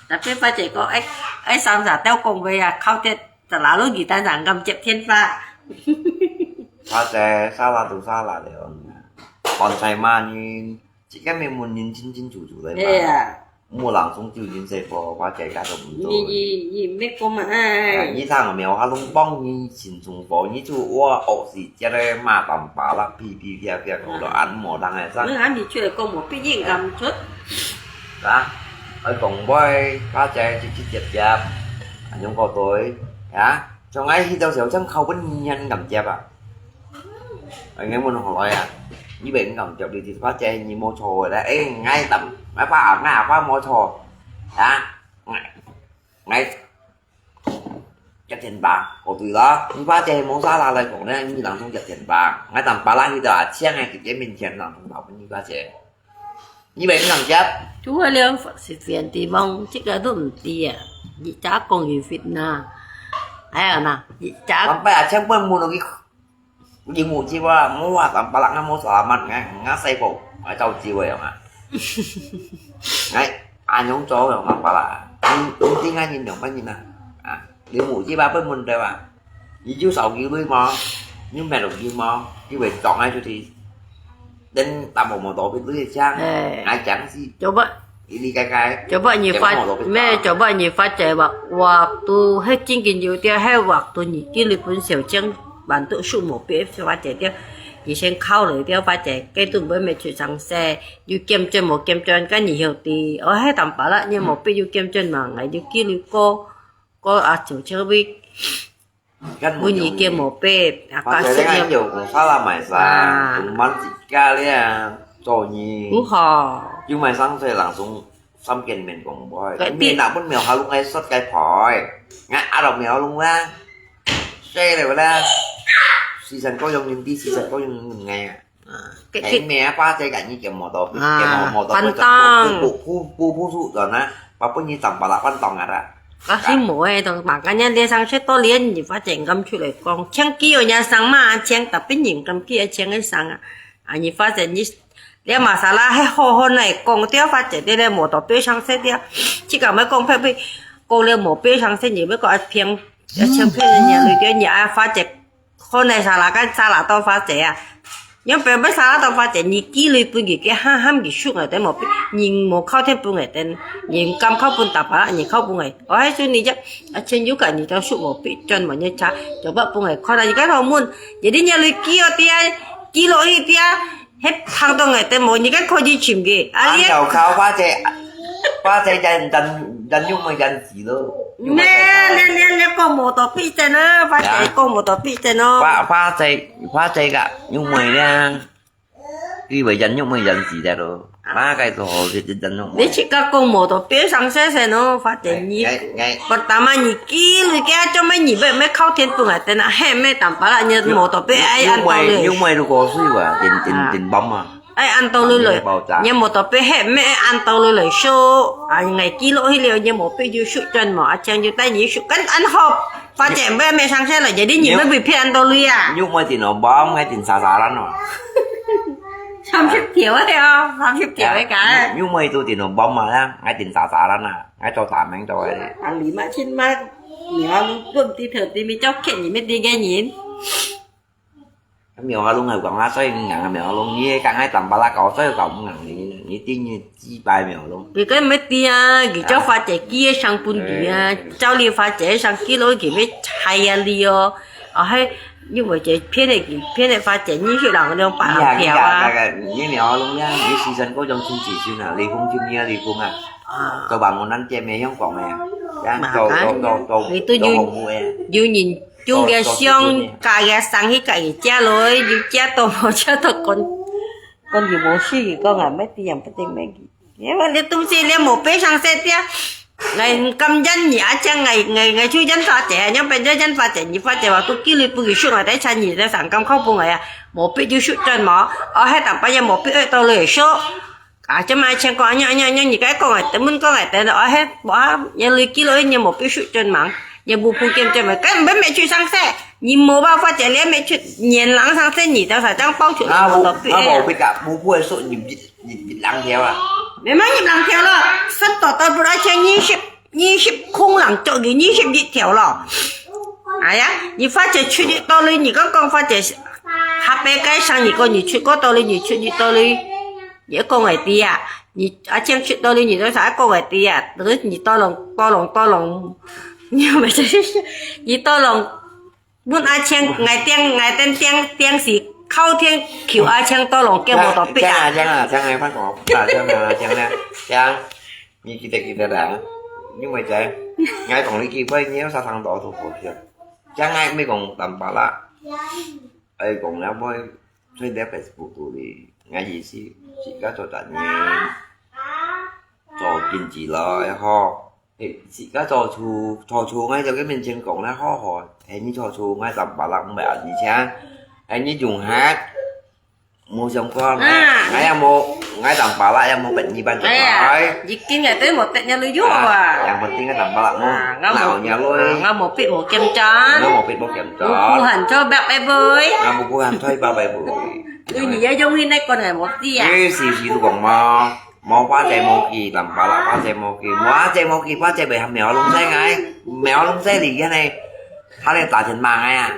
？Tapi花姐講，哎，哎，上下都講話啊，靠得，selalu佢單單敢接電話。花姐，salah都salah了，講在罵人，這个明明認真真做做个嘛。哎呀。 莫人送酒精水貨，花姐家都毋做。你，你，你毋好講嘛，哎。啊，你聽無？哈，攏幫你心中火，你就我惡死，這个罵當巴拉，噼噼啪啪，講到恁無人个聲。那，那你出來講，無必要敢出。啊，愛講話，花姐直直接接，恁樣過對，啊，像𠊎去到小鎮靠本年敢接啊？ 哎，𠊎問好來啊，你袂敢接你，你花姐你無錯个咧，哎，𠊎等，𠊎爸，𠊎阿爸無錯，啊，𠊎，𠊎接電話，過對咯，你花姐無salah來講咧，你人送接電話，𠊎等巴拉去到阿強个姐姐面前，人送頭分你花姐。 你袂敢接？除了是原地方，這个都毋知啊。你咋講有fitnah？還有呢，你咋？Sampai阿強分問落去，你無接啊，無話，三百六，𠊎無selamat，𠊎，𠊎細個，𠊎走機會啊嘛。哎，恁樣做，三百六，你，你聽啊，你兩百人啊，啊，你無接啊，分問對吧？ 你就少幾鐳嘛，你買落去嘛，你會撞下出去。等打毛毛到別鐳个槍，哎。𠊎講係，做麼？你，你該該，做麼你發，講毛毛到別打。咩？做麼你發財話，話都係正經有啲，係話都你經理本小將，還都數目別發財啲。你先考慮掉發展，該都毋會乜出聲勢，有減轉無減轉，該你曉得，哦，該淡薄啦，你無必要減轉嘛，𠊎就記錄過，過啊，就這位，分你个無必，啊，發展个有講啥啦，買衫，啊。Cuma自家咧，做你。不好。有買衫，所以人送三件面講唔會。該你若分苗下弄个實个牌，𠊎阿老苗弄啦，衰了啦，時辰過用用啲，時辰過用用个啊。 啊，个，个，哎，咩啊，花姐个你个摩托，啊，个摩，摩托，翻档。不，不，不，不，不，不，啊，把分你涨把啦，翻档啊啦。啊，係無誒，都嘛，今日你上去多年，你發展敢出來講，請佢有人上嘛，請，tapi你敢佢請个上啊？啊，你發展你，你masalah係好好來講，對發展你个摩托別上色掉，自家毋好講，呸呸，講了無別上色，你毋好講啊，騙，啊，請騙人家，你个你啊，發展 可能salah kan salah到花姐啊。Yang pernah salah到花姐，你寄鐳分佢，佢喊，喊佢收𠊎等無，人無靠天分𠊎等，人敢靠分打把，人靠分𠊎。哦，還係你這，啊，錢有个，你就收無，必賺無，你差，就不分𠊎看啊，你看好問，jadi你鐳寄哦，dia，寄落去，dia，還碰到𠊎等無，你看可以尋佢。啊，你，啊，有靠花姐，花姐人，人，人又沒人死咯。 你，你，你，你講無道理真啊，花姐講無道理真哦。花，花姐，花姐个，因為咧，因為人肉沒人死的咯，那個時候就真正肉沒。你自家講無道理，別上先生哦，花姐你，哎，哎，哎。Pertama你寄鐳佢，做咩你要，要靠天分啊？等下，嘿，咩打把啦，你無道理，哎，又沒，又沒如果水哇，真，真，啊。真棒啊。 愛恁多鐳來，爆炸。你無道理，嘿，愛恁多鐳來收，啊，𠊎寄落去了，你無必要收轉無，啊，這樣就帶你收，跟恁好，花姐，毋好，毋好上車了，jadi你毋好被騙恁多鐳啊。又沒電腦包，還電沙沙爛哦。三十條个哦，三十條个價。又，又沒做電腦包嘛，還電沙沙爛啊，還做大名做个。啊，你嘛，親嘛，你話你問題頭，你咪叫騙你們這個人。 苗阿龍係講啊，所以硬啊苗阿龍，你係講愛打把啦搞，所以搞毋硬你，你定你擊敗苗阿龍。佢个毋係啊，佢叫花姐寄个上分佢啊，哎。照理花姐上寄落去，佢會害啊你哦。哦，還因為這騙个，佢騙个花姐，你去人兩百條啊。你啊，你啊，你苗阿龍呀，你犧牲嗰種親自身啊，離婚就你啊，離婚啊。啊。做白無能姐妹樣講个，呀，嘛，做，做，做，做，你都有，做恐怖个。有人 種个香，家个生意家己食落，又食到無食到，講，講佢無事，佢講啊，乜知人不定乜佢。因為你東西你無必上色掉，𠊎毋甘忍你啊，將𠊎，𠊎，𠊎就忍花姐，你變做忍花姐，你花姐話都寄鐳分佢收啊，但係你在上काम靠分𠊎啊，無必要收轉無，哦，該打把也無必要到來收。 啊，這麼請講，恁樣，恁樣，恁樣，你該講个，等問講个，等，哦，嘿，無啊，你鐳寄落去，你無必收轉忙，你無風險轉嘛，該毋係沒去上色，你無辦法，這裡沒去，年郎上色，你到啥這樣報出來，啊，我都不，啊，我會講，我不會說你，你，你兩條啊。沒有，你兩條了，十多都不來錢，二十，二十空lang，做你二十一條了。哎呀，你發覺出去到了，你剛剛發覺，下背該上你講你出過到了，你出去到了。 你講个對啊，你啊，正出到了，你都啥講个對啊，等於你多弄，多弄，多弄，你又不是，你多弄，問阿青，𠊎定，𠊎等定，定時靠天求阿青多弄，叫我到逼啊。這樣啊，這樣啊，這樣啊，快講，啊，這樣啊，這樣啊，這樣，你記得，記得啦，因為這，𠊎講你機會，你有啥聽到都好笑，這樣啊，沒講淡薄啦，哎，講了會。 所以這Facebook肚裡，𠊎意思，自家做生意，做經濟咯，也好，誒，自家做厝，做厝，𠊎就跟面前講咧，好好，誒，你做厝，𠊎三百六五百銀錢，誒，你用下，無相干，啊。𠊎也無，𠊎三百六也無分你半隻哎呀，來。你今日對我得了你有啊？啊，yang penting𠊎三百六無，啊，𠊎無，哪有你來？啊，𠊎無逼無kiểm查。𠊎無逼無檢查。無，無閒做白白背。啊，無，無閒做白白背。 對你也容易那個呢，我知啊。你時時都講嘛，無花姐無記，三百六花姐無記，無花姐無記，花姐袂喊苗龍仔𠊎，苗龍仔你个呢，他來打電話𠊎啊。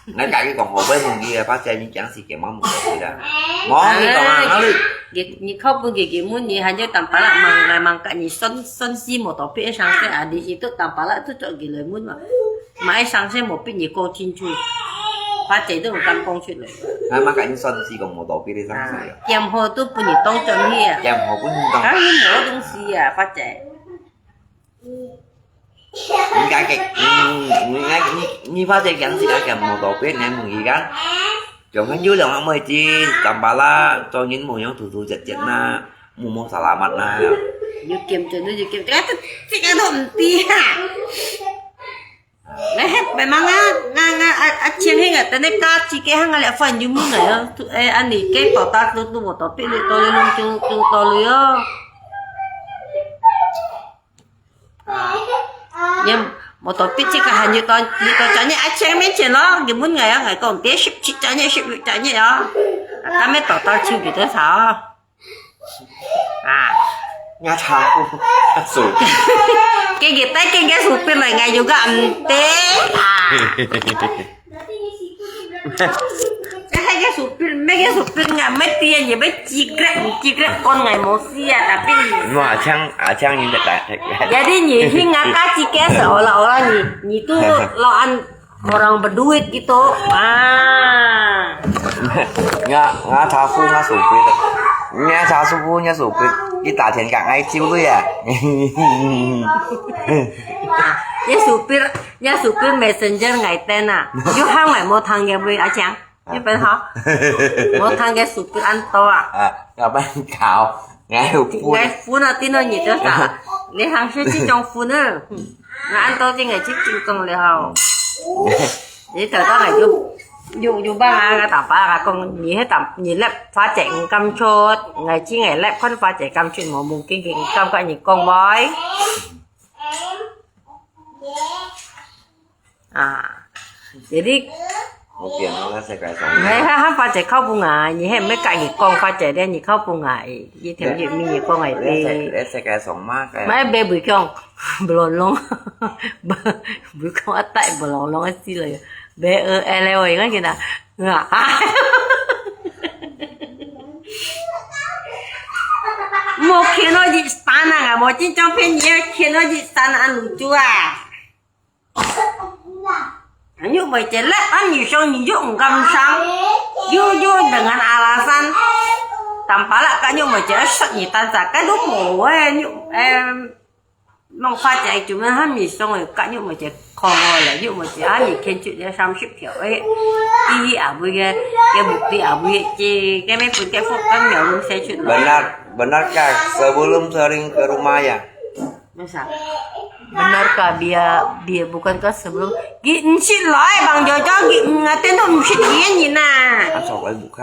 𠊎家己講，後背問佢个，花姐你講時間嘛問佢啦。無，你講啊，哪裡？你，你靠不給佢問，你還要三百六問來問去，你算，算死無到別上世啊，你是都三百六都做佢來問嘛，買上世無逼你講清楚。花姐都毋敢講出來。𠊎嘛甲你算是講無道理个生死啊。啊，兼好都分你當轉去啊。兼好分你當。啊，你無東西啊，花姐。你家己，嗯，你，你，你花姐講是个兼無道理，你問佢講。 像恁有兩个妹子，淡薄啦，做人無樣突突直直啦，無無salamat啦。有兼做，你有兼做，啊，這，這个都毋知啊。來，嘿，別忙啊，啊，啊，啊，啊，千兄啊，等你加幾个行啊，了，反正有問題啊，誒，恁呢，該多大都，都無多，比你多了，就，就多了哦。 啊，也無到逼這个還有到，你到專業愛請面前咯，你問𠊎啊，𠊎講，別十七專業，十六專業哦。啊，咱們到到手幾多少哦？啊，𠊎查過，手。給你帶給你手錶來，𠊎有个毋得啊。 該个supir，該个supir，𠊎毋知啊，你要secret，secret講𠊎無事啊，tapi你。No，阿強，阿強，你在打。Jadi你去ngakak tiket seolah-olah你，你tu lawan orang berduit gitu. Ah. Nga, nga sapu, nga supir. Nga sapu, nga supir. Kita thian kak ngai ciu tu ya. Ye supir, ye supir messenger ngai ten ah. Yu hang ngai mo thang ye bui a chang. Ye pen ha. Mo thang ye supir an to ah. Ah, kapan kau? Ngai phun. Ngai phun ah, tin no ni to sa. Ni hang shi chi chong phun ah. Ngai an to chi ngai chi ching kong le ha. Ye tau tau ngai yu, yu, yu bang ah, ngai tau pa ngai kong, ni he tam, ni lep fa che ngam chot, ngai chi ngai lep khon fa che kam chot mo mung king king kam ka ni kong boi. Ah, jadi. Mungkin orang saya kaya sama. Ngai ha, ha fa che khau bu ngai, ni he me ka ni kong fa che de ni khau bu ngai, ye tem ye mi ni kong ngai de. Saya kaya sama kaya. Mai be bu kong, belong long. Bu kong atai belong long si le. Be e ele oi ngai kina. Nga. Mo khen no ji stan ah, mo chin chong phen ye khen no ji stan ah lucu ah. Anyu mai che lep an ni shong ni yu ngam sang. Yu yu dengan alasan. Tampalak ka nyu mai che sat ni tan sa ka lu mo we nyu em. Mong fa che chu men han ni shong e ka nyu mai che khong o le nyu mai che an ni khen chu le sam ship thiao e. Ti hi a bu ye, ye bu ti a bu ye che, ke me pu ke fo kan miao lu se chu. Benar, benarkah sebelum sering ke rumah ya? Masa? Benarkah dia, dia bukankah sebelum, gi nsit lai bang jo jo gi ngaten tu nsit gi ni na. Asal ai bukan.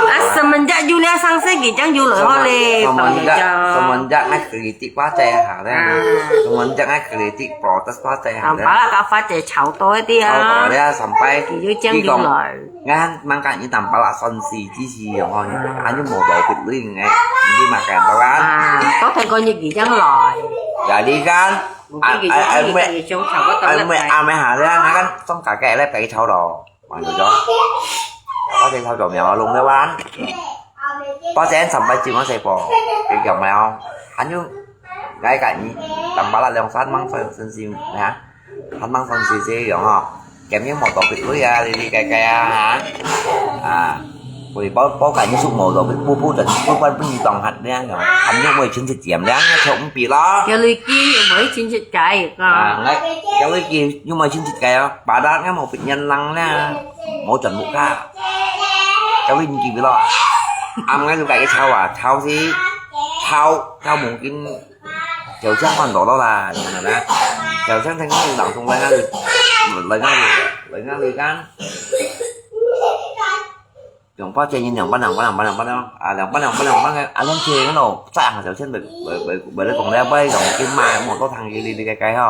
Ah, semenjak Julia sang se gi jang Julia ho le bang jo. Semenjak, semenjak ngai kritik pa che ha le. Ah. Semenjak ngai kritik protes pa che ha le. Tampalak ka fa che chau to ti ah. Chau to le sampai. Gi jang Julia. Ngan mangka ni tampalak son si ji si yo ho. Anu mo bau kut lui ngai. Ni makan to kan. Ah, to thai ko ni gi jang lai. Jadi kan. Ai, ai, ai, me, ai, me, ai, me, ha, dia, kan, song kakek le, pai chau lo. Mang jo. Ba se chau jo miao, long le wan. Ba se sampai jing se po. Ke kiang miao. Anyu, ngai ka ni, tampalak leong san mang sen sen sim, ya. San mang sen si se yong ho. Kem ni mo to pit lui ya, li li kai kai ya, ha. Ah. Ui, bao, bao ka ni suk mo to pit, pu pu dan, pu pan pu ni tong hat le, yong. Anyu mo chin sit jiam le, ya chok pi lo. Ke lui ki, mo chin sit kai ko. Ah, ngai, ke lui ki, nyu mo chin sit kai ya. Ba da ngai mo pit nyan lang le. Mo jan mu ka. Ke lui ni ki pi lo. Am ngai lu kai ke chau ah, chau si. Chau, chau mungkin. Chau chang kan to lo la, ni na. Chau chang thang ni lang sung lai ngai. Lai ngai, lai ngai kan. Yong pa che ni yong pa nang, pa nang, pa nang, pa nang. Ah, yong pa nang, pa nang, pa nang. Ah, yong che no, sa ang chau chen be, be, be, be le kong le bai yong kin ma, mo to thang ye li li kai kai ho.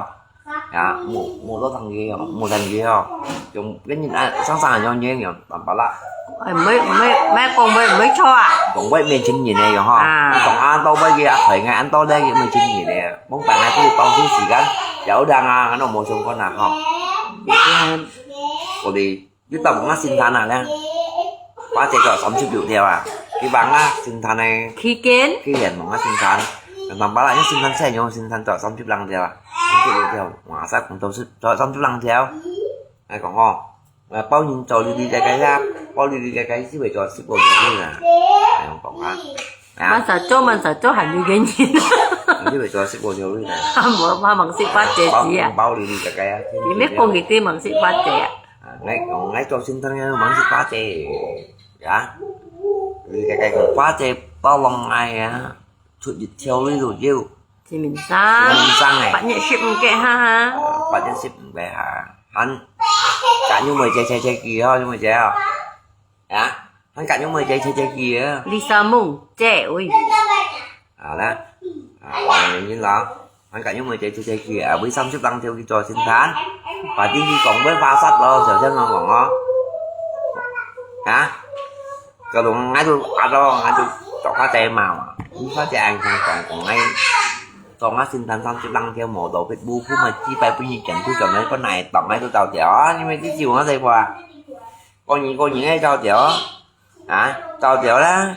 Ya, mo, mo to thang ye ho, mo thang ye ho. Yong ken ni ah, sang sang yong ye yong, tampalak. Ai, me, me, me kong me, me chua. Kong we men chin yin ne yong ho. Ah. Kong an to we ye, ah, thoi ngai an to le ye men chin yin ne. Mong pa ngai tu tong su si kan. Yau dang ah, ngan mo sung kon ah ho. Ko di. Yu tam nga sin than ah le. Ba che cho sam sip yu thiao ah. Ki bang nga sin than ne. Khi ken? Khi ken mong nga sin than. Kan tam ba la ni sin than se yong sin than cho sam sip lang thiao ah. Sam sip yu thiao. Wa sa kong cho sip cho sam sip lang thiao. Ai kong ho. 啊，包人做哩哩个个呀，包哩哩个个，只會做十個鐘頭啦。恁樣講啊。啊，慢慢做，慢慢做，還有个人。你只會做十個鐘頭啦。啊，無，我忙死八姐姐啊。包，包哩哩个个啊。你莫講佢對忙死八姐啊。啊，𠊎，𠊎做先生啊，忙死八姐啊。哩个个講八姐包攏愛啊，出一條哩都有。 清明節，清明節欸。八月十五个哈哈。啊，八月十五个哈，還敢有妹姐切切雞哦，有妹姐哦？啊，還敢有妹姐切切雞啊？Lisa Mung姐，喂。好啦，啊，歡迎啦，還敢有妹姐切切雞啊？為三十零條去做生產，把電視講會發煞咯，小聲講講哦。啊？ Kalau ngai tu ada ngai tu tak ada mau. Ni saja ang kang kong kong ngai. Tong ngai sin tan san lang dia mau do pit bu pun mai chi pai pun ni ken tu jam ngai pun nai tong ngai tu tau dia. Ni mai chi jiu ngai sai bua. Kau ni kau ni ngai tau dia. Ha? Tau dia lah.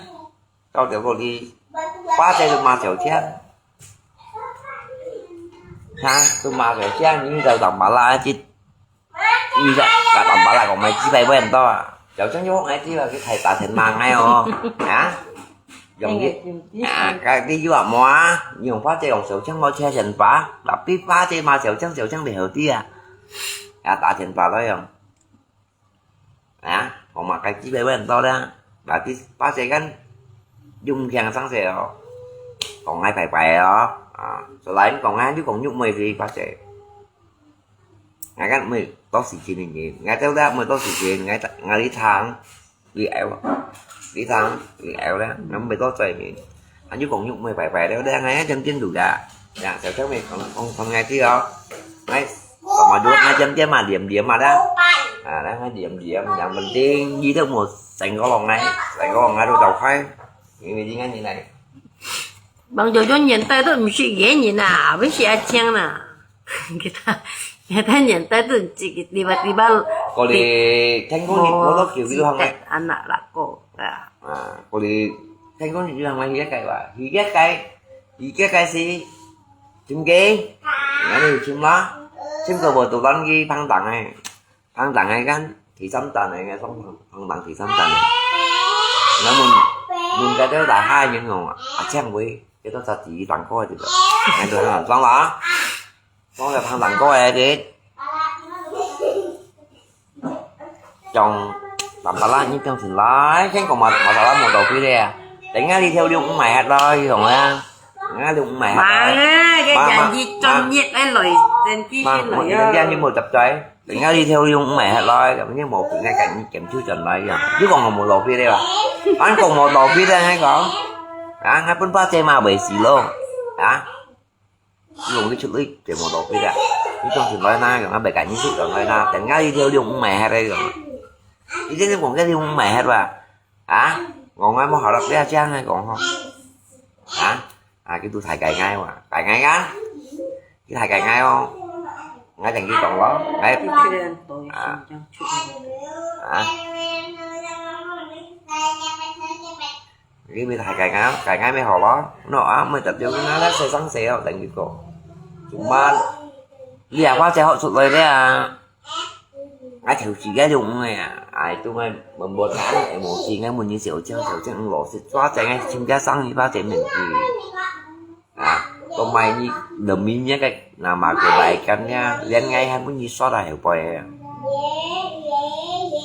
Tau dia kau di. Ba sai tu ma siau chiang. Ha? Tu ma siau chiang ni tau tau ma la chi. 你个，个爸爸啦，講買幾百萬多啊，小強就講哎，這個去開大錢買哎哦，啊，用的，啊，該你又啊無啊，你用花姐用小強無車錢吧，tapi花姐嘛小強，小強袂好啲啊，啊，大錢吧咯用，啊，講嘛該幾百萬多啦，tapi花姐kan，又毋聽上勢哦，講哎拜拜哦，啊，所以講哎，你講玉妹是花姐。 Ngai kan mui to si chin ni, ngai teo da mui to si chin, ngai ta, ngai li thang, li eo, li thang, li eo da, ngai mui to zai min. Anh chứ còn nhục mui pai pai leo da, ngai chấm chấm đủ da. Ya, sao sao mui không không không ngai ti oh. Ngai, sama dua ngai chấm chấm mà điểm điểm mà da. À, da ngai điểm điểm, yang penting gì đó một sành có lòng ngai, sành có lòng ngai đâu tàu khai. Ini di ngai ni nai. Bang Jojo年代都毋識个人啊，毋識阿青啦。佢个，佢个年代都毋識个，你把你把。Kau li Tengkong ni kau lo kiu kiu hang mai. Anak lako. Ah. Ah, kau li Tengkong ni kiu hang mai higa kai wa. Higa kai, higa kai si. Chim ke? Ngani chim la. Chim ko bo tu lan ki pang tang ai. Pang tang ai kan, thủy心站來个，上pang pang tang thủy心站來。那門門該个大海人哦，啊，這樣喂，這都是第一堂課的了。那個很爽了啊，爽了pang tang課哎，這，像，淡淡啦，你放心啦，先講嘛，嘛，淡淡無道理的啊。等下你跳六五買下咯，你懂啊？等下六五買下咯。買啊，个人一專業个來，真機先來啊。嘛，你等下你無搭嘴。 等下你跳用毋係核來，咁你無分𠊎跟你減少轉來呀。你講我無浪費了啊？俺講無浪費了，你講，啊，𠊎分八姐嘛袂死咯，啊，你講你出去就無浪費了，你講轉來啦，講𠊎袂跟你出轉來啦，等下你跳用毋係核來講，你真正講个你用毋係核哇，啊，我𠊎無好了，不要這樣來講吼，啊。 啊，佢都大概𠊎哇，大概啊，佢大概𠊎哦，𠊎同佢講咯，𠊎，啊，啊，佢咪大概𠊎，大概咪好咯，喏啊，咪特別跟佢啦，細聲細哦，同佢講，做麼，你也花姐好出來了啊。 𠊎頭時个用个啊，哎，都𠊎問問啊，哎，無事，𠊎問你小姐，小姐，嗯，老實抓正个，親家生意把錢問題。啊，都買你，人民那個，那麼個來幹呀，連𠊎還問你說了後背啊。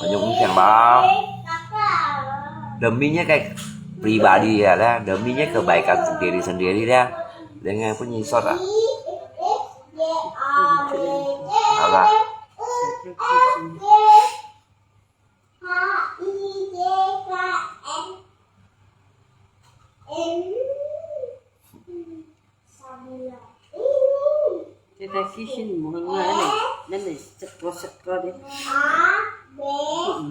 我就毋想吧。人民那個pribadi啊，啦，人民那個買个sendiri sendiri啦，連𠊎問你說了。 好吧。這个其實無很啊，恁樣，恁樣，這个，這个的。有，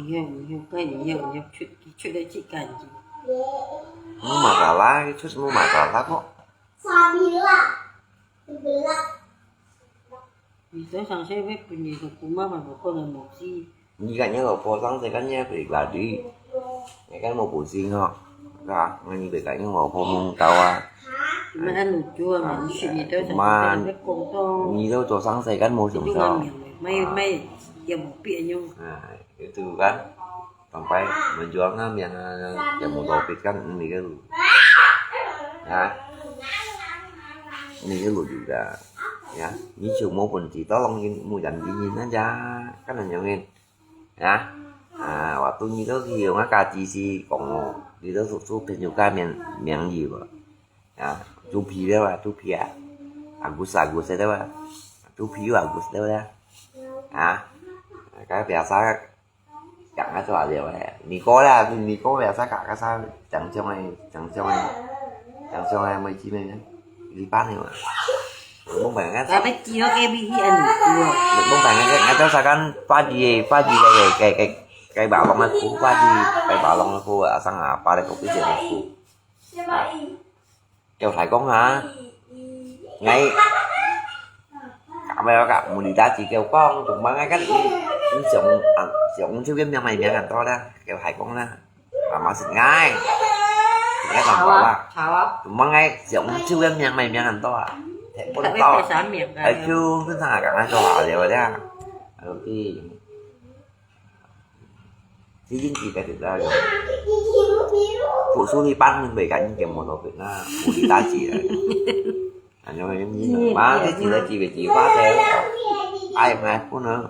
有，有，有，出，出來去幹去。無masalah，出無masalah kok。 你做生意愛分你个姑媽嘛，無可能無事。你跟你老婆生意，跟你pribadi，你跟我不行哦，是吧？那你得跟你老婆問到啊。你們恁樣做啊嘛，你是你做生意，你講到，你都做生意，跟我怎麼做？你就問明白，沒有，沒有。也無必要用。啊，itu kan, sampai menjualnya yang yang mau topik kan ini kan. Ya. Ini kan juga. Ya, ini cuma pun kita longin mujan dingin aja. Kan hanya ngin. Ya. Ah, waktu ini tuh yung ngaji si kong, itu susu penyuka miang miang ji ba. Ya, 豬皮對吧？豬皮啊，Agus Agus對吧？豬皮有Agus對不對？啊，該biasa講啊做下了誒，你哥啦，你哥biasa講个啥，講像个，講像个，講像个，每次咩，一般的嘛。Mong bang kan. Tapi kira ke bihi anu. Mong bang kan, ngaji sakan pagi, pagi ke, ke, ke, ke balong aku, pagi, ke balong aku, asang apa le kopi je aku. Kêu thầy con hả? Ngay. Cả mày cả mùi đi ta chỉ kêu con, chúng mày ngay cắt đi. Chúng sống, sống chưa biết miệng mày miệng ăn to đó. Kêu thầy con đó. Mà mà xịt ngay. Ngay tầm bảo là. Chúng mày ngay, sống chưa biết miệng mày miệng ăn to à. Thế con to. Ai chú, cứ thằng cả ngay cho hả, để vào đây. Rồi thì. Chỉ riêng chỉ cái thực ra rồi. Phụ su thì bắt mình về cả những cái món đồ Việt Nam, phụ thì ta chỉ là. Anh nói em nhìn mà cái chỉ là chỉ về chỉ khóa thế. Ai mà cũng nữa.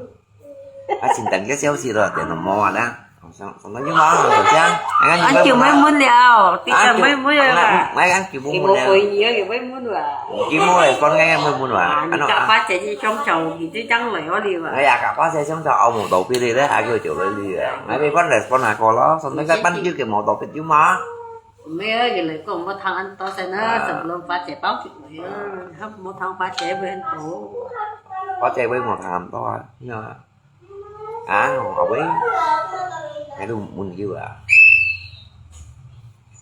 À, chính tận cái xéo xì rồi, để nó mò đó. Xong, xong nó như mà rồi chứ. Anh ăn Anh nhiều chiều mới mấy món. Muốn liao, tí Anh ăn chiều chiều mới muốn liao. Mấy ăn chiều Thì muốn một muốn đấy. Quấy nhiều thì mới muốn là. Chỉ muốn là con nghe mới muốn là. À, Anh nói, cả à. Khóa sẽ đi trong chầu thì tôi chẳng lấy có đi mà. Ngay à, cả khóa xe sống sao ông một tổ phi đi đấy, ai kêu chiều lấy đi à. Ngay về con respond hả cô lo, xong nó cái bắn kêu kiểu một tổ phi chứ mà. Mấy ơi, cái lấy con một thằng ăn to xe nữa, À. Sầm lông khóa sẽ báo chụp rồi. Hấp một thằng khóa sẽ với ăn to. Khóa xe với một thằng ăn to à. Như là À, ngọc ấy. Cái đồ mùn dư à.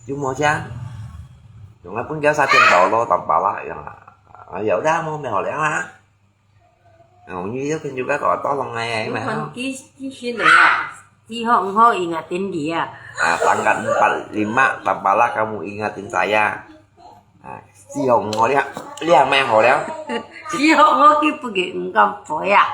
Dư mò chá. Chúng nó cũng kéo xa tiền đó lo tầm bà lạ rồi. À, dạo đó mò mèo lẽ hả? Hầu như dấu kinh dư các cỏ to lòng này ấy mà. Phần ký ký xin đấy à. Ký họ họ ý ngã tin gì à. À, tăng cận empat lima, tầm bà lạ kamu ingatin saya. À, 四號五號了，你還蠻好了。 四號五號佢不給，毋敢飛啊。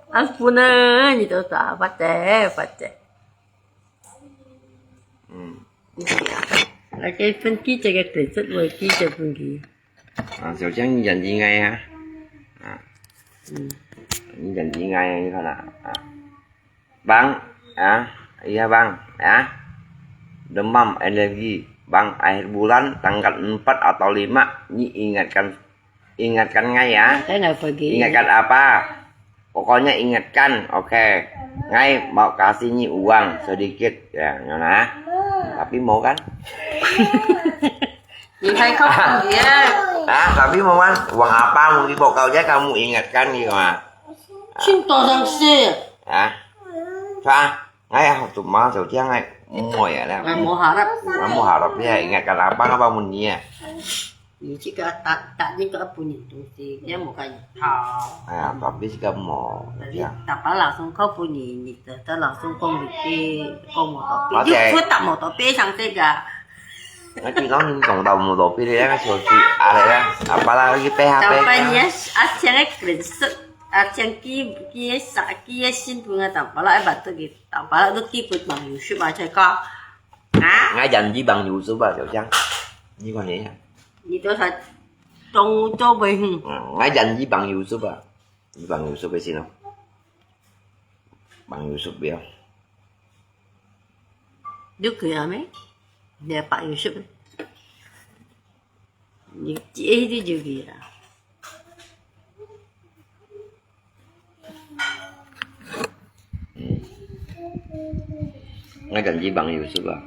啊，不能，你都打发的，发的。 嗯。 啊，該分記者个特色，我記者分佢。 啊，小強你眼睛矮啊。啊。嗯。你眼睛矮啊，你看啊。啊。Bang, ah, iya bang, ah. Demam, alergi. Bang, akhir bulan tanggal empat atau lima, nyi ingatkan, ingatkan ngai ya. Saya nggak pergi. Ingatkan apa? Pokoknya ingatkan, oke. Ngai mau kasih nyi uang sedikit, ya, nah. Tapi mau kan? 你還靠譜耶？ Ah, tapi mau kan? Uang apa mau dibawa kau aja kamu ingatkan gitu ah. 真多東西。 Ah, sa, ngai ah, cuma 小強 ngai, umur ya lah. Ngai mau harap. Ngai mau harap ya, ingatkan apa apa mau nyi ya. 你這個答，答應个本人東西，你無甲伊討。 哎呀，tapi 這個無，但是逐擺老師講本人，你得得老師講你對，講無道理，你就答無道理上這個。那今朝你講到無道理，那個小事，啊來啦，啊，把它去背下背。逐擺你啊，啊，像个認識，啊，像寄，寄个啥，寄个信分啊，逐擺啦，愛捌得佢，逐擺啦，都寄分網友去嘛，才講，啊？ 𠊎janji Bang Yusuf啊，小強，你看你。 你都係中午做杯，嗯。 Hmm, ngai janji Bang Yusuf ah. Bang Yusuf di sini. Bang Yusuf ya. Duk ya me? Dia Pak Yusuf. Ni cik itu juga. Hmm. Ngai janji Bang Yusuf ah.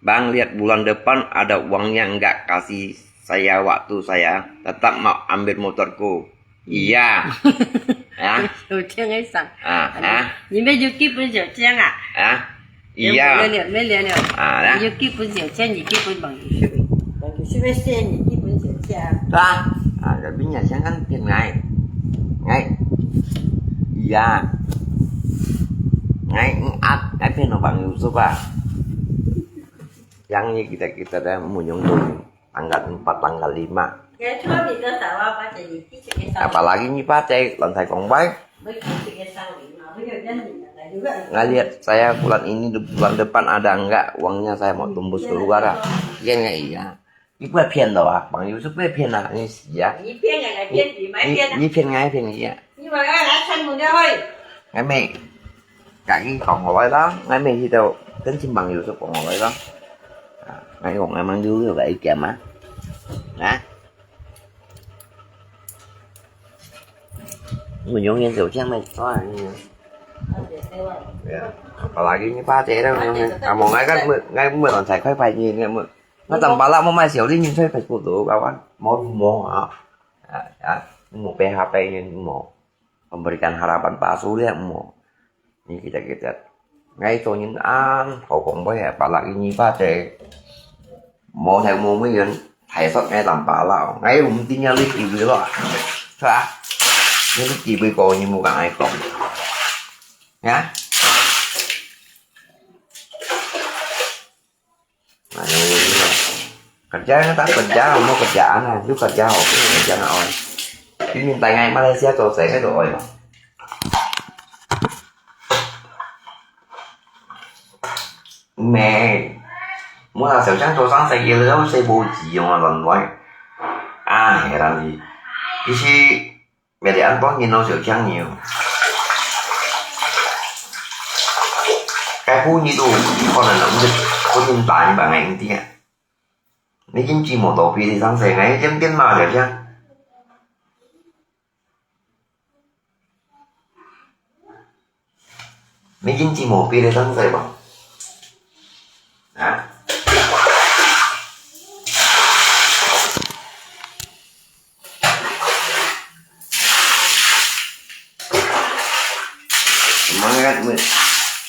Bang, lihat bulan depan ada uangnya enggak, kasih saya waktu, saya tetap mau ambil motorku. Iya. Ya. 小強个啥？ Ah, ah. 你要寄分小強啊？ Ah. Iya. 沒了，沒了。 Ah, ya. 你要寄分小強，你寄分Bang Yusuf。 Bang Yusuf个先，你寄分小強。 Lah, ah, tapi ngai kan pin ngai. Ngai. Iya. Ngai, ngai, ngai phen no Bang Yusuf ah. Yang ni kita-kita dah munyung tu tanggal empat, tanggal lima. Apalagi ni Pak Cek, lantai kong bai. Ngai lihat saya bulan ini, bulan depan ada enggak uangnya, saya mau tembus keluar ah. Iya nggak iya? 你不要騙的啊，朋友是不要騙啊，你死啊！你騙啊，你騙，你买骗啊！你，你骗，你骗，你啊！你买啊，来看我的会。 Ngai mei, kaki kong hoi lo, ngai mei hi tau, kan chim bang Yusuf kong hoi lo. Ah, ngai kong ngai mang Yusuf bai kiam ah. Ah. Mun yong yen sou chiang mei, ah, ni. Ya, apalagi ni Pak Cek lo, kamu ngai kan, ngai mun sai kai pai ni, ngai mun. Ngai tam pala mo mai siau li ni sai Facebook tu, kawan. Mo, mo, ah. Ah, ah, mo pe ha pe ni mo. Memberikan harapan palsu dia mo. Ni kita-kita. Ngai to nyin an, hau kong bai, apalagi ni Pak Cek. Mo thai mo mui yun, thai sot ngai tam pala. Ngai um tin ya li ki lo. Sa. Ni li ki ko ni mo ka ngai kong. Ya. Nah, yang ini lah. Kerja nggak tak kerja, mau kerjaan ah, lu kerja apa kerja nggak oi. Ini minta ngai Malaysia tu saya nggak oi lah. Mei, mua là小強做生意了，有四部字用啊，亂來。啊，係啦，你，其實 每日恁多人都小強你哦。該婦女都可能毋識，不認得你吧，𠊎應該啊。你今朝無到別地上世，𠊎一點點嘛小強。 你今朝無別个東西無？啊？Semangat，妹，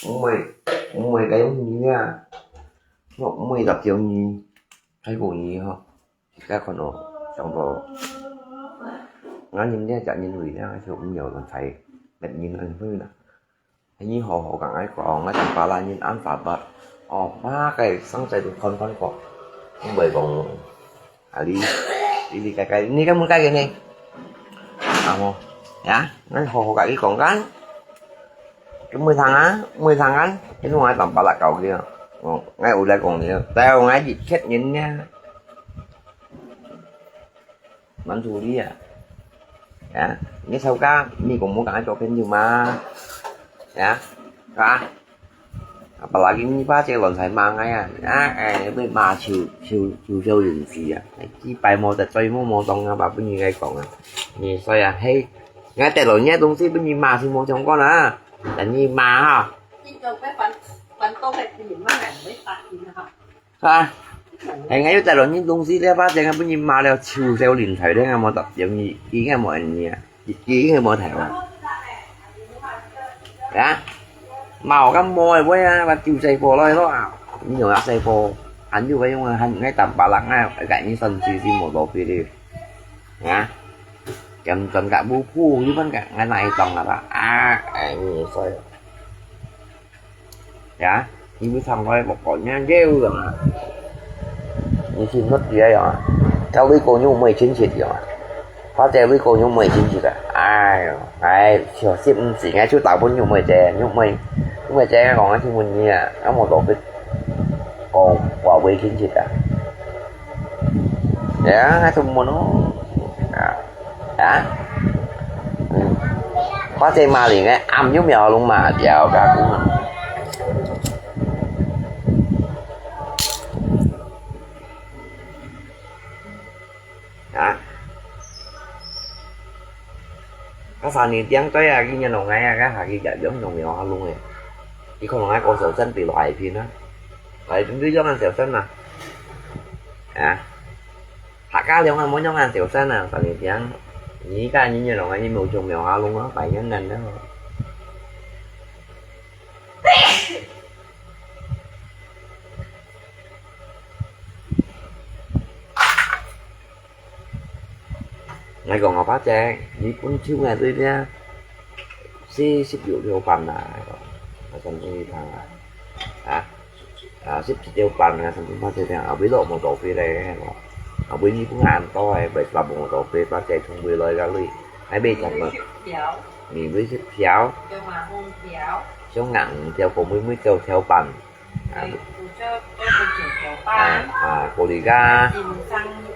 妹，妹，該用你啊，我妹十條你，太過你吼。 自家看哦，上到，𠊎人呢，就認為呢，就毋要人才，別人安分啦。你好好同𠊎講，𠊎同別人安法法，哦，把該生仔都看看過，毋會講，啊，你，你，你該該，你敢毋該个呢？啊，無，呀，𠊎好好同你講kan。 佢每tháng啊，每tháng kan，佢都愛當巴拉搞佢啊。哦，𠊎有來講你啊，但係𠊎一刻人呢，滿足你啊。Ya，你吵架，你講無同𠊎做朋友嘛？Ya，啊？Apalagi你把這亂菜罵𠊎啊，啊，哎，要罵臭，臭，臭笑人死啊！幾擺無得罪，無，無當啊，把分你來講啊。你說啊，嘿， 𠊎帶落你个東西分你罵，就無相干啊，等你罵哈。啊，哎，𠊎又帶落你東西了，把這个分你罵了，臭笑人才了，𠊎無答應你，應該無人你啊，應該無台灣。啊，罵我个無个話啊，把丟細貨來咯啊，你有啊細貨，還有个用啊，還愛打巴拉啊，該你生氣是無道理的，啊。 Kiam tuan kak bupu, iban kak ngan ai tong apa? Ah, ai ni soi. Ya, ibu sang koi pokoknya jeu dong ah. Ni si nut dia ya. Kau lui ko nyu mei chin chit ya. Kau te lui ko nyu mei chin chit ah. Ai, ai, sio sip si ngai chu tau pun nyu mei te, nyu mei, nyu mei te ngai kong ngai chu mun ni ah. Ngai mo to bit. Kong wa wei chin chit ah. Ya, ngai chu mun oh. Ya. Ya. Hmm. Khóa dây mà lì ngay, ăm nhúc mèo lung mà, dẻo cả cũng. Ya. Ka sa ni tiang toi a, ki nyan nong ngai a, ka ha ki ja yom nong mèo ha lung e. Ki khong nong ngai ko sầu sân pi lo ai pin a. Ai pin pi yong an sầu sân a. Ya. Hakka lióng a, muôn yong an sầu sân a, sa ni tiang. Ni ka ni nyan nong ngai ni mèo chong mèo ha lung a, pai nyan nan a. Ngai kong a, Pak Cek, ni pun chiu ngai tui lia, si sip yu liu pan na. 啊，三十一趟啊，啊，啊，十七條半啊，三十八條啊，為了無到位咧，啊，為你不安到哎，為了無到位，把這通位來个你，還未講呢。你為十條，香港五條，講每每九條半，啊，啊，玻璃个，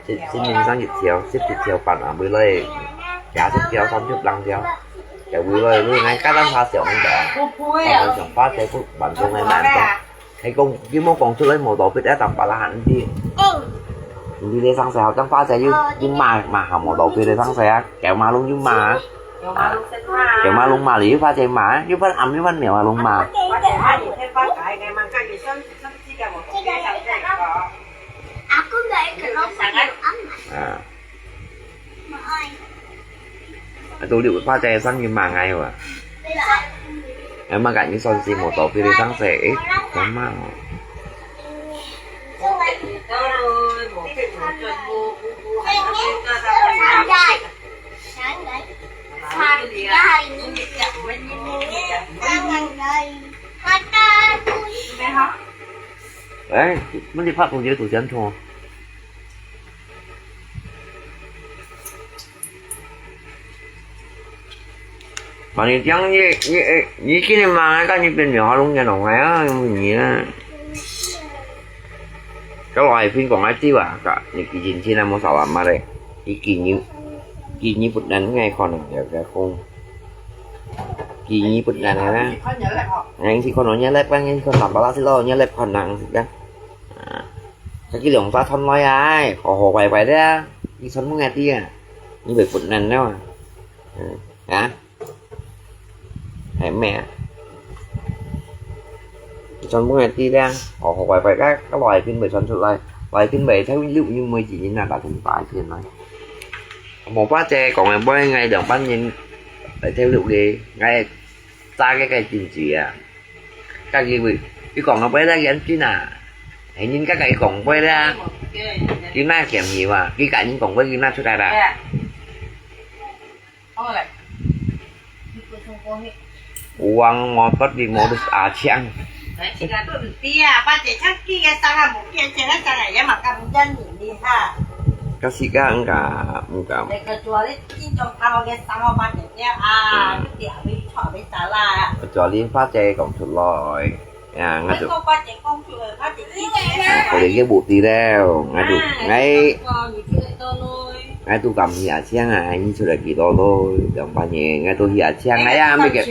新，新民生一條，十七條半啊，為了加十條，三十零條，就為了，為了，加單下想个，想把這不完成个難度。 係講，佢無講出來無道理，一旦把佢喊知。毋知你生死好，當花姐又，又罵，罵下無道理你生死啊，狗馬龍又罵啊。狗馬龍先罵。狗馬龍罵你，又花姐罵，又番暗又番鳥啊龍罵。啊。 啊，到你發財生意嘛，哎哇。哎，嘛，赶紧算是无到位个生意，哎，干嘛哦？哎，问你拍同学都相同。 反正讲你，你，你今日忙啊，看你变面好弄个弄个啊，用你啊。Kalau ai pun kong ai tiwa, ka, ni kijin cina mo salah mare. Iki ni, iki ni put nan ngai kon ya ka kong. Iki ni put nan na. Ngai si kon nya lep kan, ngai si kon tambah lah silo, nya lep kon nang si kan. Ah. Kaki lòng ta thon lai ai, hò hò quay quay đấy á. Đi thon mông ai đi à. Như vậy phút năn đó à. Ừ. Hả? Hãy mẹ. Đi thon mông ai đi đấy á. Hò hò quay quay các, các loại phim bảy thon thật lai. Loại phim bảy theo lưu như mười chỉ như là đã thành bài phim này. Một bát chè còn ngày bơi ngày đồng bát nhìn. Phải theo lưu đi. Ngày ta cái cái trình chỉ à. Các gì vậy? Cái còn nó bơi ra cái anh chứ nè. Hãy nhìn các cái còn bơi ra. Cái na kiểm gì mà. Cái cả những còn bơi cái na出来啦. Uang motor di modus acang. Kasi ka enggak, enggak. Kecuali 花姐講出來。 啊，𠊎就，啊，𠊎就要補貼了，𠊎就，𠊎，𠊎都敢去阿青啊，你出來幾多咯，兩百年，𠊎都去阿青，𠊎也沒給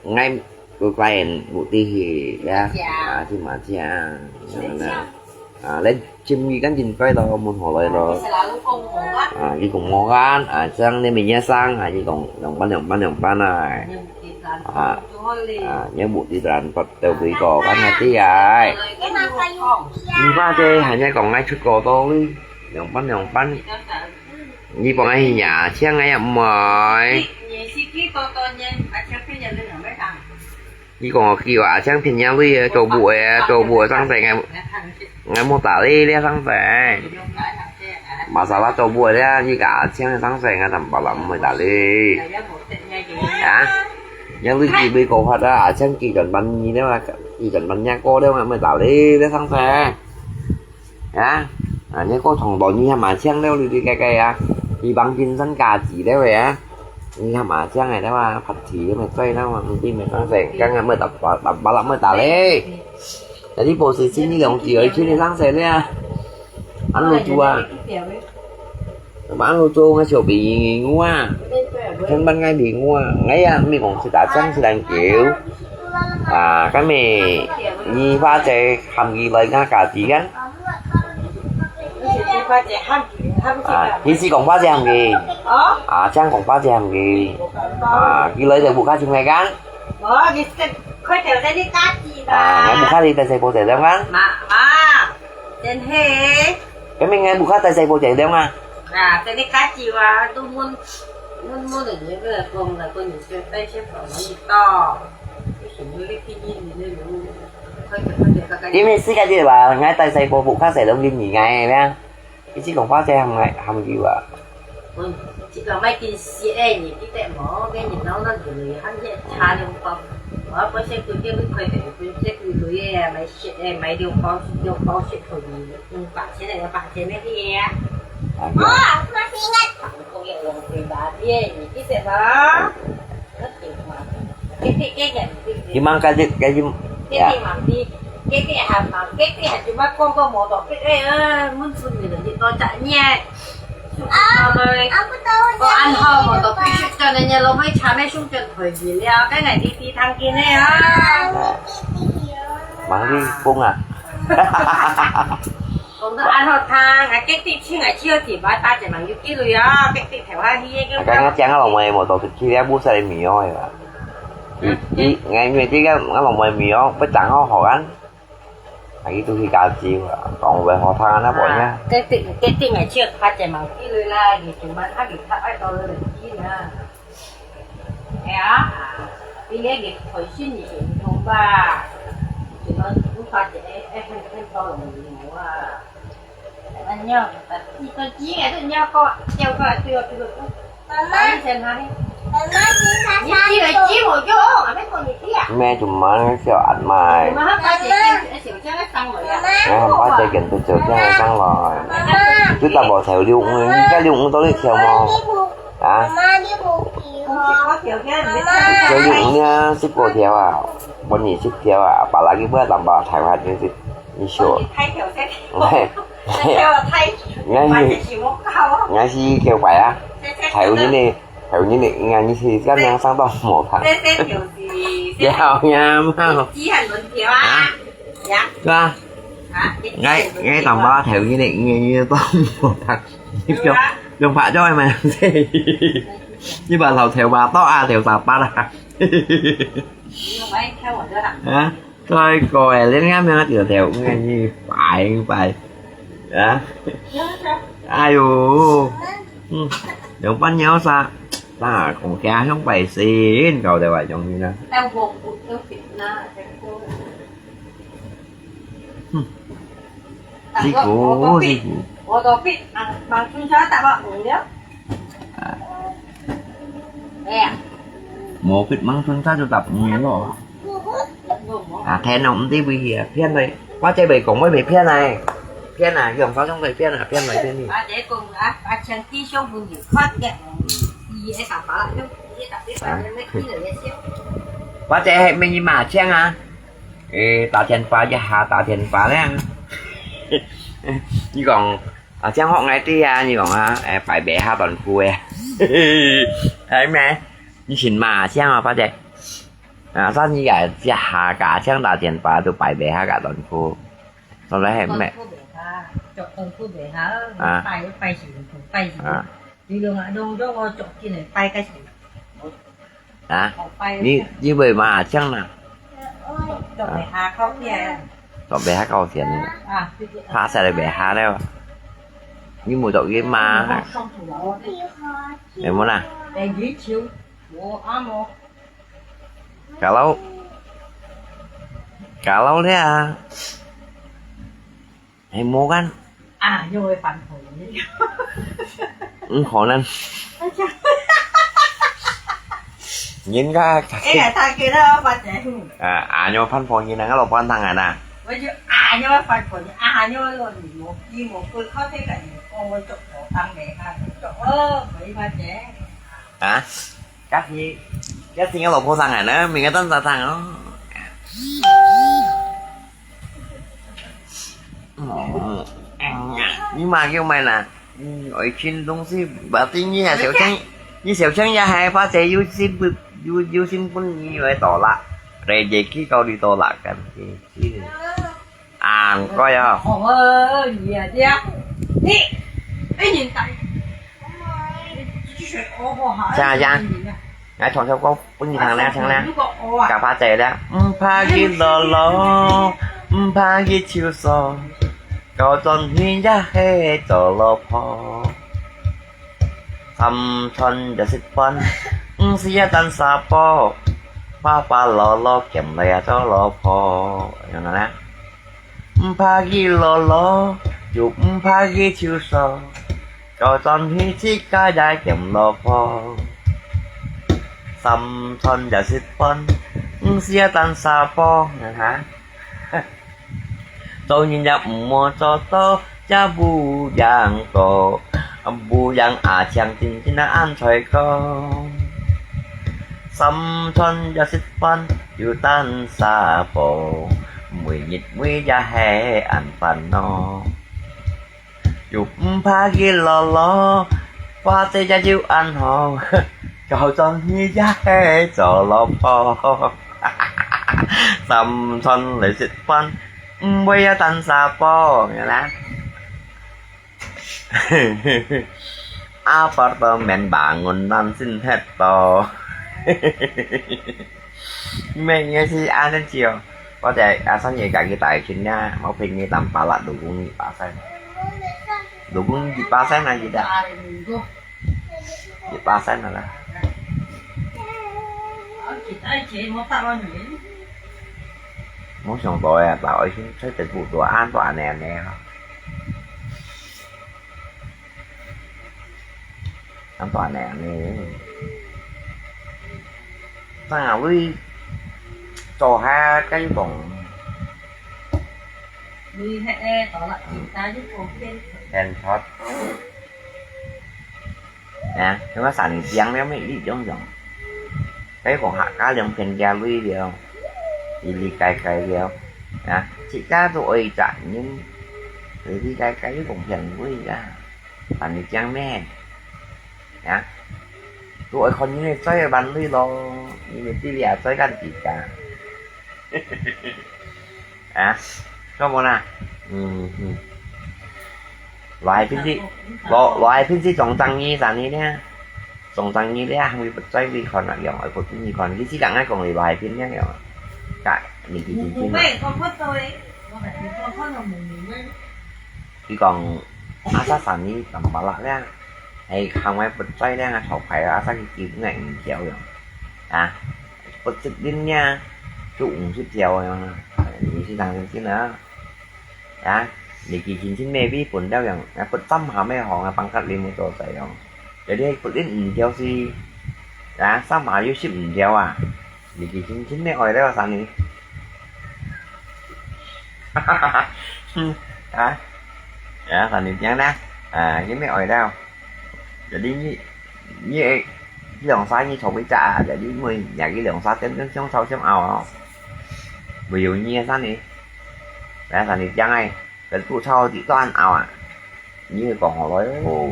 ，𠊎，𠊎都快點補貼去呀，啊，去麻將，啊，來。 啊，來尋佢趕緊快咯，問好來咯。啊，佢講無閒，啊，正你明日上，啊，佢講兩班兩班兩班啊。啊，啊，你無地段，不得回個，趕快啲啊。你爸這還在講愛出國多哩，兩班兩班。你幫佢去呀，請佢也毋愛。你講我叫阿青騙人類啊，做母个啊，做母个生死，𠊎，𠊎無打你，你生死。Masalah做母个啊，你个阿青生死，𠊎tambah啦，毋會打你。啊？Yang lui佢會講法啊，阿青佢根本你了嘛，佢根本若哥了嘛，毋會打你，你生死。 啊，啊，你个同伴你還麻將了，你你个个啊，你幫精神家己了喂啊，你還麻將个了啊，party了嘛，醉了嘛，你对面上谁，刚刚没打，打，打巴拉没打嘞，那你不是心里两句而去你上谁了啊？安路猪啊，安路猪，我小朋友啊，上班爱朋友啊，哎呀，没讲是打将是篮球，啊，今日你发财，喊佢来俺家己啊。 啊，佢係講話正个。啊，正講話正个。啊，佢來就屋下尋𠊎kan。啊，𠊎屋下裡帶細胞仔了kan。今日𠊎屋下帶細胞仔了啊。 因為世界這吧，𠊎帶細胞屋下細佬个人𠊎咧，一直講話仔喊𠊎，喊佢啊。嗯，這个買緊食个，你記得無？該日頭那就來喊你茶兩包，我本身規日會開會，本身規日啊，買食个，買兩包，兩包食可以，五百錢个，八千个去啊。啊，對。哦，我是應該。講个浪費吧，你，你記得無？你忙該日，該日，呀。 哦，恁好，無到必須轉个，你老妹茶咩送轉台面了，該𠊎弟弟聽見个啊。啊，忙你講啊。講到恁好聽，𠊎弟弟請𠊎去个地方，大姐忙有幾類啊，弟弟頭下去个。啊，剛剛講个老妹無到去了，不是沒有个啦。你，你，𠊎，你這個，𠊎老妹沒有，不講好好啊。 啊，佢都去加州啊，講話好聽啊，那無呀。啊，決定，決定个，就拍隻毛記來啦，你就問下佢，佢愛到哪裡去啦。哎呀，你那個培訓你行動吧，就講不發展，哎，哎，很，很多人有啊。 你个雞也是你要搞，叫過來，對哦，對哦。媽媽，媽媽，你雞的雞我就，還沒管你雞啊。咩做麼个笑恁埋？媽媽，哎，八隻跟都走這樣上來。就打包才有六五，你看六五到底條無？啊？媽媽，你不皮哦。我條件，你看。才六五呢，十過條啊，分你十條啊，把那個不要打包，台灣就是你笑。分你開條先。哎。 𠊎係，𠊎係叫擺啊，頭日呢，頭日呢，應該你係這樣上到無拍。要呀嘛。啊？是吧？𠊎，𠊎當把頭日呢，應該你都無拍。你用，用拍咗係咪？你把老頭發到啊，頭發發啦。啊？ 再過誒，你啱樣一條條，嗯，你擺擺，啊？哎喲，嗯，兩半鳥啥？那講家鄉百姓，搞得話容易呢。嗯，辛苦，辛苦。我都比，啊，忙春秋打吧，嗯了。 哎呀，無別吂分佢就答應咯。啊，聽咯，毋知為何啊，騙來，或者會講會被騙來，騙啊，用發生被騙啊，騙來騙去。或者講啊，把錢弟兄分你看个，伊會打發，用伊打電話，人家寄了也笑。或者係乜你罵錢啊？誒，打電話一下，打電話咧。你講 啊，像學𠊎兜啊，你講啊，誒，擺尾下短褲誒。係咩？你尋嘛，像啊，八姐。啊，上次啊，這下架，像打電話都擺尾下架短褲。到底係咩？短褲尾下，著短褲尾下，啊。擺，擺時，擺時。啊。你用啊，用，用我著緊个，擺个時。 啊？你，你會嘛，像啦？做，做袂下靠邊。做袂下靠邊。啊，拍死你袂下了。你無讀音嘛？有無啦？Kalau, kalau 咧啊，係無kan？啊，又會翻頭。嗯，可能。人家，哎呀，他給他發財。啊，啊，又翻頭人啊，老板當然啦。我就啊，又翻頭人，啊，又落雨，無雨無風，靠這個雨，我做好當沒看，做哦，可以發財。 啊？Kasi, kasi nga老婆生啊，那明个蛋咋生哦？哦，你嘛叫咩啦？嗯，愛情东西，berarti你啊，小强，你小强也還怕谁有心不，有，有心不，你有多啦，rezeki kau ditolakkan. Ang kau ya. 哦，你啊，這樣，你，哎，你打。這樣，這樣，來唱首歌分你聽咧，唱咧。假巴仔咧，毋怕佢落落，毋怕佢手鎖，到轉去也係做老婆。三餐也食飯，毋使也等沙煲，爸爸老老兼來也做老婆，有無咧？ 毋怕佢落落，就毋怕佢手鎖，做轉去自家也兼老婆，三餐也食飯，毋使也單儕包，哈。做人也毋好做到，也無樣過，無樣阿強真正啊恁衰過。三餐也食飯，又單儕包，每日每夜係恁煩惱。 又毋怕佢老老，花姐也有恁好，搞轉去也係做老婆。三餐來食飯，毋會也單儕包，有啦。Apartemen bangunan先忒多。Mengesi anencio, kau cek asan ye kaki tayo chinna, mau pingi tampa la dukung ni pasai. Dukung di pasai na kita. Di pasai na la. Mau siyang to ya, tao ay sin, sai te bu tua an tua ne ne. An tua ne ne. Ta lui cho ha cái vòng. Lui he e to la, ta ju ko ken. Ken thot. Nè, cái mà sản tiếng nó mới đi giống giống. Cái còn hạ cá lương phiền gia lui liều. Đi đi cài cài liều. Nè, chỉ cá tụi ơi chả nhưng. Đi đi cài cài cũng phiền lui ra. Bạn đi chăng mẹ. Nè. Tụi ơi con như này chơi ở bàn lui lo. Như này đi lìa chơiกัน กี่กา À, có mua nè. Ừ, ừ. Loại phiên gì? Loại, loại phiên gì trong tăng nhi ra nè. Trong tăng nhi nè, không biết chơi vì con nè, dòng ở cột phiên gì con. Cái gì cả ngay còn loại phiên nè, dòng. Cả, nhìn cái phiên phiên nè. Cái còn, asa sản nhi tầm bả lạ nè. Hay không ai bật chơi nè, thảo phải asa cái kim ngại mình kéo dòng. À, bật chụp đinh nha. Chú cũng chụp theo dòng. Mình xin thằng xin xin nữa. Ya, niki cincin maybe pun dau yang, ya, put tam ha me hong, ya, pangkat lima to sai yong. Jadi, put in in diau si, ya, sama yu sim in diau ah. Niki cincin me oi dau sani. Ya, ya, sani tiang dah. Ah, ini me oi dau. Jadi, ni, ni, eh, 兩儕你坐位置啊，jadi每日佢兩儕點點相吵相拗哦。會有你个生理，來生理講哎，該肚吵地段拗啊，你會講好來哦。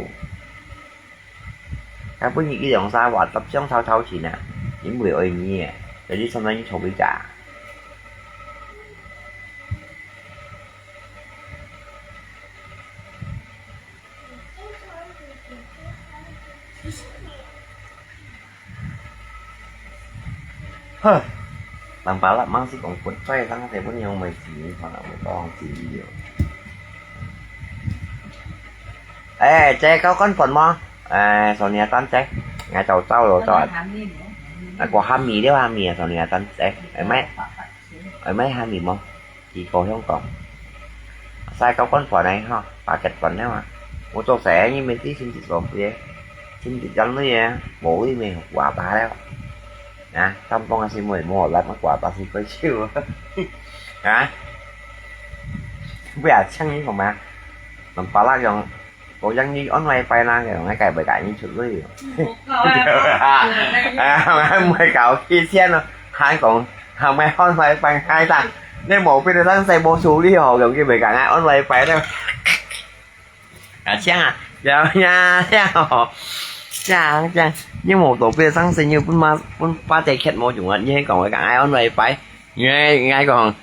該本日佢兩儕話搭相吵吵前啊，你會愛你个，jadi常常你坐位置啊。 Huh. Tang pala mang si kong put choi sang se pun yong mai si ni kong na mai kong si ni yo. Eh, che kau kon pon mo? Eh, so nia tan che. Ngai chau chau lo chau. Ngai ko ha mi liao ha mi, so nia tan che. Eh, mai. Eh, mai ha mi mo? Ki ko hiong kong. Sai kau kon pon ai ho, pa ket pon liao ah. Mo cho se ni me ti sin ti so pie. Sin ti jang ni ya. Mo wi me wa pa liao. Nè, tâm bông asi mùi mùa lật mất quả ta thì có chịu. Hả? Bây giờ chăng như không mà. Mình phải lắc dòng. Cô dăng như online bay năng dòng ngay cài bởi cả như chụp lui. À, mày cáo khi xiên rồi. Hai con, hai mày online bay hai ta. Nên một bên đang xây bộ số đi hồ dòng kia bởi cả ngay online bay đó. À, chang à, ya, ya, ya, chang, chang. Nhưng mà tổ tiên sáng sinh như bún ma, bún ba tê khét mô chúng ăn, như còn cái ai ăn vậy phải. Nghe, nghe còn,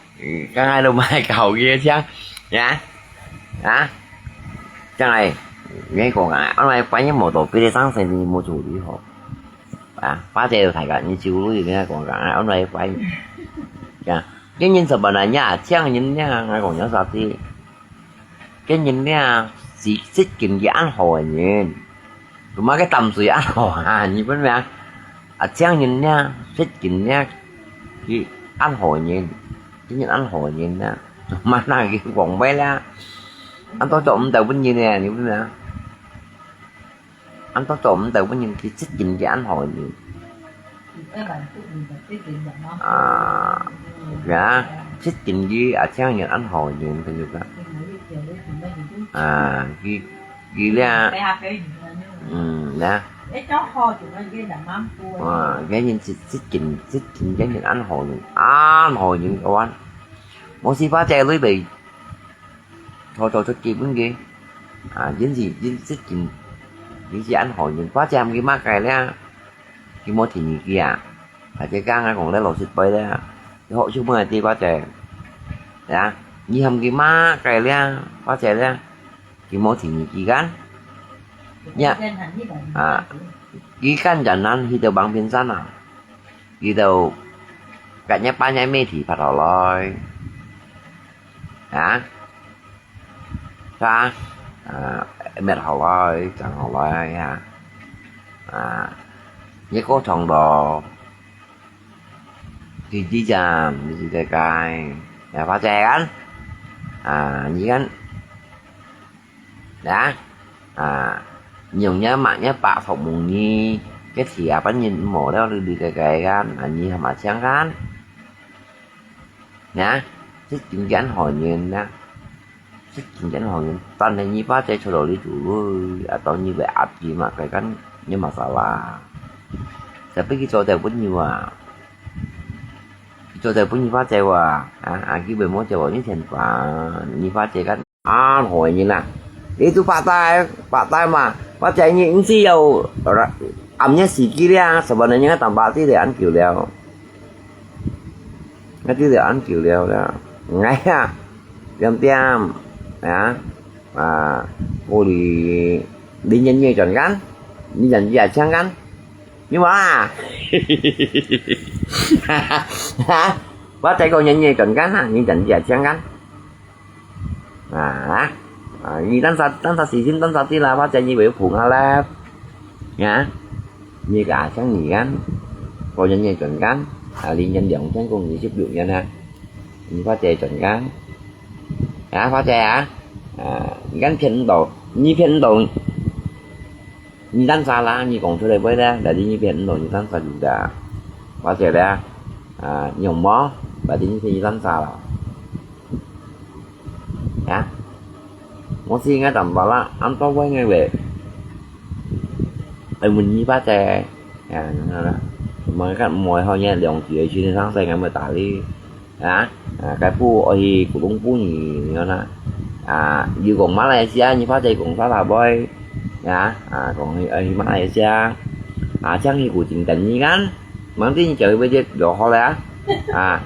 cái ai đâu mà cầu kia chang. Ya. Hả? Chang này, nghe còn ai ăn vậy phải, nhưng mà tổ tiên sáng sinh như mô chủ đi hộp. À, ba tê thải cả như chiu lui nghe còn cả ai ăn vậy phải. Ya. Cái nhân sự bà này nha, chang nhân nha, nghe còn nhớ sao thì. Cái nhìn nè, xịt, xịt kinh cái ăn hổ nhìn. Tụi má cái tâm suy ăn hổ hà, nhìn bên mẹ. À, chang nhìn nè, xịt kinh nè, cái ăn hổ nhìn. Cái nhìn ăn hổ nhìn nè. Tụi má năng cái quảng bê la. Ăn tôi trộm tàu bên nhìn nè, nhìn bên mẹ. 恁多做毋到分人去接近佢恁好个人。啊，呀，接近佢啊，請人恁好个人，朋友个。啊，佢，佢咧，嗯，呀。啊，佢人接，接近，接近，接近恁好个人，恁好个人个話，無事花姐女未 偷偷出去分佢。啊，因是，因是緊，因是恁好，因花姐喊佢麼个咧？佢無聽你个啊？大家講啊，講得老實話咧，你學識問下佢花姐，呀，你喊佢麼个咧？花姐咧，佢無聽你个啊？呀，啊，佢跟人去到旁邊山啊，佢就跟人把人媒體拍落來，啊？ 是吧？啊，搣好來，整好來呀。啊，你過長咯，弟弟講，你是這個，呀，花姐kan？啊，你看，呀，啊，你用你媽你爸服務你，這事啊，本人無了，你你這個kan？啊，你還嘛想kan？ 呀，這真正好人呀，這真正好人。但係你花姐出到你肚裡，啊，當你會壓佢嘛，該kan你masalah。Tapi佢做得分你啊，佢做得分你花姐啊，啊，啊，佢會無做你錢花，你花姐kan 啊，好个人啊，你都白帶，白帶嘛，或者你毋使要，暗夜時機咧，sebenarnya tambah ti le an久了，那就了 an久了了，哎呀，點點，啊，啊，我哩，你年年轉kan，你人也強kan，你話啊，哈，我再講年年轉kan啊，你人也強kan。 啊，啊，你單殺，單殺時間，單殺啲啦，或者你會捧下咧，呀，你个阿強你kan，個人也轉kan，啊，零年兩千公里十六年啊，你或者轉kan，啊，或者啊，啊，你kan騙到，你騙到， 你單殺啦，你講出來會咧，但係你騙毋到你單殺有个，或者咧，啊，用無，或者你騙你單殺啦。啊，我是應該淡薄啦，恁多會个喂，愛問你把姐，啊，你看啦，我們看莫好呢，兩句去上世界沒打理。 啊，啊，該步愛去古東步你，你看啊，啊，又講馬來西亞，你怕再講沙拉杯，啊，啊，講去，愛去馬來西亞，啊，這樣去古晉等你kan，mesti你就會就就好了啊，啊，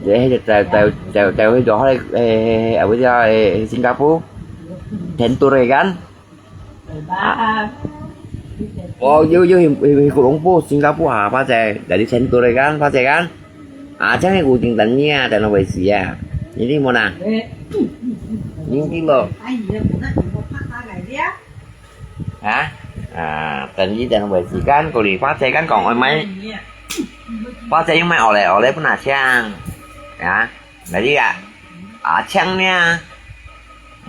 這就就就就就會就好了，誒，誒，誒，誒，誒，新加坡，tentu kan。 哦，有，有，有，有，有，有，新加坡啊，花姐，jadi tentu kan，花姐kan？啊，這樣有認真呀，在那回事啊？你聽無啦？你聽無？啊？啊，等於在那回事kan，過來花姐kan講，哎，買，花姐又買哦嘞，哦嘞，不拿槍，啊？ Jadi啊，阿強呢，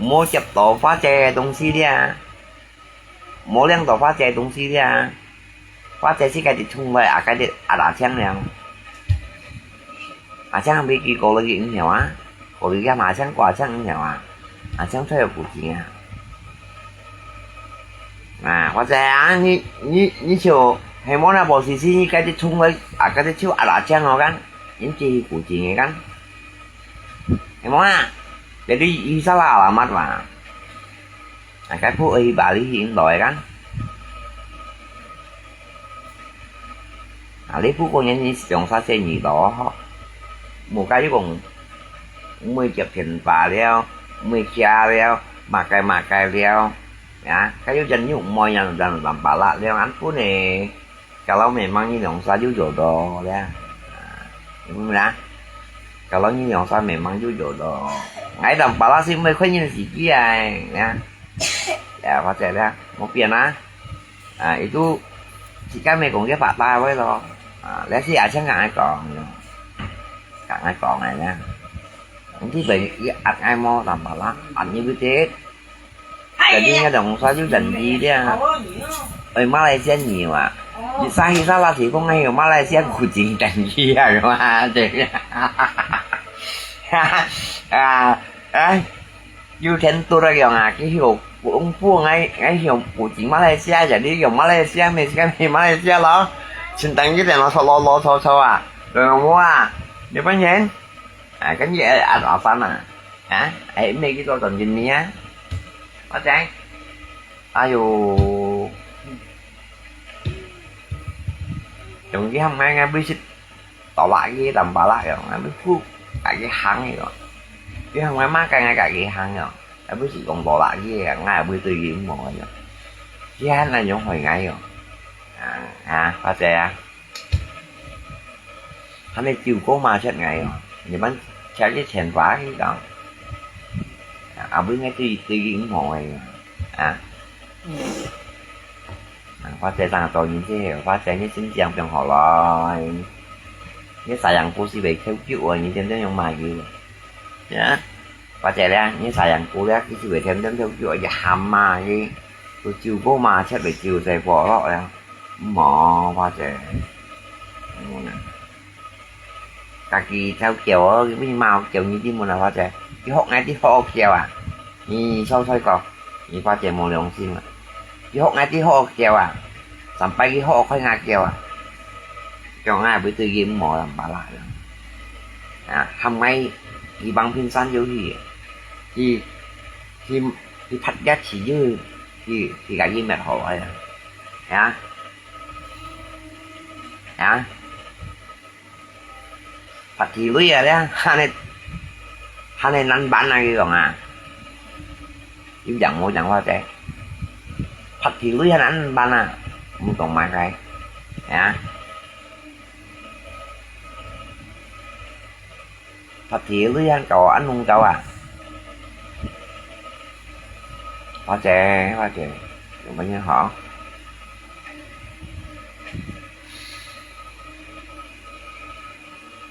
無接到花姐个東西了，無領到花姐个東西了，花姐自家就衝來啊，該就啊阿強了。阿強飛機過來个影響啊，過來个阿強過阿強影響啊，阿強出有古晉啊。啊，花姐啊，你你你就係無那無事事，你該就衝來啊，該就就啊阿強哦，kan，因為古晉个kan。 係無啊？Jadi佢salah alamat嘛。啊，該步愛去Bali去印度个kan？啊，你步過年你用啥些耳朵吼？無該又講，毋會接電話了，毋會徛了，麼个麼个了，啊，該又真又毋愛人人人巴拉了，恁本呢。 Kalau memang你兩儕有做到咧，啊，明白啦？Kalau你兩儕memang有做到，𠊎當巴拉斯毋會看人時機啊，呀，呀，或者咧，無變啊，啊，itu自家咪講个法大位咯，啊，這係阿強同𠊎講个，同𠊎講个咧，你去問佢壓𠊎無，當巴拉，壓你會得，jadi你兩儕有仁義咧。哎，馬來西亞人啊，一下一下拉提供，哎喲，馬來西亞古井等一下嘛，對。啊，哎，有天都那樣啊，去有公布，哎，哎，有古井馬來西亞，jadi有馬來西亞，没事，没马来西亚咯，请等一点咯，吵咯咯吵吵啊，有没有啊？有没有人？哎，跟你哎，啊，阿三啊，啊，哎，没去做总经理啊？我讲。 哎喲，用佢喊𠊎，𠊎會識到哪个，Tampalak樣，𠊎會負家己行个樣。佢喊𠊎麼个，𠊎家己行樣，𠊎會識講到哪个，𠊎也會對佢毋好个樣。佢還恁樣害𠊎樣。啊，啊，花姐啊。 還係酒過嘛，食𠊎哦，你們吃一千八去講，啊，毋應該對，對佢毋好个，啊。啊，花姐當做人這，花姐你心情變好了，你sayang姑是會求救哦，你真正用買油，啊，花姐咧，你sayang姑咧，佢是會天天求救，也喊嘛，佢，佢酒過嘛，食會酒在火落呀。 無，花姐。嗯。家己偷叫哦，佢為麼个叫你知無啦，花姐？佢學𠊎知好好叫啊！你笑笑講，你花姐無良心啊！佢學𠊎知好好叫啊！上擺佢好好開𠊎叫啊！叫𠊎會對佢無人巴拉啦。啊，喊𠊎去幫平山就去，去，去，去拍一次就去，去，去甲佢滅好啊！ 呀，呀，發地雷啊，這還係，還係難辦啊，佢講啊。有講無講話个，發地雷還難辦啊，毋懂麼个，呀。 發地雷還搞恁弄搞啊！花姐，花姐，有麼个好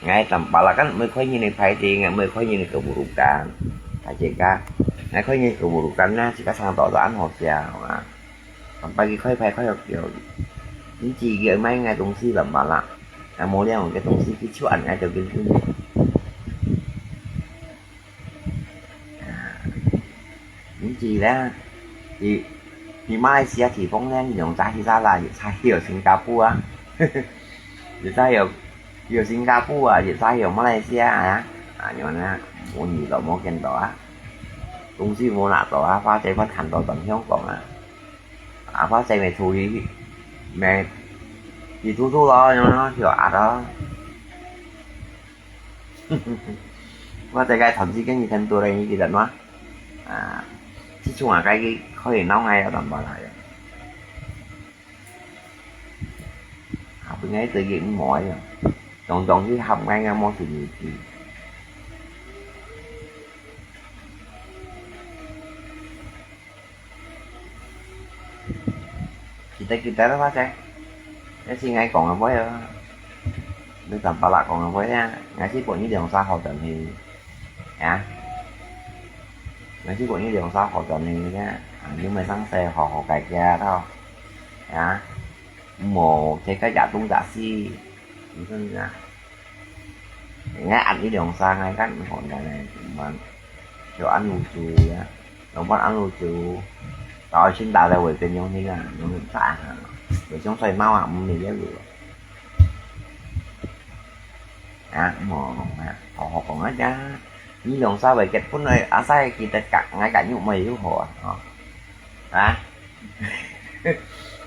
？𠊎Tampalak kan，毋係開人个派對，𠊎毋係開人个keburukan。大家，𠊎開人个keburukan呢，自家上到就恁好笑啊！ Sampai佢開牌開到叫，你知佢買𠊎東西了嘛啦？啊，無了个東西，佢就恁𠊎就跟跟。啊，你知啦，佢，佢馬來西亞地方呢，你用啥去啥啦，有啥去有新加坡啊，有啥有，有新加坡啊，有啥有馬來西亞啊，啊，有呢，無你都無見到啊，東西無拿到啊，花姐發看到等香港啊。 啊，花姐會處理，會，佢處處咯，樣咯，就啊咯。我這個同事跟你很多人一起人嘛，啊，自從啊，該個可以鬧𠊎要怎麼來了？啊，本來這個毋愛了，常常去喊𠊎，𠊎無事情去。 記得記得啦，花姐。這是𠊎講个話哦。你Tampalak講个話啊，𠊎是分你兩儕好轉去。啊？𠊎是分你兩儕好轉去个，啊，你們上世好好解決到。啊？毋好在該夜凍夜死，你看啊。 𠊎恁一兩儕，𠊎kan毋好呢，cuman就恁路做呀，老闆恁路做，到現在都會變樣形啊，樣形大啊，會像衰貓啊，毋係一路。啊，無講啊，好好講啊，呀，你兩儕會結婚了，阿婿記得甲，𠊎甲玉妹又好啊，吼。啊？啊，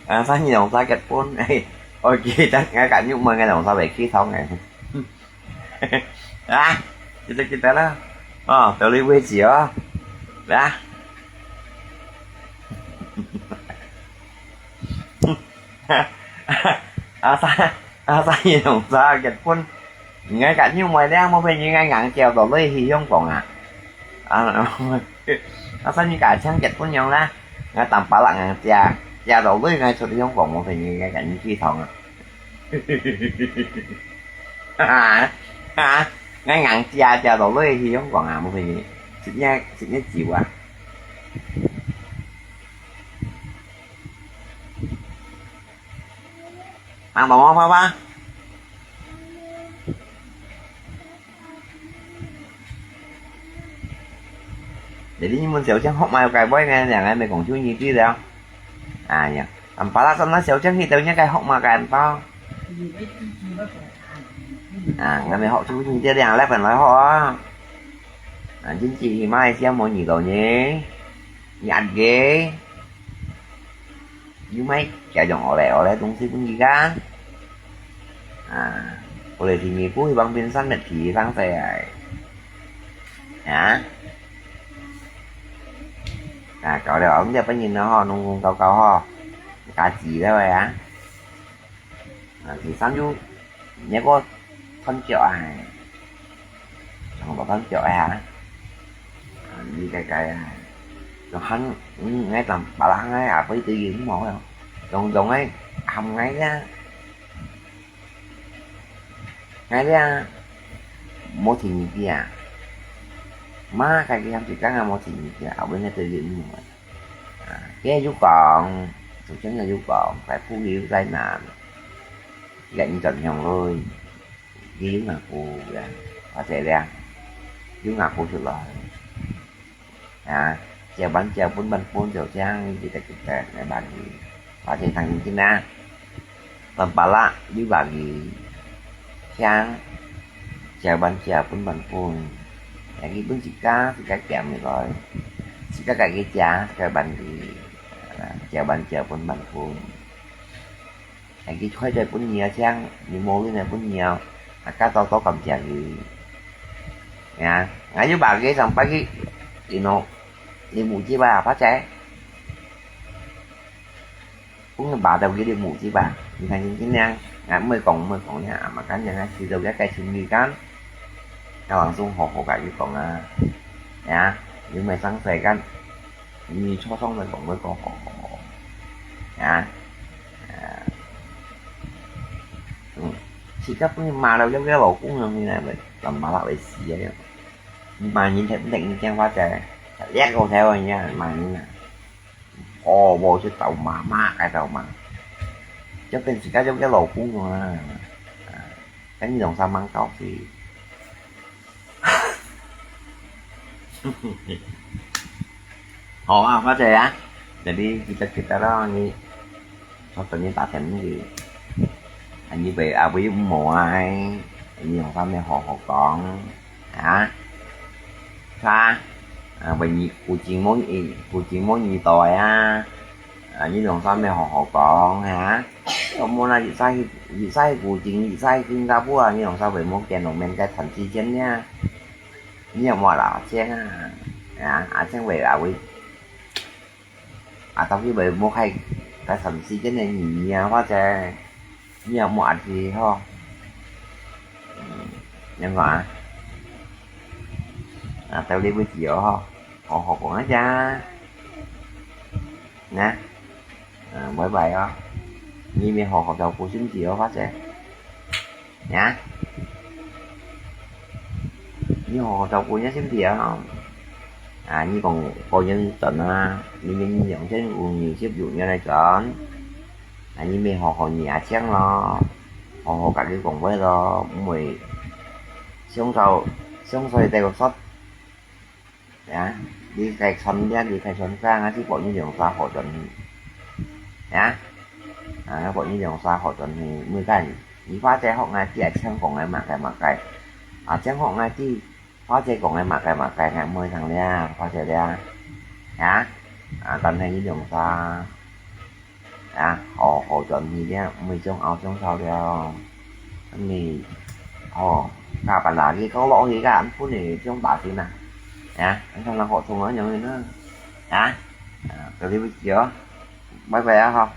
阿婿你兩儕結婚，嘿，我記得𠊎甲玉妹，𠊎兩儕會去通个。 啊，記得記得啦。哦，到你為止哦。啊。阿三，阿三，你同啥結婚？你愛甲你妹咧，莫非你愛硬叫到你去香港啊？啊，阿三，你甲請結婚樣啦？𠊎Tampalak硬借，借到你，𠊎出去香港，莫非你愛甲你去通啊？ 哈哈，𠊎硬借借到你去香港啊，無去，食你食你酒啊。聽懂無，花花？你，你問小青學麼个話呢？兩個人講手語字了。哎呀，恁巴拉，恁小青去到人家學麼个恁多？啊，𠊎等學手語字，兩個人來學啊。啊，真正去馬來西亞無遇到呢，你恁个。 有買家用學來學來東西分佢看。啊，過來第二步，去旁邊散熱氣，放細个。啊？啊，搞了，我們這邊人呢，吼，弄弄搞搞，吼，加急了，喂啊。 啊，第三就，你个團結啊，全部團結啊，啊，你个个啊，就喊，嗯，𠊎等別人个啊，不一定有毛病，用用个喊𠊎呀，𠊎呀，無第二个啊，嘛，該个喊自家啊，無第二个啊，後尾个都有毛病。 啊，佢有講，頭先佢有講，在富裕在難，人轉向來，佢有牙箍个，或者咧，有牙箍出來。啊，借還借，分還分，就這樣，一直一直來還佢，或者聽真啊。 Tampalak，你話佢聽，借還借，分還分。Yang佢分自家，自家撿起來，自家家己食，自家還佢，啊，借還借，分還分。Yang佢開嘴分你啊，聽，你無分啊，分你啊，啊，加多多感謝佢。Ya，𠊎就話佢上擺去，you know，你母雞吧，發財。 分佢罵到佢个母雞吧，你看真真靚，啊，毋會講，毋會講呀，啊，嘛，感覺啊，知道這个情侶間，啊，老公好好甲佢講啊，呀，又毋會傷勢間，你初中就講，會講好好好，呀，啊，嗯，自家分佢罵到這个老公啊，你來，幹嘛啦，會死啊！你罵人，你聽，你聽話仔，這个頭啊，你罵人啊！ 哦，無就鬥罵，罵个鬥罵。這邊自家用个老公啊，啊，跟你用啥蛮高兴。好啊，花姐啊，jadi kita kita咯，你，我等你打電話去。啊，你袂，啊，袂有毛啊，你用啥物好好講，啊？啥？啊，袂你，有情無义，有情無義道啊！ 啊，你用啥物好好講，哈？我無啦，一再去，一再去古晉，一再去新加坡啊，你用啥會無見到面个陳志堅呢？你有無啦，阿青啊？啊，阿青會啊會，啊，到底會無開个陳志堅个語言啊，或者 你有無壓力吼？嗯，你看啊，啊，到你為止哦吼，好好講一下。呢，嗯，拜拜哦。你愛好好照顧身體哦，花姐。呀，你好好照顧你身體哦。啊，你講個人轉啊，你明年兩千五年十六月來轉。 啊，你愛好好認阿青咯，好好甲佢講話咯，毋會相吵，相吵得个煞。啊，你該穿這，你該穿衫啊，去幫你兩儕好轉去。啊，啊，幫你兩儕好轉去，每個人，你花姐學𠊎知阿青講个麼个麼个，阿青學𠊎知 花姐講个麼个麼个，𠊎毋會聽了，花姐了。啊？啊，但係你兩儕，啊，好好轉去了，毋會將後將吵了。你，哦，加班啦，你講落去个，恁分你將打醒啊。啊，恁樣人好痛啊，樣呢。啊？啊，到你為止哦。拜拜啊，吼。